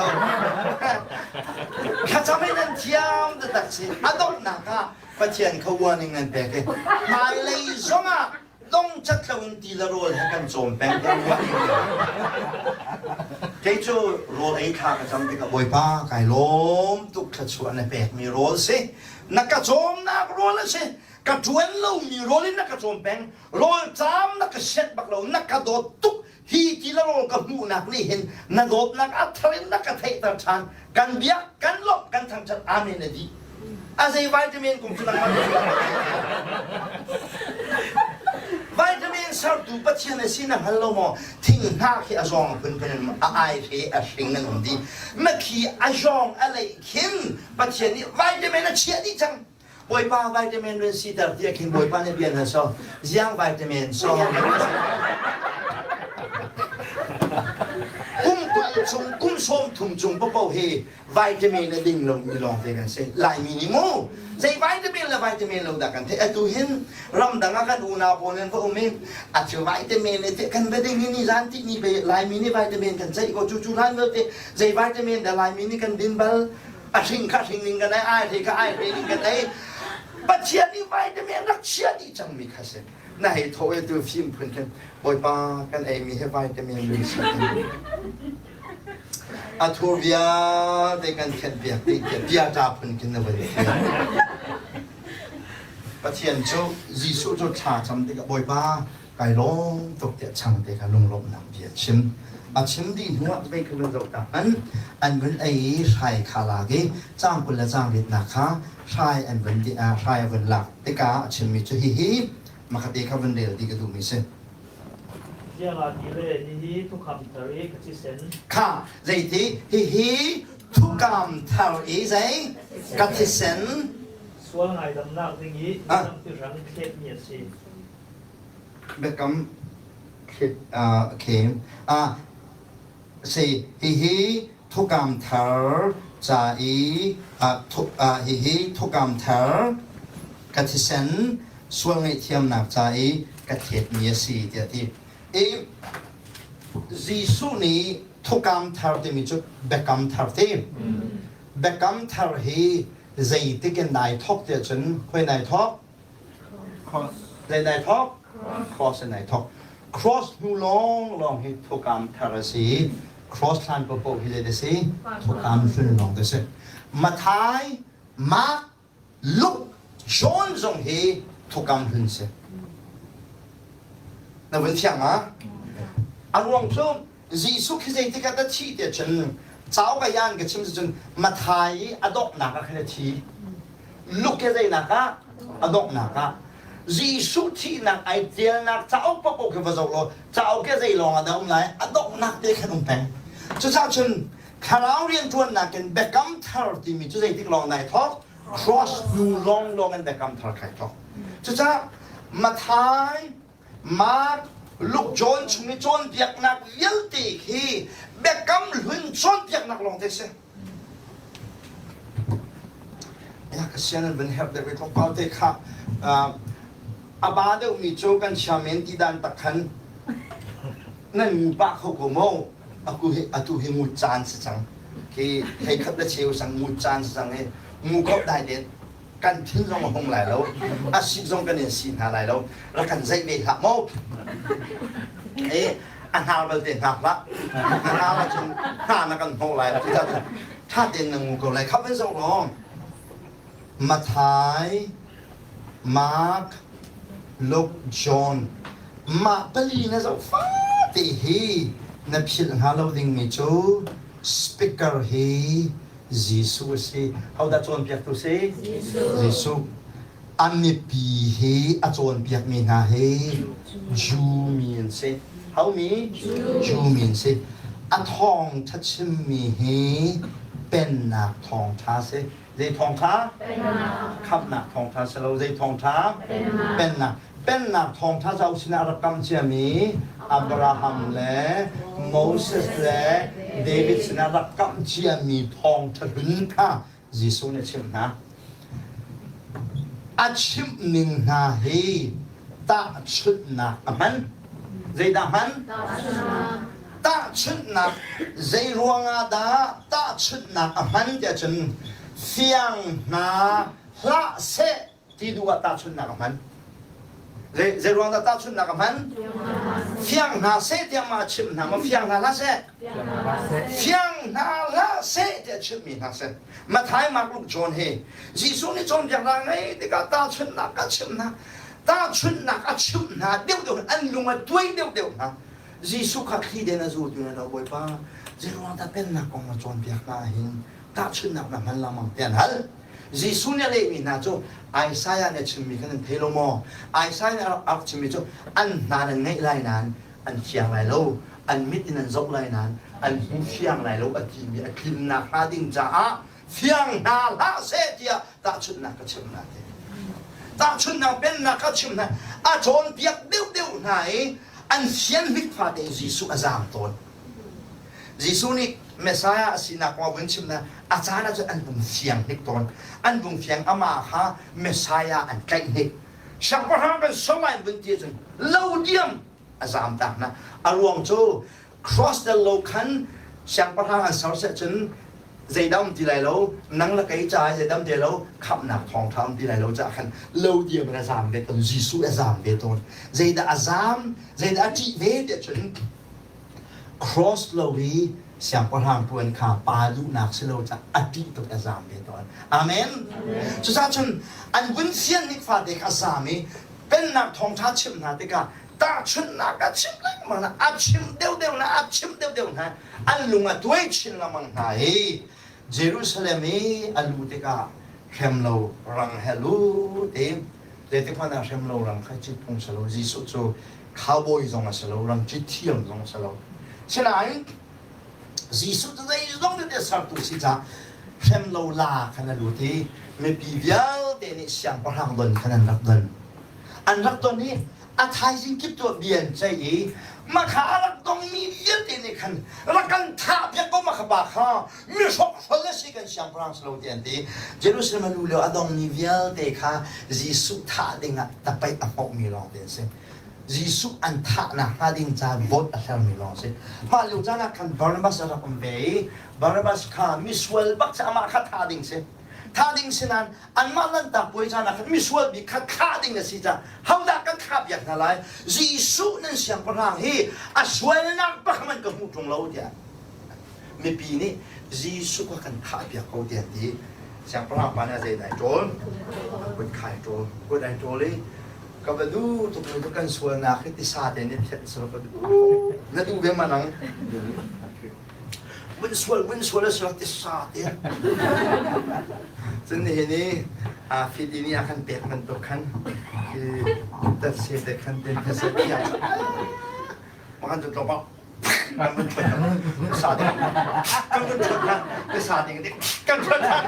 Thlacam in nan thiam taktak si. A donghnak ah Pathian kha warning nan pek i hmailei zongah dongcat loin ti le rawl he kan cawm peng te ruah. Kei cu rawl ei thla ka cam tikah Bawipa, kai lawm tuk, thluachuah na pekmi rawl si, na ka cawmnak rawl a si, ka ṭuan lomi rawl in na ka cawm peng, rawl caam na ka sianh bak lo, na ka dawt tuk. Hi ti le rawl ka hmuhnak nih hin na dawtnak a thar in na ka theihter ṭhan, kan biak, kan lawmh, kan thangṭhat, amen a dih. A zei vitamin kong cu nangmah vitamin sertu Pathian a si na hngal lo maw? Thing hna khi a zawng a phunphun in a ai hre a hring an um dih. Na khi a zawng a leih khin Pathian nih vitamin a chiah dih cang. Bawipa vitamin run siter tiah khin Bawipa nih bia hna so ziang vitamin so kum 20 chung kum 30 chung papo hi vitamin a ding lo mi lawng te kan si. Laimi nih mu zei vitamin le vitamin lo dah kan theih? Atu hin ramdang ah kan unau pawl nan va um i a cu vitamin le te kan va ding hi ni zan ti ni pe Laimi nih vitamin kan ceih ko cu cu hlan vialte zei vitamin dah Laimi nih kan din bal? A hring kha hring ning kan ei, ai hri kha ai hri ning kan ei. Pathian nih vitamin rak chia dih cangmi kha si. Na hei thaw i tu fim phun khin Bawipa kan eimi hi vitamin run si. A thur vialte kan thianh piak dih tiah bia ṭa phun khin na van thiam. Pathian cu Jesuh cu thla cam tikah Bawipa kai lawm tuk tiah changte kha lunglawmhnak bia chim. A chim dih hnuah vei kha vun zoh ta hmanh, an vun ei i hrai kha lak i caang 20 le caang ritnak kha hrai an vun hrai a vun lak tikah a chimmi cu hihi makate kha vun rel ti ka duhmi si. Ziangah ti le hihi thukam thar i ka thisen. Kha zeiti hihi thukam thar i zei ka thisen. Sual ngaidamnak ding i tampi rang thletmi a si. Biakam okay. Si hihi thukam thar ca i hihi thukam thar ka thisen sual ngaihthiamnak ca i ka thletmi a si tiah a ti. I Jesuh nih thukam thar timi cu biakam thar ti. Biakam thar hi zeitik in nai thawk tiah cun khoi nai thawk? Cross. Zei nai thawk? Cross in nai thawk. Cross hnu lawng lawng hi thukam thar a si. Cross hlan paohpaoh hi zei a si? Thukam hlun lawng te si. Mathai, Mark, Luke, John zong hi thukam hlun si. Na vun fiang ma? A ruang cu Jesuh khi zeitik ah dah thi tiah cun cauk a yan ka chim cun Mathai i a donghnak ah khan a thi. Luke hi zeinak ah? A donghnak ah. Jesuh thihnak ai tialnak cauk paoh khi va zoh law cauk hi zei lawng ah dah um lai? A donghnak te khan um peng. Cucaah cun thlarau rianṭuannak in biakam thar timi cu zeitik lawng nai thawk? Cross hnu lawnglawng in biakam thar khai thawk. Cucaah Mathai, Mark, Luke, John chung i cawnpiaknak vialte khi biakam hlun cawnpiaknak lawng te si. Ya ka sian an van herh deuh i tlawmpal te kha a ba deuhmi cu kan chia men ti dan tak khan nan ngu pah kho ko mo aku hi atu hi ngut caan si cang khi thei khat le cheu sang ngut caan si cang i ngu kho dai den kan thin zong a hung lai lo a si zong kan in si hna lai lo rak kan zeih ve hlah mo e a hnar balte hnak hlah a hnar ahcun hna na kan hnawh lai ti tha tein na ngu ko lai khap in zoh law Mathai Mark Luke John mah pali na zoh fate hi na philh hnga lo dingmi cu speaker hi Jesuh a si. Hodah cawnpiaktu si? Jesuh. A mipi hi a cawnpiakmi hna hi Jew mi an si. Ho mi? Jew mi an si. A thawngṭha chimmi hi pennak thawngṭha si. Zei thawngṭha? Khamhnak thawngṭha si lo. Zei thawngṭha? Pennak. Pennak thawngṭha cauk sinah a rak kam ciami Abraham le Moses le David sinah rak kamh ciami thawngṭha hlun kha Jesuh nih a chimh hna. A chimh ning hna hi tahchunhnak a hman. Zeidah hman? Tahchunhnak. Zei ruangah dah tahchunhnak a hman tiah cun fiang hna hlah seh ti duh ah tahchunhnak a hman. Zei ruang dah tahchunhnak a hman? Fiang hna seh tiah mah a chimh hna ma fiang hna hlah seh? Fiang hna hlah seh tiah chimhmi hna seh. Mathai, Mark, Luke, John hi Jesuh nih cawnpiaknak ngei tikah tahchunhnak a chimh hna. Tahchunhnak a chimh hna deuhdeuh an lung a tuai deuhdeuh hna. Jesuh kha thli den a zultu na lo Bawipa zei ruang dah pennak kong na cawnpiak hna hin tahchunhnak na hman lengmang tiah an hal. Jesuh nih a lehmi hna cu Isaiah nih a chimmi kha nan thei lo maw? Isaiah nih a rak chimmi cu an hna nan ngaih lai nain an fiang lai lo, an mit in an zoh lai nain an hmu fiang lai lo a timi a tlinnak hnga ding caah fiang hna hlah seh tiah tahchunhnak ka chimh hna ti. Tahchunhnak pennak ka chimh hna. A cawnpiak deuhdeuh hna i an fian hnik fate in Jesuh a zaam tawn. Jesuh nih Messiah a sinak kong a vun chim na a caan ahcun an vung fiang hnik tawn. An vung fiang amah kha Messiah an tlaih hnik. Siangpahrang kan som ai vun ti ahcun lo diam a zaam tak na. A ruang cu cross del lo khan siangpahrang an ser seh cun zeidam ti lai lo nang le kei ca zeidam te lo khamhnak thawngṭha um ti lai lo caah khan lo diam in a zaam ve tawn Jesuh a zaam ve tawn zeidah a zaam zeidah a ṭih ve tiah cun Cross lo i siangpahrang ṭuan kha pa duhnak si lo caah a ṭih tuk a zaam ve tawn. Amen. Cucaah cun an vun fian nik fate kha a zaam i pennak thawngṭha chimh hna tikah tahchunhnak a chimh lengmang hna, a chimh deuhdeuh hna, a chimh deuhdeuh hna, an lung a tuai chin lengmang hna i Jerusalem i a lu tikah hrem lo rang he lut i zeitik hmanh ah hrem lo rang kha cit phung si lo Jesuh cu. Cowboy zong a si lo, rangcit thiam zong a si lo. Sinain Jesuh cu zeizong vialte sertu si caah hrem lo la khan a lut i mipi vialte nih siangpahrang don khan an rak don. An rak don i a thaizing kip tu bia an ceih i makha a rak dongmi vialte nih khan rak kan thah piak ko makha pa kha mi hrokhrol a si kan siangpahrang si lo ti an ti. Jerusalem a lu lio a dongmi vialte kha Jesuh thah dingah tapaih a hmawhmi lawng te an si. Jesuh an thahnak hnga ding ca vote a hlermi lawng si. Mah lio caan ah khan Barnabas a rak um ve i Barnabas kha misual bak cu amah kha thah ding si. Thah ding si nain anmah lanhtak puai caan ah khan misual bik kha thah ding a si caah hodah kan thah piak hna lai? Jesuh nan siangpahrang hi a sualnak bak hmanh ka hmuh ṭung lo tiah mipi nih Jesuh kha kan thah piak ko tiah an ti. Siangpahrang pa nih a zei dai ṭawl? A kut khai ṭawl. Kut ai ṭawl i ka va duh tuk mi cu kan sualnak hi tisa te nih phiat sal ka duh na duh ve ma nang vun sual vun sual a sual tisa te cun nihin i a fidi nih a kan pek bantuk khan hi tat se te khan te se piak makan cu tlawmpal kan vun ṭhuat tisa ding kan vun ṭhuat hna tisa ding ding kan ṭhuat hna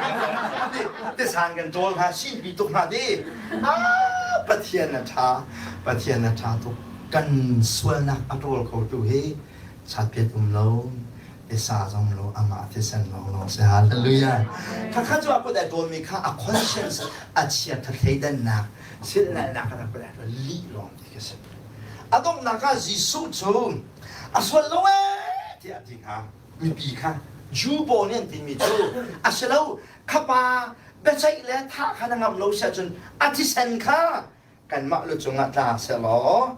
tisan kan ṭawl hna sinpi tuk hna ti ah Pathian a ṭha Pathian a ṭha tuk kan sualnak a ṭawl kho tu hi chatpiat um lo tisa zong lo amah thisen lawng lawng si hallelujah khakha cu a kut ai ṭawlmi kha a conscience a chia thleidannak silnalnak a rak lih lawng ti ka si A donghnak ah Jesuh cu a sual lo ee tiah a ti hna. Mipi kha Jew pawl nih an timi cu a si lo khapa biaceih le thah kha na ngamh lo si ahcun a thisen kha kanmah lu cungah tla sehlaw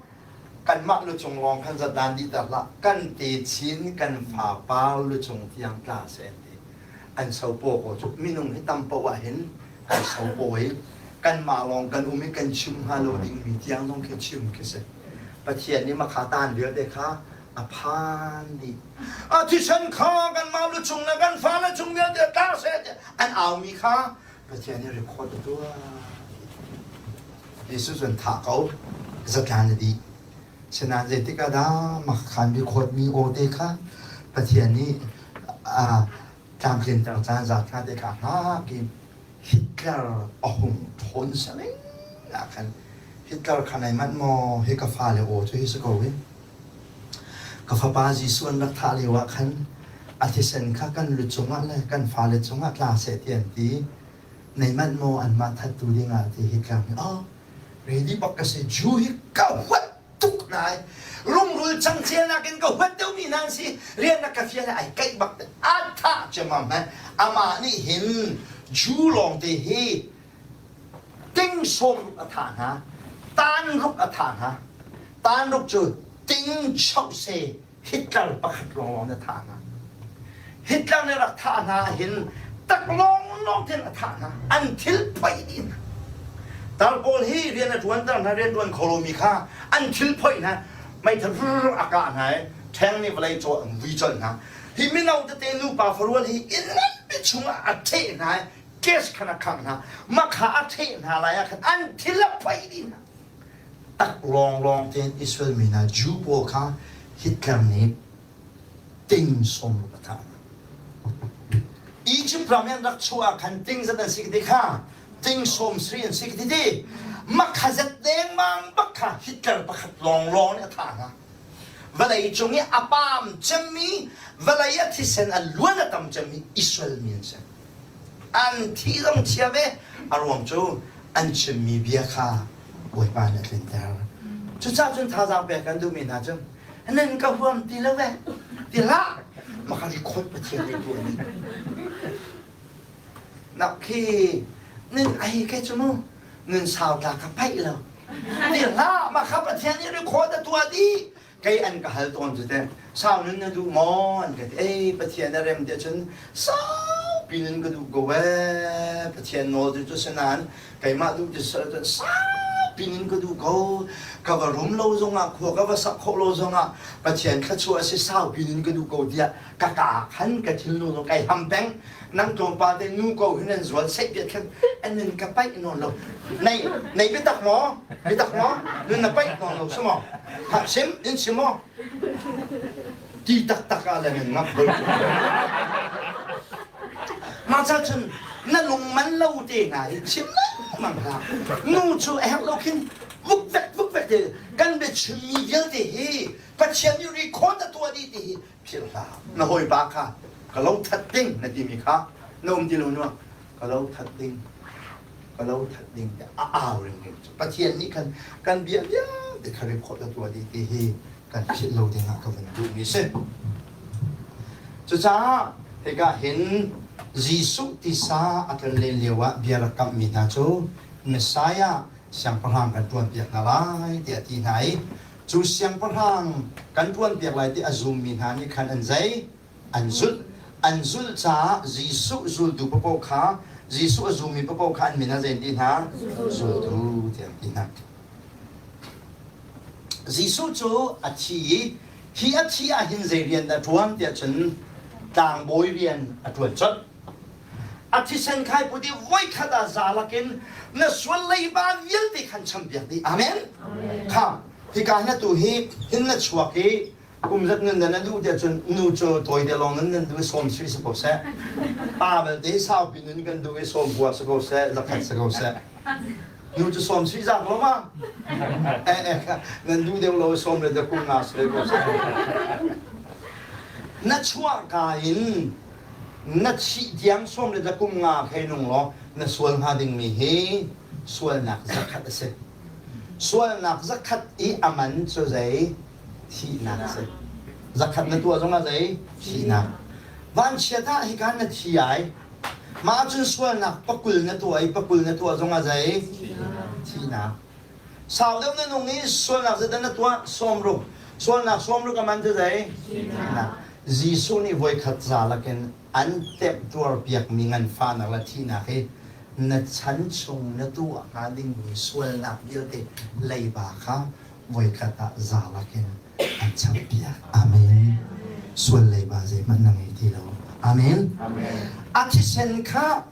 kanmah lu cung lawng khan zatdan dihter hlah kan techin kan fapa lu cung tiang tla seh an ti. An sopaw ko cu minung hi tam paoh ah hin kan sopaw i kanmah lawng kan um i kan chim hnga lo dingmi tiang zong khi chim khi si. Pathian nih makha tan vialte kha a phan dih. A thisen kha kanmah lu chung le kan fale chung vialte tla seh tiah an aumi kha Pathian nih record a tuah. Jesuh cun thah ko zatlan a dih. Sinain zeitik ah dah makhan record mi aw te kha Pathian nih a tlamtlinter caan zat kha te kha hngak in Hitler a hung ṭhawn saling ah khan Hitler kha nai manh maw hi ka fale aw cu hi si ko hi ka fapa Jesuh an rak thah lio ah khan a thisen kha kan lu cungah le kan fale cungah tla seh ti an ti nei manh maw anmah thattu dingah ti Hitler nih oh ready bak ka si Jew hi ka huat tuk nai rungrul cangcel nakin ka huat deuhmi hna an si rian na ka fial ai kaih bak a thah ciammam he amah nih hin Jew lawng te hi ting sawm ruk a thah hna tan ruk a thah hna tan ruk cu ting chauh se Hitler pakhat lawnglawng na thah hna. Hitler nih rak thah hna hin taklawng ten a thah hna. An thil phoih dih hna. Tar pawl hi rian a ṭuanter hna rian ṭuan kho lomi kha an thil phoih hna meithal a kah hna i ṭheng nih vawlei caw an vui colh hna. Hi mino tete nupa farual hi inn nganpi chungah a ṭheh hna i gas khan a khangh hna. Makha a ṭheh hna lai ah khan an thil a phoih dih hna. Tak lawnglawng tein Israel mi hna Jew pawl kha Hitler nih ting sawmruk a thah hna. Egypt ram in an rak chuah ah khan ting zat an si ka ti kha ting sawm sri an si ka ti ti makha zat dengmang bak kha Hitler pakhat lawnglawng nih a thah hna. Vawlei cung i a paam cemmi vawlei a thisen a luan a tam cemmi Israel mi an si. An thi zong chia ve. A ruang cu an chimmi bia kha Bawipa nih a tlinter. Cucaah cun thazaang pek kan duhmi hna cu nan ka huam ti lo ve ti hlah maka record Pathian nih tuah ni nak khi nin ai ke cu mu nun sau tla ka paih lo ti hlah maka Pathian nih record a tuah dih kei an ka hal tawn cu teh sau nun na duh maw an ka ti ei Pathian a rem tiah cun saupi nun ka duh ko ee Pathian nawl cu cu si nain keimah duh cu sal cun saupi Saupi in ka duh ko. Ka va rum lo zongah, khua ka va sak khawh lo zongah Pathian thluachuah a si, saupi in ka duh ko tiah ka kaa khan ka thinlung zong kai ham peng. Nang tlawmpal te nu ko hin an zual seih piat khan an in ka paih nawn lo. Nei nei biatak maw? Biatak maw? Nun na paih nawn lo si maw? Ha sim in sim maw? Ti taktak ah le nan ngap bal. Mah ca cun na lung man lo te hna hi chim lengmang hlah. Nu cu a herh lo khin vukvek vukvek te kan biachimmi vialte hi Pathian nih record a tuah dih ti hi philh hlah. Na hawipa kha ka lo that ding na timi kha na um ti lo nuah ka lo that ding ka lo that ding tiah a au ringring cu Pathian nih khan kan bia vialte kha record a tuah dih ti hi kan philh lo dingah ka van duhmi si. Cucaah hika hin Jesuh tisa a tlonlen lio ah bia rak kamhmi hna cu Messiah siangpahrang kan ṭuanpiak hna lai tiah a ti hna i cu siangpahrang kan ṭuanpiak lai ti a zummi hna nih khan an zei? An zulh. An zulh caah Jesuh zultu paoh kha Jesuh a zummi paoh kha an min ah zei an ti hna? Zultu tiah an ti hna. Jesuh cu a thi i hi a thi ah hin zei rian dah a ṭuan tiah cun tlangbawi rian a ṭuan colh. A thisen khai put i voikhat ah za lakin na sual leiba vialte khan champiak dih. Amen. Kha hika hin atu hi hin na chuak i kum zat nun na duh tiah cun nu cu tawi te lawng nan nan duh i sawm sui si ko seh. Pa belte saupi nun kan duh i sawm kua si ko seh, zakhat si ko seh. Nu cu sawm sui zak lo ma? Eh eh nan duh deuh lo sawm le kum nga si ko seh. Na chuah ka in na thih tiang sawm le kum nga khei nung law na sual hnga dingmi hi sualnak zakhat a si. Sualnak zakhat i a man cu zei? Thihnak a si. Zakhat na tuah zongah zei? Thihnak. Vanchiat ah hika na thi ai. Mah cun sualnak pakul na tuah i pakul na tuah zongah zei? Thihnak. Sau deuh na nung i sualnak zeidah na tuah? Sawmruk. Sualnak sawmruk a man cu zei? Thihnak. Jesuh nih voikhat za lakin an temhtuar piakmi nganfahnak le thihnak hi na chan chung na tuah hnga dingmi sualnak vialte leiba kha voikhat ah za lakin an champiak. Amen. Sual leiba zeihmanh na ngei ti lo. Amen. A thisen kha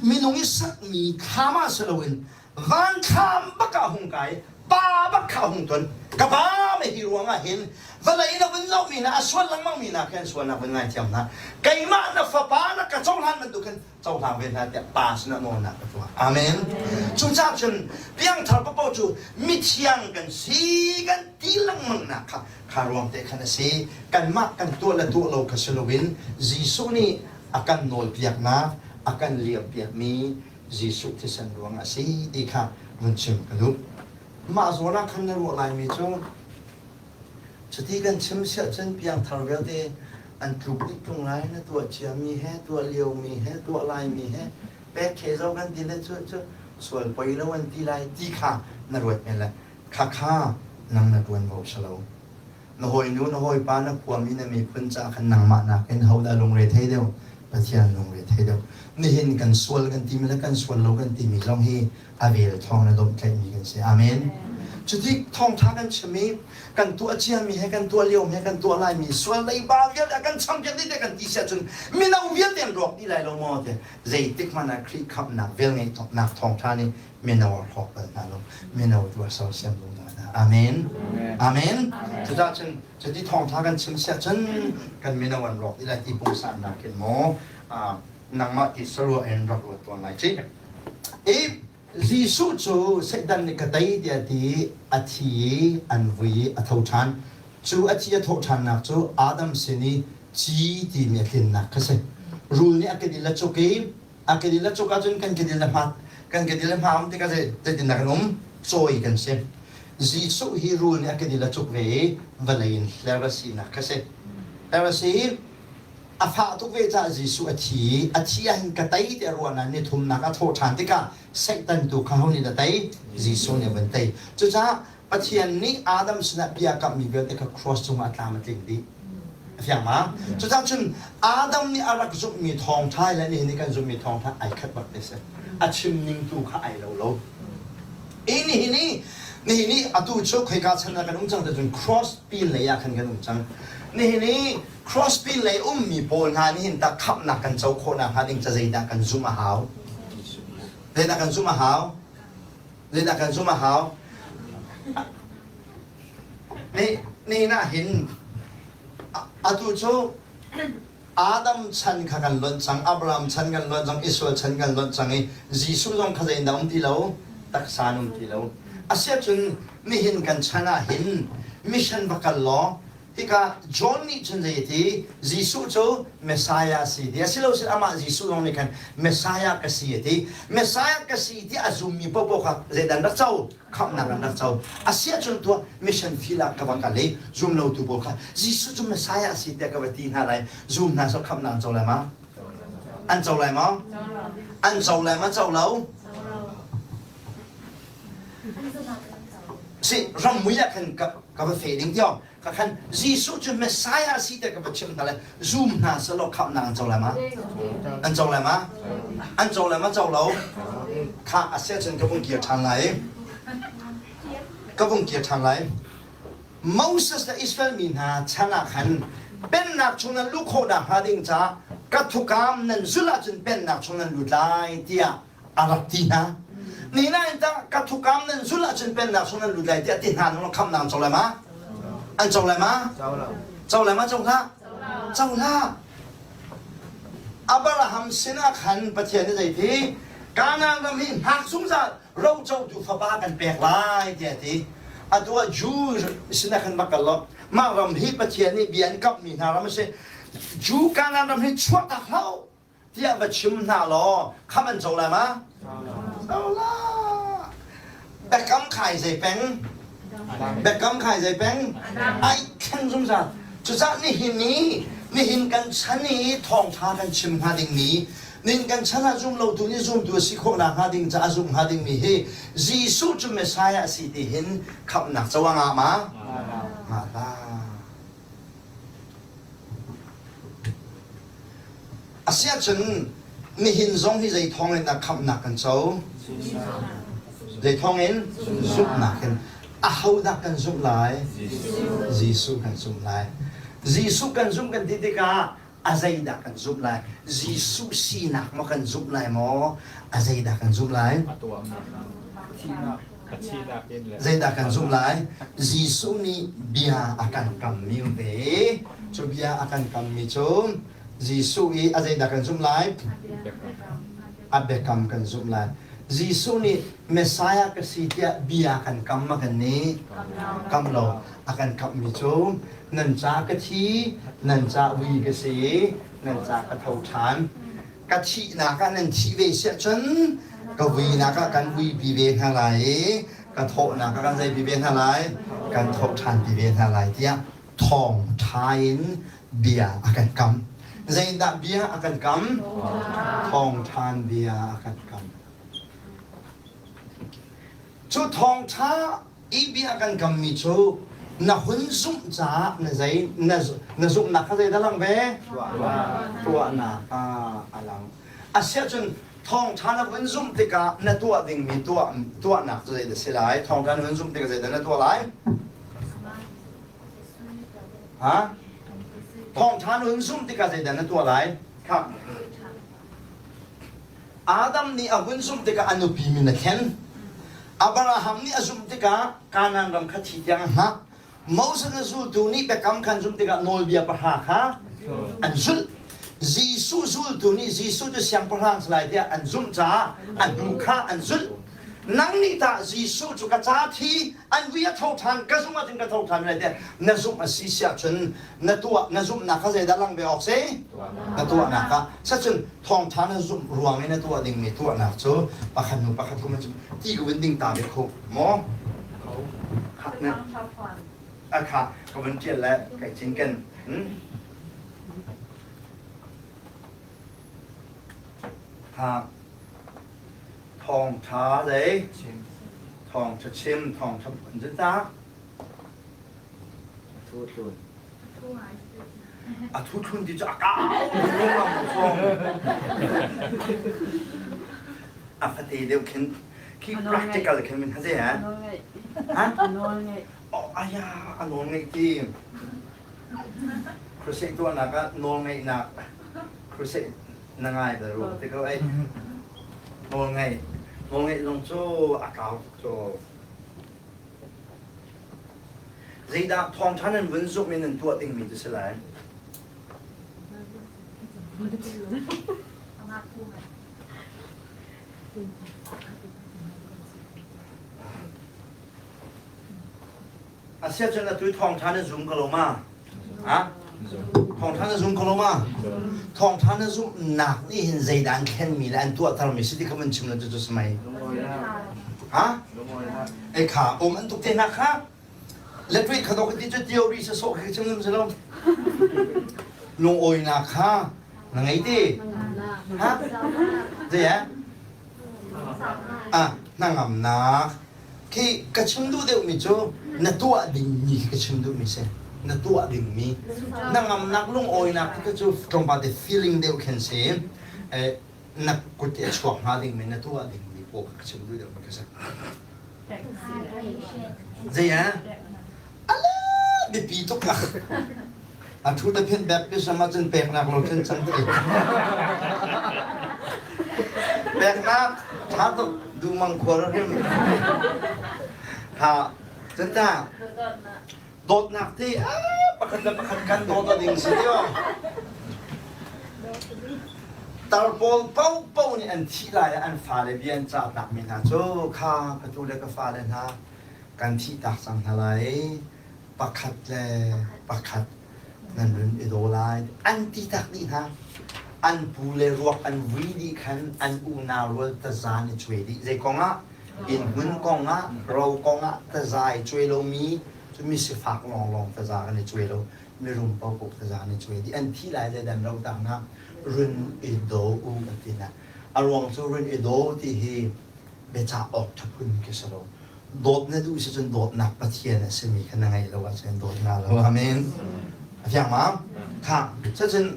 minung i sakmi thlam ah si loin van thlam bak ah hung kai, pa bak kha hung ton. Ka pa me hi ruangah hin vawlei na vun zohmi hna, a sual lengmang mi hna khan sualnak vun ngaithiam hna. Keimah na fapa na ka cohlan bantuk khin cohlang ve hna tiah pa sinah nawlnak ka tuah. Amen. Cucaah cun piangthar paoh cu mithiang kan si kan ti lengmang nak kha kha ruang te khan a si. Kanmah kan tuah le tuah lo kha si loin Jesuh nih a kan nawlpiaknak, a kan liampiakmi Jesuh thisen ruang a si ti kha vun chim ka duh. Mah zawn ah khan na ruah laimi cu Cuti kan chim siah cun piangthar vialte an tluk dih ṭung lai, na tuah ciami he, tuah liomi he, tuah laimi he, pek khe zo kan ti le cu cu sual poi lo an ti lai ti kha na ruat men lai. Khakha nang na ṭuanvo si lo. Na hawinu, na hawipa, na khuami, na miphun caah khan nangmah nakin hodah lungre thei deuh? Pathian lungre thei deuh. Nihin kan sual kan timi le kan sual lo kan timi zong hi a vel thawng na domhtlaihmi kan si. Amen. Cuti thawngṭha kan chim i kan tuah ciami he kan tuah liomi he kan tuah laimi sual leiba vialte kan champion dih te kan ti si ahcun mino vialte an rawk dih lai lo maw ti zeitik hmanh ah Khrih khamhnak velngeihnak thawngṭha nih mino a hrawk bal hna lo mino tu a sersiam lo hna. Amen. Amen. Cucaah cun cuti thawngṭha kan chim si ahcun kan mino an rawk dih lai ti pungsannak khin maw nangmah ti saruah in rak ruat tawn lai cih. I Jesuh cu Satan nih ka tei tiah a ti i a thi i an vui i a tho ṭhan. Cu a thi a thawh ṭhannak cu Adam sin i ci timi a tlinnak kha si. Rul nih a kedil a cuk i a kedil a cuk ahcun kan kedil a hma kan kedil a hma um tikah zeitindah kan um? Cawi kan si. Jesuh hi rul nih a kedil a cuk ve i vawlei in hler a sinak kha si. Hler a si i A fah tuk ve caah Jesuh a thi i a thi ahhin ka tei tiah ruah nain ni thumnak a thawh ṭhan tikah Satan tu kha ho nih dah tei? Jesuh nih a vun tei. Cucaah Pathian nih Adam sinah bia a kamhmi vialte kha cross cungah a tlam a tling dih. A fiang ma? Cucaah cun Adam nih a rak zumhmi thawngṭha le nihin i kan zumhmi thawngṭha ai khat bak te si. A chim ning tu kha ai lo lo. I nihin i nihin i atu cu khoika chan ah kan um cang ti cun cross pin lei ah khan kan um cang. Nihin i cross pin lei ummi pawl hna nihin tak khamhnak kan co khawhnak hnga ding ca zeidah kan zumh a hau? Zeidah kan zumh a hau? Zeidah kan zumh a hau? Ni nihin ah hin atu cu Adam chan kha kan lonh cang, Abraham chan kan lonh cang, Israel chan kan lonh cang i Jesuh zong kha zeidah um ti lo? Taksa um ti lo. Asiahcun nihin kan chan ah hin mission va kal law hika John nih cun zei a ti? Jesuh cu Messiah a si ti. Asilo sin amah Jesuh zong nih khan Messiah ka si a ti. Messiah ka si ti a zummi paohpaoh kha zeidah an rak co? Khamhnak an rak co. Asiahcun tuah mission field ah ka va kal i zumlotu pawl kha Jesuh cu Messiah a si tiah ka va ti hna lai. Zum hna seh khamhnak an co lai ma? An co lai maw? An co lai ma? Co lo? Si rammui ah khan ka va fe ding tiang ka khan Jesuh cu Messiah a si tiah ka va chimh hna lai. Zum hna selaw khamhnak an co lai ma? An co lai ma? An co lai ma? Co lo? Kha a siahcun ka vung kir ṭhan lai. Ka vung kir ṭhan lai. Moses le Israel mi hna chan ah khan pennak chung nan luh khawh nakhnga ding caah ka thukam nan zulh ahcun pennak chung nan lut lai tiah a rak ti hna. Ni nain tah ka thukam nan zulh ahcun pennak chung nan lut lai tiah ti hna nung khamnak an co lai ma? An co lai ma? Co lai ma? Co hlah? Co hlah. Abraham sinah khan Pathian nih zeiti Kanaan ram hi hngak zungzal rocotu fapa kan pek lai tiah a ti. Atu ah Jew sinah khan va kal law mah ram hi Pathian nih bia an kamhmi hna ram a si. Jew Kanaan ram hi chuahtak hlah u tiah va chim hna law khamh an co lai ma? Co la. Biakam khai zei peng? Biakam khai zei peng? Ai thleng zungzal. Cucaah nihin ni nihin kan chan i thawngṭha kan chim hnga dingmi nin kan chan ah zum lotu nih zumtu a si khawh nakhnga ding caah zumh hnga dingmi hi Jesuh cu Messiah a si ti hin khamhnak co a ngah ma? Ngah hlah. Asiahcun nihin zong hi zei thawng in dah khamhnak kan co? Zei thawng in? Zumhnak in. Ahodah kan zumh lai? Jesuh kan zumh lai. Jesuh kan zumh kan ti tikah a zeidah kan zumh lai? Jesuh sinak maw kan zumh lai maw? A zeidah kan zumh lai? Zeidah kan zumh lai? Jesuh nih bia a kan kammi ve. Cu bia a kan kammi cu Jesuh i a zeidah kan zumh lai? A biakam kan zumh lai. Jesuh nih Messiah ka si tiah bia kan kam ma kan nih? Kam lo. A kan kammi cu nan ca ka thi, nan ca vui ka si, nan ca ka tho ṭhan. Ka thihnak ah nan thih ve siah cun ka vuinak ah kan vuipi ve hna lai i ka thawhnak ah kan zeipi ve hna lai? Kan thawh ṭhanpi ve hna lai tiah thawngṭha in bia a kan kam. Zeidah bia a kan kam? Thawngṭhan bia a kan kam. Cu thawngṭha i bia a kan kammi cu na hun zumh caah na zei na, na zumhnak kha zeidah lang ve? Tuahnak ah a lang. Asiahcun thawngṭha na hun zumh tikah na tuah dingmi tuah tuahnak cu zeidah si lai? Thawngṭha na hun zumh tikah zeidah na tuah lai? Ha? Thawngṭha na hun zumh tikah zeidah na tuah lai? Kha. Adam nih a hun zumh tikah a nupi min a thlen. Abraham nih a zumh tikah Kanaan ram kha thi tiang a hngah. Moses a zultu nih biakam khan zumh tikah nawlbia pahra kha an zulh. Jesuh zultu nih Jesuh cu siangpahrang si lai tiah an zumh caah a hnu kha an zulh. Nang nih tah Jesuh cu ka ca thi an vui a tho ṭhan ka zumh ahcun ka tho ṭhan lai tiah na zumh a si si ahcun na tuah na zumhnak kha zeidah lang ve awk si na tuahnak ah sacun thawngṭha na zumh ruang i na tuah dingmi tuahnak cu pakhat hnu pakhat kum cu ti ko in ding ta ve kho maw a kha ka vun ṭial le kai cinken ha Thawngṭha zei? Thawngṭha chim, thawngṭha phun cu tak. Thu thlun. A thu thlun ti cu a kau lunglam phong. A fate deuh khin. Khi practical khin min haze ha? Ha? Oh aya a nawl ngeih ti. Crusade tuahnak ah nawl ngeihnak crusade na ngai bal rua ti ko ai. Nawl ngeih. Nawl ngeih zong cu a kau tuk cu. Zeidah thawngṭha nan vun zumh in nan tuah dingmi cu si lai? Asiahcun atu thawngṭha na zum ko lo ma? Ha? Thawngṭha na zum ko lo ma? Thawngṭha na zumhnak nih hin zeidah an thlenmi le an tuahtermi si ti kha van chim lo cu cu si mei. Ha? Ei kha um an tuk te hna kha. Letwei kha dok ti cu theory sa sawh khi chim si lo. Lungawinak kha na ngei ti. Ha? Zei ah? Ah, hnangamnak. Khi ka chim duh deuhmi cu na tuah dingmi khi ka chim duhmi si. Na tuah dingmi. Hnangamnak lungawinak khi cu tlawmpal te feeling deuh khin si. Eh, na kut i a chuak hnga dingmi na tuah dingmi pawl kha ka chim duh deuhmi ka si. Zei ah? Ala biapi tuk ah. A thu te phin bek pi sama cun peknak lo cun cang te. Peknak tha tuk dumang khuar rim. Ha cun ta dawtnak ti pakhat le pakhat kan dawt a ding si tio. Tar pawl paohpaoh nih an thih lai ah an fale bia an cah takmi hna cu kha ka tu le ka fale hna kan thih tak cang hna lai pakhat le pakhat nan run i daw lai an ti tak dih hna. An pu le ruak an vui dih khan an unau rual taza an i cuai dih. Zei kong ah? Innhmun kong ah, ro kong ah taza i cuai lomi cu mi sifak lawnglawng taza kan i cuai lo. Mirum paohpaoh taza an i cuai dih. An thih lai le dan ro tak hna run i daw u an ti hna. A ruang cu run i daw ti hi biacah awk ṭha phun khi si lo. Dawt na duh si cun dawtnak Pathian a simi kha na ngeih lo ahcun dawt nga lo. Amen. A fiang ma? Kha, cucun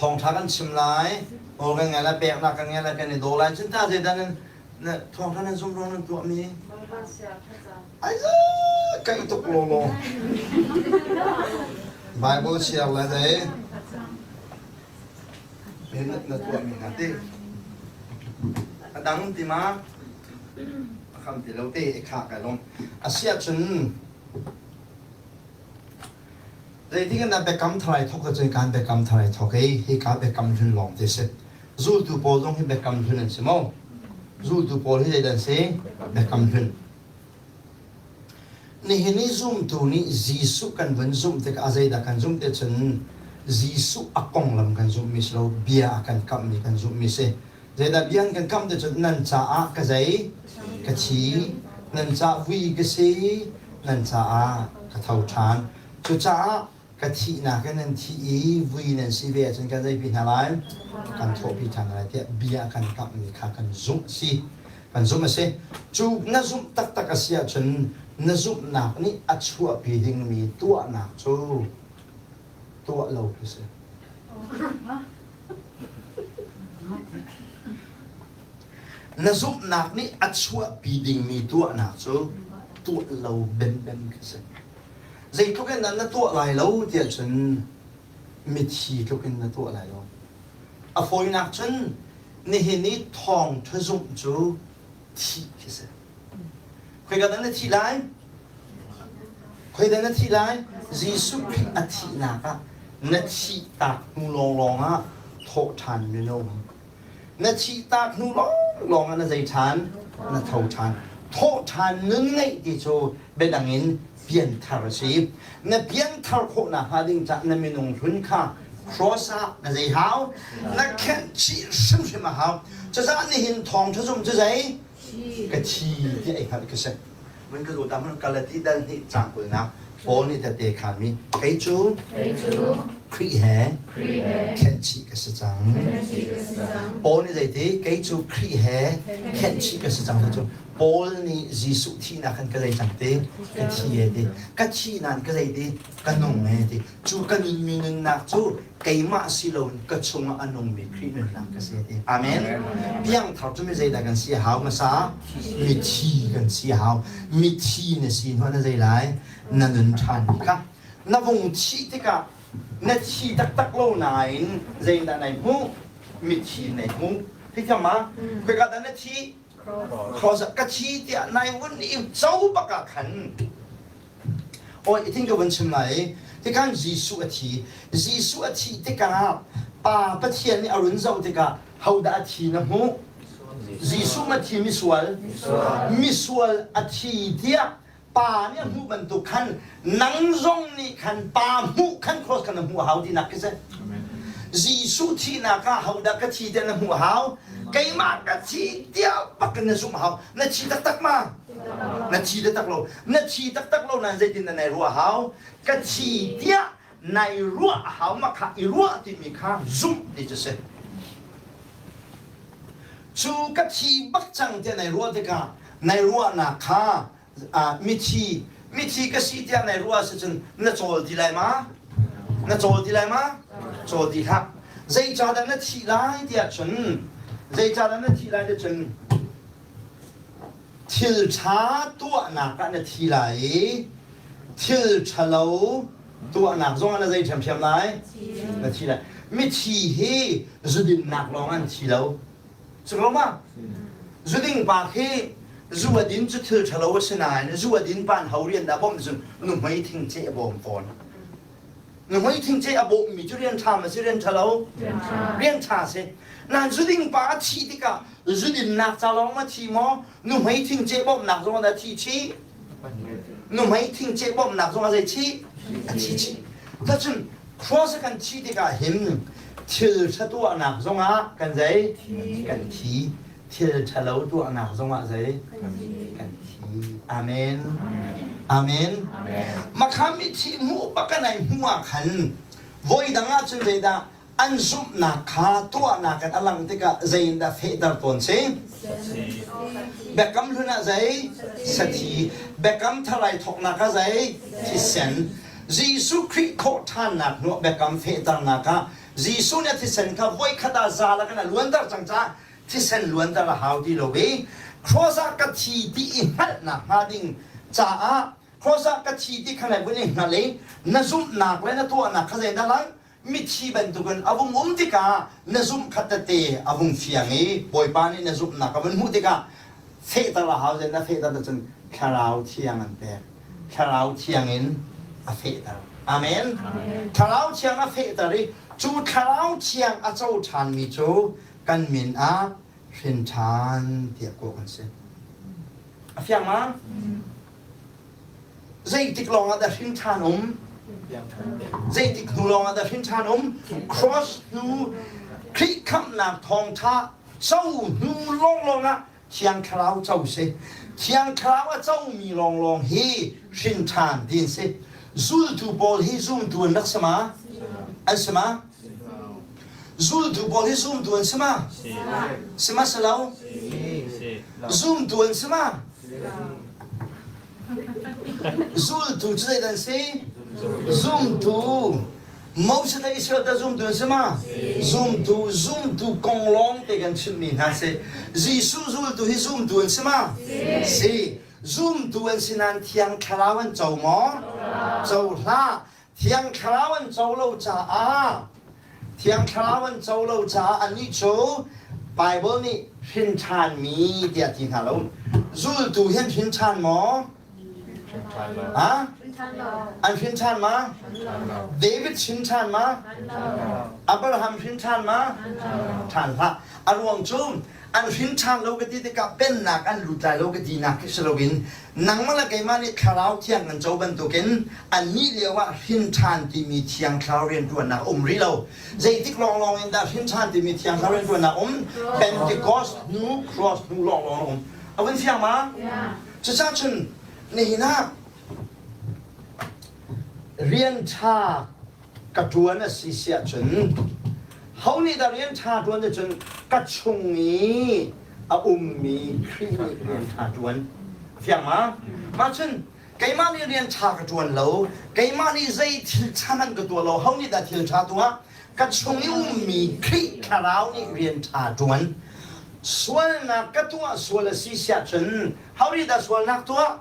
thawngṭha kan chim lai, aw kan ngai lai, peknak kan ngai lai, kan i daw lai. Cun ta zeidah nan na thawngṭha nan zum ruang nan tuahmi? Ai kaih tuk lawlaw. Bible share le dei. Na tuahmi hna ti. A dang ti ma? A kham ti lo te i kha kai lawm. A si ahcun zeitik in dah biakam thar ai thawk cun kan biakam thar ai thawk i hika biakam hlun lawng te si. Zultu pawl zong hi biakam hlun an si maw? Zultu pawl hi zeidah an si? Biakam hlun. Nihin i zumtu nih Jesuh kan vun zumh tikah zeidah kan zumh ti cun Jesuh a konglam kan zumhmi si lo, bia a kan kamhmi kan zumhmi si. Zeidah bia an kan kamh ti cun nan caah ka zei? Ka thi. Nan caah vui ka si. Nan caah ka tho ṭhan. Cucaah ka thihnak in nan thih i vui nan si ve ahcun kan zeipi hna lai? Kan thawhpi ṭhan hna lai tiah bia kan kamhmi kha kan zumh a si. Kan zumh a si. Cu na zumh taktak a si ahcun na zumhnak nih a chuahpi dingmi tuahnak cu tuah lo khi si. Na zumhnak nih a chuahpi dingmi tuahnak cu tuah lo benben khi si. Zeitluk in dah na tuah lai lo tiah cun mithi tluk in na tuah lai lo. A fawinak cun nihin i thawngṭha zumh cu thih khi si. Khoika dah na thih lai? Khoi dah na thih lai? Jesuh Khrih a thihnak ah na thih tak hnu lawnglawng ah thawhṭhan mi na um. Na thih tak hnu lawnglawng ah na zei ṭhan? Na tho ṭhan. Thawhṭhan nun ngeih ti cu biadang in pianthar a si. Na pianthar khawh nakhnga ding caah na minung hlun kha cross ah na zei hau? Na khenh chih hrimhrim a hau. Cucaah nihin thawngṭha zumh cu zei? Ka thi tiah i hngalh ka si. Mun ka zuta mun Galati dal hnih caang kulnak Paul nih tete khanmi kei cu Khrih he khenh chih ka si. si cang. Paul nih zeiti kei cu Khrih he khenhchih ka si cang ti cu Paul nih Jesuh thihnak khan ka zei cang ti ka thi e ti ka thi nain ka zei ti ka nung e ti cu ka nunmi nunnak cu keimah si loin ka chungah a nungmi Khrih nunnak ka si ti. Amen. Piangthar cu mi zeidah kan si a hau hmasa? Mithi kan si a hau. Mithi na si hnu na zei lai? Na nun ṭhan mi kha. Na vung thih tikah na thi taktak lo nain zeidah nai hmuh? Mithi nai hmuh. Thithiam ma? Khoika dah na thi? Cross ka thi tiah nai vun i co bak ah khan Awi itin ka vun chim lai. Tikhan Jesuh a thi. Jesuh a thih tikah Pa Pathian nih a run zoh tikah hodah a thi na hmuh? Jesuh ma thi misual? Misual a thi tiah Pa nih a hmuh bantuk khan nang zong nih khan Pa hmuh khan cross khan na hmuh a hau tinak khi si. Jesuh thihnak ah hodah ka thi tiah na hmuh a hau? Keimah ka thi tiah bak in na zumh a hau. Na thi taktak ma? Na thi taktak lo. Na thi taktak lo nain zeitin na nai ruah hau? Ka thi tiah nai ruah hau ma kha i ruah timi kha zumh ti cu si. Cu ka thi bak cang tiah nai ruah tikah nai ruahnak kha mithi mithi ka si tiah nai ruah si cun na cawl ti lai ma? Na cawl ti lai ma? Cawl ti hlah. Zeicahdah na thih lai tiah cun zeicahdah na thih lai tiah cun Thil ṭha tuahnak ah na thi lai i thil ṭhalo tuahnak zongah na zei ṭhiamṭhiam lai? Na thi lai. Mithi hi zudinnak lawng an thi lo. Cu lo ma? Zuding pa khi zu a din cu thil ṭhalo a si nain zu a din pa ho rian dah bawmh cun nuhmei thing ceh a bawm fawn. Nuhmei thingce a bawmmi cu rian ṭha ma si rian ṭha lo? Rian ṭha si. Nain zuding pa a thih tikah zudinnak ca lawng ma thi maw? Nuhmei thingce bawmhnak zong ah thi chih? Nuhmei thingce bawmhnak zong ah zei chih? A thi chih. Cun cross kan thi tikah hin thil ṭha tuahnak zong ah kan zei? Kan thi. Thil ṭhalo tuahnak zong ah zei? Kan thi. Amen. Amen. Makha mithi hmuh bak kan ai hmuh ah khan voi dang ah cun zeidah an zumhnak kha tuahnak in a lang tikah zei in dah fehter tawn si? Biakam hlun ah zei? Sathi. Biakam thar ai thawknak ah zei? Thisen. Jesuh Khrih thawh ṭhannak hnuah biakam fehternak ah Jesuh nih a thisen kha voikhat ah za lakin a luanter cang caah thisen luanter a hau ti lo i cross ah ka thi ti i hngalhnak hnga ding caah cross ah ka thi ti kha le vun i hngal i na zumhnak le na tuahnak kha zei na lang mithi bantukin a vung um tikah na zumh khat tete a vung fiang i Bawipa nih na zumhnak a vun hmuh tikah fehter a hau na fehter cun thlarau thiang an pek thlarau thiang in a fehter amen thlarau thiang a fehter i cu thlarau thiang a co ṭhanmi cu kan min ah hrin ṭhan tiah kawh kan si. A fiang ma? Zeitik lawng ah dah hrin ṭhan um? Zeitik hnu lawng ah dah hrin ṭhan um? Cross hnu Khrih khamhnak thawngṭha co hnu lawnglawng ah Thiang Thlarau co si. Thiang Thlarau a comi lawnglawng hi hrin ṭhan ti an si. Zultu pawl hi zumtu an rak si ma? An si ma? Zultu pawl hi zumtu an si ma? Si ma si lo? Zumtu an si ma? Zultu cu zeidah an si? Zumtu. Moses le Israel ta zumtu an si ma? Zumtu, zumtu kong lawng te kan chimmi hna si. Jesuh zultu hi zumtu an si ma? Si. Zumtu an si nain Thiang Thlarau an co maw? Co hlah. Thiang Thlarau an co lo caah Thiang Thlarau an co lo caah annih cu Bible nih hrin ṭhanmi tiah ti hna lo. Zultu hi an hrin ṭhan maw? Ha? An hrin ṭhan ma? David hrin ṭhan ma? Abraham hrin ṭhan ma? Ṭhan hlah. A ruang cu an hrin ṭhan lo ka ti tikah pennak an lut lai lo ka tinak khi si loin nangmah le keimah nih thlarau thiang kan co bantukin annih lio ah hrin ṭhan timi thiang thlarau rianṭuannak a um rih lo. Zeitik lawnglawng in dah hrin ṭhan timi thiang thlarau rianṭuannak um? Pentecost hnu cross hnu lawnglawng a um. A vun fiang ma? Cucaah cun nihin ah rian ṭha ka ṭuan a si si ahcun. Ho nih dah rian ṭha ṭuan cun ka chung i a ummi Khrih nih rian ṭha ṭuan. Fiang ma? Mah cun keimah nih rian ṭha ka ṭuan lo, keimah nih zei thil ṭha hmanh ka tuah lo, ho nih dah thil ṭha tuah? Ka chung i ummi Khrih Thlarau nih rian ṭha ṭuan. Sualnak ka tuah sual a si siah cun ho nih dah sualnak tuah?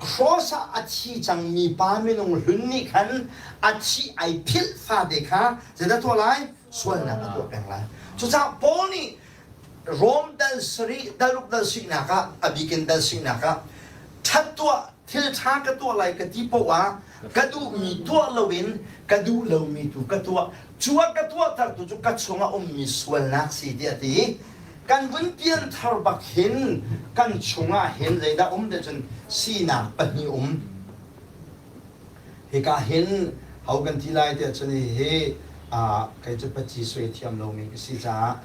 Cross ah a thi cangmi pa minung hlun nih khan a thi ai philh fate kha zeidah tuah lai? Sualnak a tuah peng lai. Cucaah Paul nih Rom dal sarih dalruk dal sinak ah a bikin dal sinak ah ṭhat tuah thil ṭha ka tuah lai ka ti poah ah ka duhmi tuah loin ka duh lomi tu ka tuah. Cu ah ka tuahtertu cu ka chungah ummi sualnak si tiah a ti. Kan vun pianthar bak hin kan chungah hin zeidah um te cun sinak pahnih um. Hika hin ho kan ti lai tiah cun hihi kei cu paci suai thiam lomi ka si caah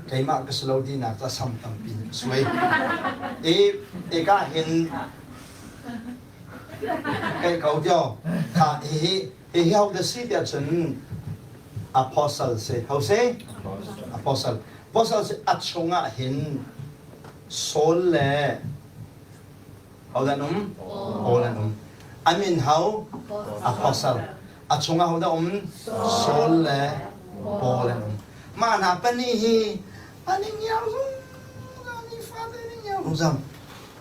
keimah ka si lo tinak ca sam tampi in ka suai. I hika hin kai ko tio kha hihi hihi ho dah si tiah cun apostle si ho si apostle apostle si a chungah hin Saul le Hodah an um? Paul an um. A min ho? Apostle. A chungah hodah um? Saul le Paul an um. Mah hna pahnih hi an i ngiar zungzal, nifate an i ngiar zungzal.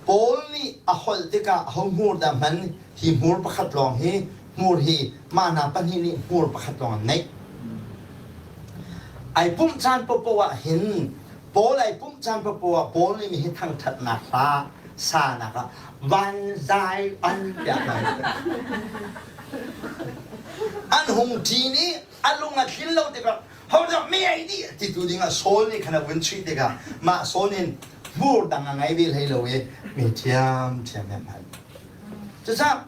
Paul nih a holh tikah ho hmur dah hman? Hi hmur pakhat lawng hi hmur hi mah hna pahnih nih hmur pakhat lawng an neih. Ai pumh caan paohpaoh ah hin Paul ai pumh caan paohpaoh ah Paul nih mihi thangṭhatnak hla sanak ah van zai an tiah an hung ṭin i a lung a thlin lo tikah hodah mi ei dih ti tu dingah Saul nih khan a vun chuih tikah mah Saul in hmur dang a ngei ve hlei lo i mi ṭhiamṭhiam he hman. Cucaah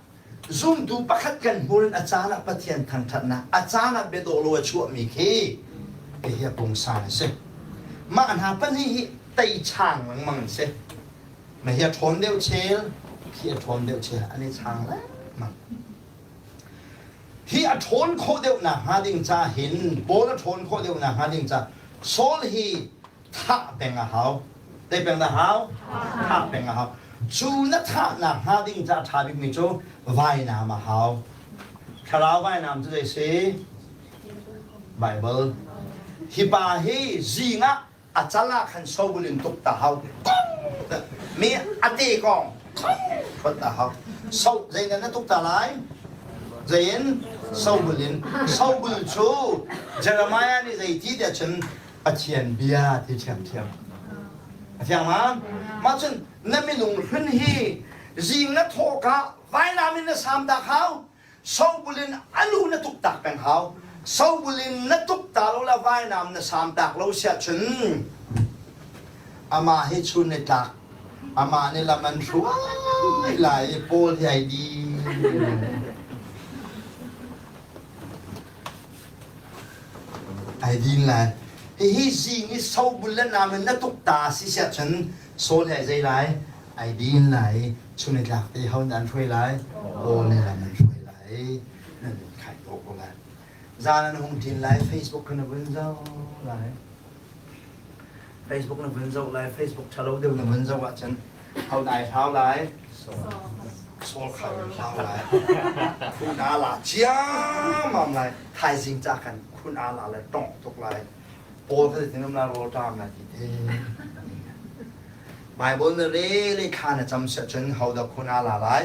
Zumtu pakhat kan hmur in a caan ah Pathian thangṭhatnak, a caan ah biadawh lo a chuahmi khi hihi a pungsan a si. Mah hna pahnih hi teichang lengmang an si. Mah hi a ṭhawn deuh chel, khi a ṭhawn deuh chel, an i chang lengmang. Hi a ṭhawn khawh deuh nakhnga ding ca hin, Paul a ṭhawn khawh deuh nakhnga ding ca, Saul hi thah peng a hau. Tei peng na hau? Thah peng a hau. Cu na thahnak hnga ding ca ṭha bikmi cu vainam a hau. Thlarau vainam cu zei si? Bible. Hi pa hi zing ah a cal ah khan sobul in tuk ta hau. Mi a te kong phot ta hau. So zei na tuk ta lai? Zei in? Sobul in. Sobul cu Jeremiah nih zei ti tiah cun Pathian bia ti ṭhiamṭhiam. A fiang ma? Mah cun na minung hlun hi zing na thawhka vainam in na sam tak hau, sobul in alu na tuk tak peng hau. Sobul in na tuk ta lo la vainam na sam tak lo siah cun amah hi chun ni tlak amah nih lam an hruai lai i Paul hi ai di. Ai din lai. Hihi zing i sobul le nam in na tuk ta si siah cun sawl he zei lai? Ai din lai. Chun i tlak te ho nan hruai lai? Aw ne lam nan hruai lai. Nan khai ko ko lai. Zan an hung ṭin lai. Facebook na vun zoh lai. Facebook na vun zoh lai. Facebook ṭhalo deuh na vun zoh ahcun ho dai hlau lai? Sawl kha hlau lai. Khun aa la ciammam lai. Thaizing ca khan khun aa la lai tongh tuk lai. Paul kha zeitin um la rawl ṭam lai ti te. Bible na rel i thla na cam siah cun hodah khun aa la lai?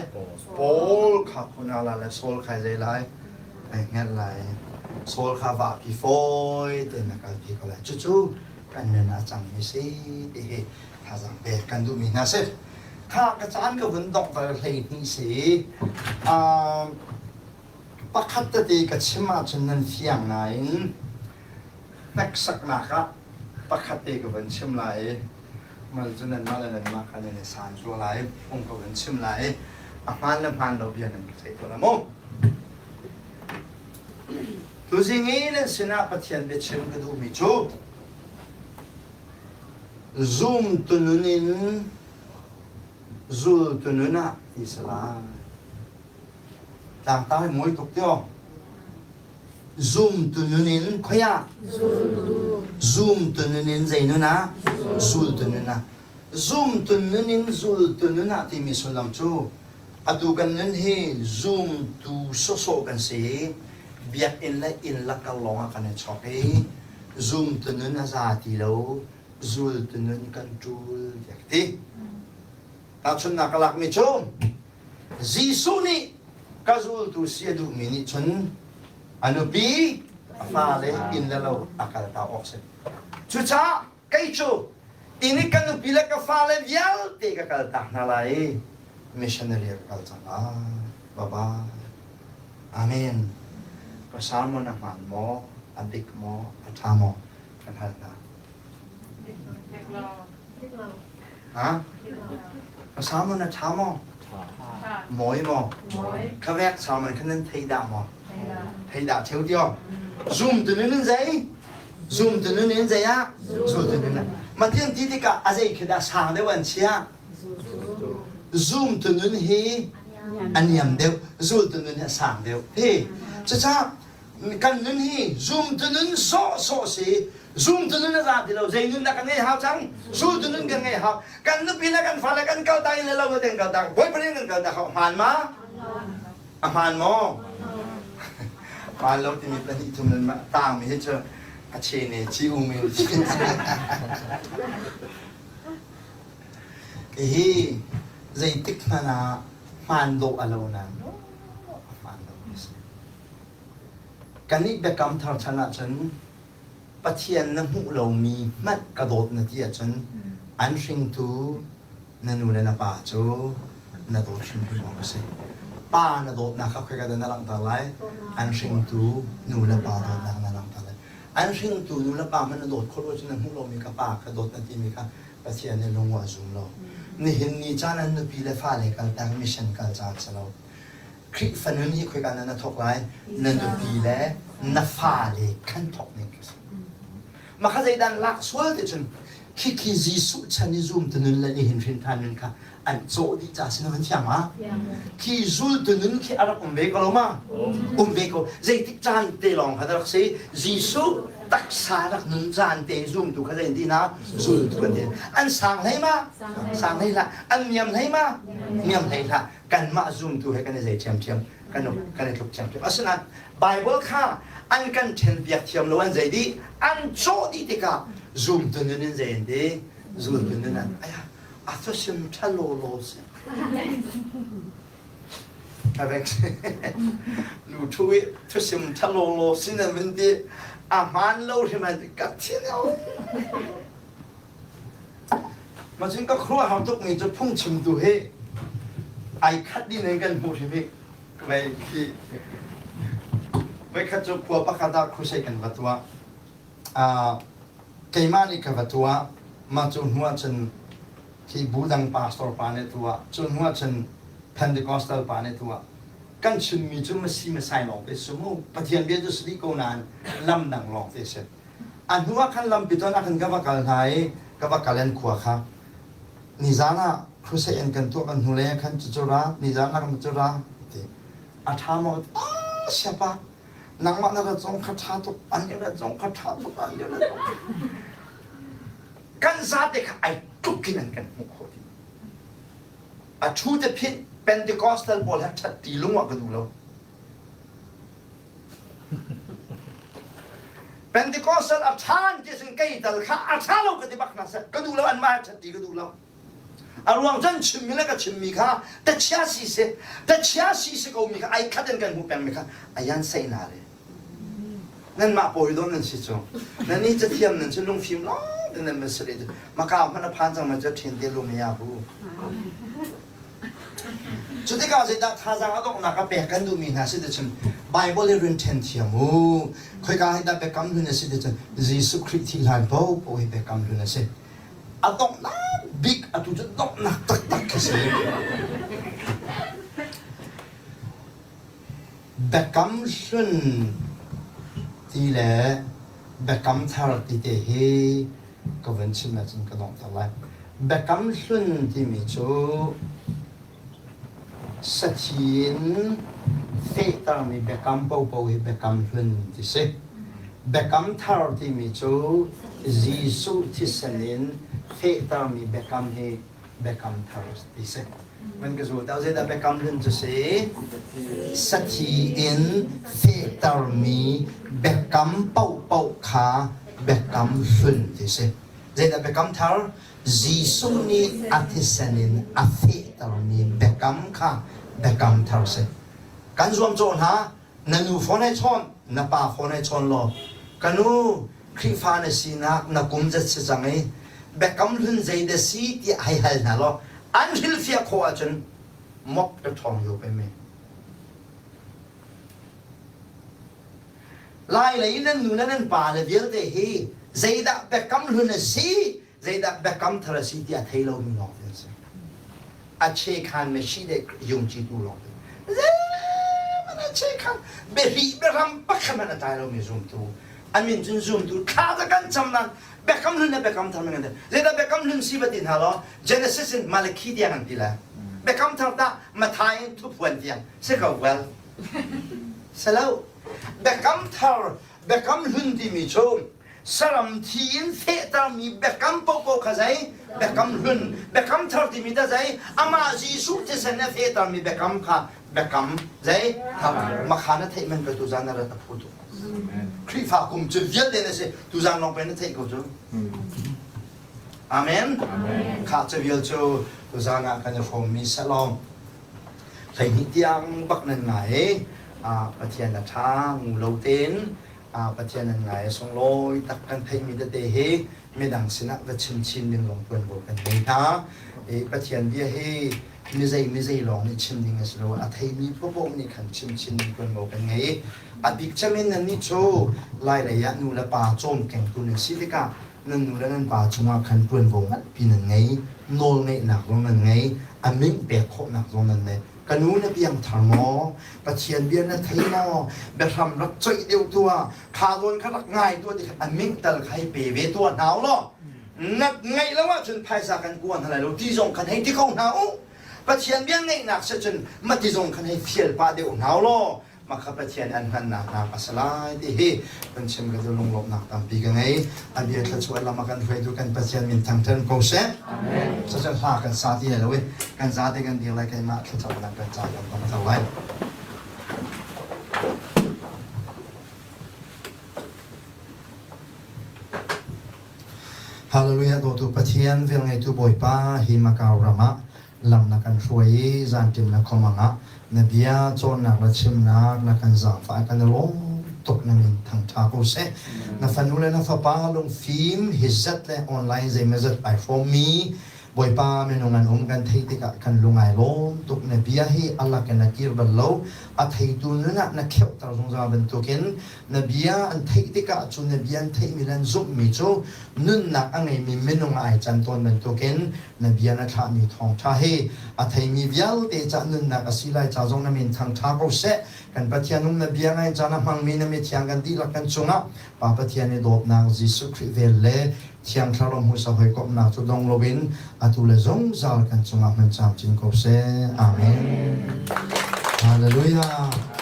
Paul kha khun aa la lai. Saul kha zei lai? Ai hngalh lai. Saul kha vahpi fawi tein a kalpi ko lai. Cucu kan nun ah a cangmi si ti hi thazaang pek kan duhmi hna si. Kha ka caan ka vun donghter 12 si. Pakhat tete ka chim ahcun nan fiang nain hneksaknak ah pakhat te ka vun chim lai i mal cu nanmah le nanmah kha nan i san tua lai phung ka vun chim lai i a hmaan le hmaan lo bia nan ka ceih tuah la mu. Tuzing i nan sinah Pathian biachim ka duhmi cu Zumtu nun in zultu nun ah ti si lai. Tlangtar hi mawi tuk tio. Zumtu nun in khoi ah? Zumtu nun in zei nun ah? Zultu nun ah. Zumtu nun in zultu nun ah timi sullam cu atu kan nun hi zumtu sawsawh kan si i biakinn le inn lakar lawngah kan i chawk i zumtu nun a za ti lo, zultu nun kan ṭul tiah ka ti. Tahchunhnak ka lakmi cu Jesuh nih ka zultu si a duhmi nih cun a nupi, a fale, inn le lo a kalta awk si. Cucaah kei cu inn i ka nupi le ka fale vialte ka kaltak hna lai i missionary ka kal cang lai. Bye bye. Amen. Ka sermon a hmaan maw, a dik maw, a ṭha maw kan hal hna. Ha? Ka sermon a ṭha maw? Mawi maw? Ka vek sermon kha nan thei dah maw? Thei dah theu tio. Zoom tu nun in zei? Zoom tu nun in zei ah? Zoom tu nun ah. Matian ti tikah a zei khi dah sang deuh an chia? Zoom tu nun hi a niam deuh, zul tu nun hi a sang deuh. Hi. Cucaah kan nun hi zumtu nun sawhsawh si zumtu nun a za ti lo zei nun dah kan ngei hau cang zultu nun kan ngei hau kan nupi le kan fale kan kal ta in le lo le kan kal ta bawipa nih kan kal ta hau hmaan ma a hmaan maw hmaan lo timi pahnih thum nan tang mi hi cu a che ne chi u mi hi zeitik hmanh ah hmaan dawh a lo nan a hmaan lo mi si Kannih biakam thar chan ahcun Pathian na hmuh lomi hmanh ka dawt na ti ahcun an hringtu na nu le na pa cu na dawt hrimhrim awk a si. Pa na dawtnak kha khoika dah na langhter lai? An hringtu nu le pa dawtnak na langhter lai. An hringtu nu le pa hmanh na dawt khawh lo cun na hmuh lomi ka pa ka dawt na timi kha Pathian nih lung a zum lo. Nihin ni caan an nupi le fale kaltak mission kal caan si lo. Khrihfa nun hi khoika na thawk lai? Na nupi le na fale khan thawk ning khi si. Mah kha zeidan lak sual ti cun khikhi Jesuh chan i zumtu nun le nihin hrin nun kha an cawh dih ca si na van thiang ma? Khi zultu nun khi a rak um ve ko lo ma? Um ve ko. Zeitik caan te lawng kha rak si? Jesuh taksa rak nun caan te zumtu kha zei ti na? Zultu kan ti. An sang hlei ma? Sang hlei hlah. An niam hlei ma? Niam hlei hlah. Kanmah zumtu he kan i zei ṭhiamṭhiam kan kan i tluk ṭhiamṭhiam. Asinain Bible kha an kan ṭhenpiak thiam lo an zei dih an cawh dih tikah zumtu nun in zei an ti zultu nun an aya a thusim ṭha lawlaw si Avec lu thu i thusim ṭha lawlaw si nan vun ti a hmaan lo hrim an ka thin Macun ka khuaruahhar tukmi cu phungchimtu hi ai khat dih in kan hmuh hrim hi vei khi voikhat cu khua pakhat ah crusade kan va tuah. Keimah nih ka va tuah. Mah cu hnu ahcun khi bu dang pastor pa nih tuah. Cu hnu ahcun Pentecostal pa nih tuah. Kan chimmi cu masi masai lawng te si mu. Pathian bia cu si dih ko nain lam dang lawng te si. A hnu ah khan lampi ton ah khan ka va kal hna i ka va kal an khua kha nizan ah crusade an kan tuah kan hnulei ah khan cucu ra nizan ah kan cu ra ti a ṭha maw ah siapa nangmah na rat zong kha ṭha tuk an i rat zong kha ṭha tuk an i rat zong kan zate kha ai tluk in an kan hmuh khawh ti a ṭhu te phit Pentecostal pawl he ṭhat ti lung ah ka duh lo Pentecostal a ṭhan ti sin kei tal kha a ṭha lo ka ti bak hna seh ka duh lo anmah he ṭhat ti ka duh lo a ruang cun chimmi le ka chimmi kha tachia si si tachia si si ko mi kha ai khat in kan hmuh peng mi kha ayan sei na le nanmah pawi dawh nan si cu nan ni cathiam nan cu lungfim lawng te nan si le maka hmanh a phan cang ma cu ṭhen te lung ya bu Cu tikah zeidah thazaang a donghnak a pek kan duhmi hna si ticun Bible hi run ṭhen thiam u. Khoika hi dah biakam hlun a si ticun Jesuh Khrih thih hlan paohpaoh hi biakam hlun a si. A donghnak bik atu cu donghnak taktak khi si. Biakam hlun ti le biakam thar ti te hi ka vun chim ahcun ka donghter lai. Biakam hlun timi cu sathi in fehtermi biakam paohpaoh hi biakam hlun ti si. Biakam thar timi cu Jesuh thisen in fehtermi biakam hi biakam thar ti si. Man ka zul tau zeidah biakam hlun cu si? Sathi in fehtermi biakam paohpaoh kha biakam hlun ti si. Zeidah biakam thar? Jesuh nih a thisen in a fehtermi biakam kha biakam thar si. Kan zuamcawh hna, na nu phone ai chawn, na pa phone ai chawn law, ka nu Khrihfa na sinak na kum zat si cang i biakam hlun zei dah si tiah hei hal hna law an hrilhfiah khawh ahcun mok ka ṭhawng yo pe me. Lai lei nan nu le nan pa le vialte hi zeidah biakam hlun a si, zeidah biakam thar a si tiah thei lomi lawng an si. A che khan me shi de yung chi tu lawng te. Zeihmanh a che khan biahi biaram pakhat hmanh a tlai lomi zumtu. A min cun zumtu thla ca kan cam nan biakam hlun le biakam thar man zeidah biakam hlun si va ti hna law Genesis in Malakhi tiang an ti le biakam thar tah Mathai in thuphuan tiang si ko well selo biakam thar biakam hlun timi cu saram thi in fehtermi biakam paohpaoh kha zei biakam hlun biakam thar timi ta zei amah Jesuh thisen a fehtermi biakam kha biakam zei makha na theih man ka tuzan na rat a phu tuk Khrihfa kum cu vialte na si tuzan lawng pe na theih ko cu Amen kha cu vial cu tuzan ah kan i hrawmmi salom 12 tiang bak nan ngai Pathian a ṭha ngu lo tein Pathian an ngai a sunglawi tak kan theihmi tete hi midang sinah va chim chin ding lawng tuanvo kan ngei hna. Pathian bia hi mizei mizei lawng nih chim ding a si lo a theimi paohpaoh nih khan chim chin ding tuanvo kan ngei. A bik cem in nannih cu Lailei ah nu le pa cawmkengtu nan si tikah nan nu le nan pa cungah khan ṭuanvo nganpi nan ngei, nawlngeihnak zong nan ngei, a min pek khawhnak zong nan ngei. Ka nu na piangthar maw? Pathian bia na thei maw? Biahram rak coih deuh tuah, kha zawn kha rak ngai tuah ti kha a min tal kha hei pe ve tuah hna u law na ngaih lo ahcun phaisa kan kua hna lai lo ti zong khan hei ti ko hna u. Pathian bia ngaihnak si cun mati zong khan hei fial pah deuh hna u law Makha Pathian an hmannak nak a si lai ti hi kan chim ka cu lunglawmhnak tampi ka ngei. A bia thluachuah lam a kan hruaitu kan Pathian min thangṭhat ko seh. Cucu hla kan sa ti lai lo i kan zate kan dir lai keimah thlacamnak kan ca kan tong cang lai. Hallelujah dawtu Pathian velngeitu Bawipa hi Macau ram ah lam na kan hruai i zanṭim na khuamang ah na bia cawnnak le chimnak na kan zaangfah kan i lawm tuk na min thangṭha ko seh. Na fanu le na fapa lungfim hi zat le online zeimawzat ai hrawmmi Bawipa minung an um kan theih tikah kan lung ai lawm tuk na bia hi a lak in a kir bal lo a theitu nun ah na kheuhter zungzal bantukin na bia an theih tikah cu na bia an theihmi le an zumhmi cu nunnak a ngeimi minung ah ai can tawn bantukin na bia na thlahmi thawngṭha hi a theimi vialte cah nunnak a si lai ca zong na min thangṭha ko seh. Kan Pathian um na bia ngai caan a hmangmi na mithiang kan dihlak kan cungah Pa Pathian i dawtnak Jesuh Khrih vel le Thiang Thlarau hmuhsak hawikomhnak cu dong loin atu le zungzal kan cungah hman camcin ko seh. Amen. Hallelujah.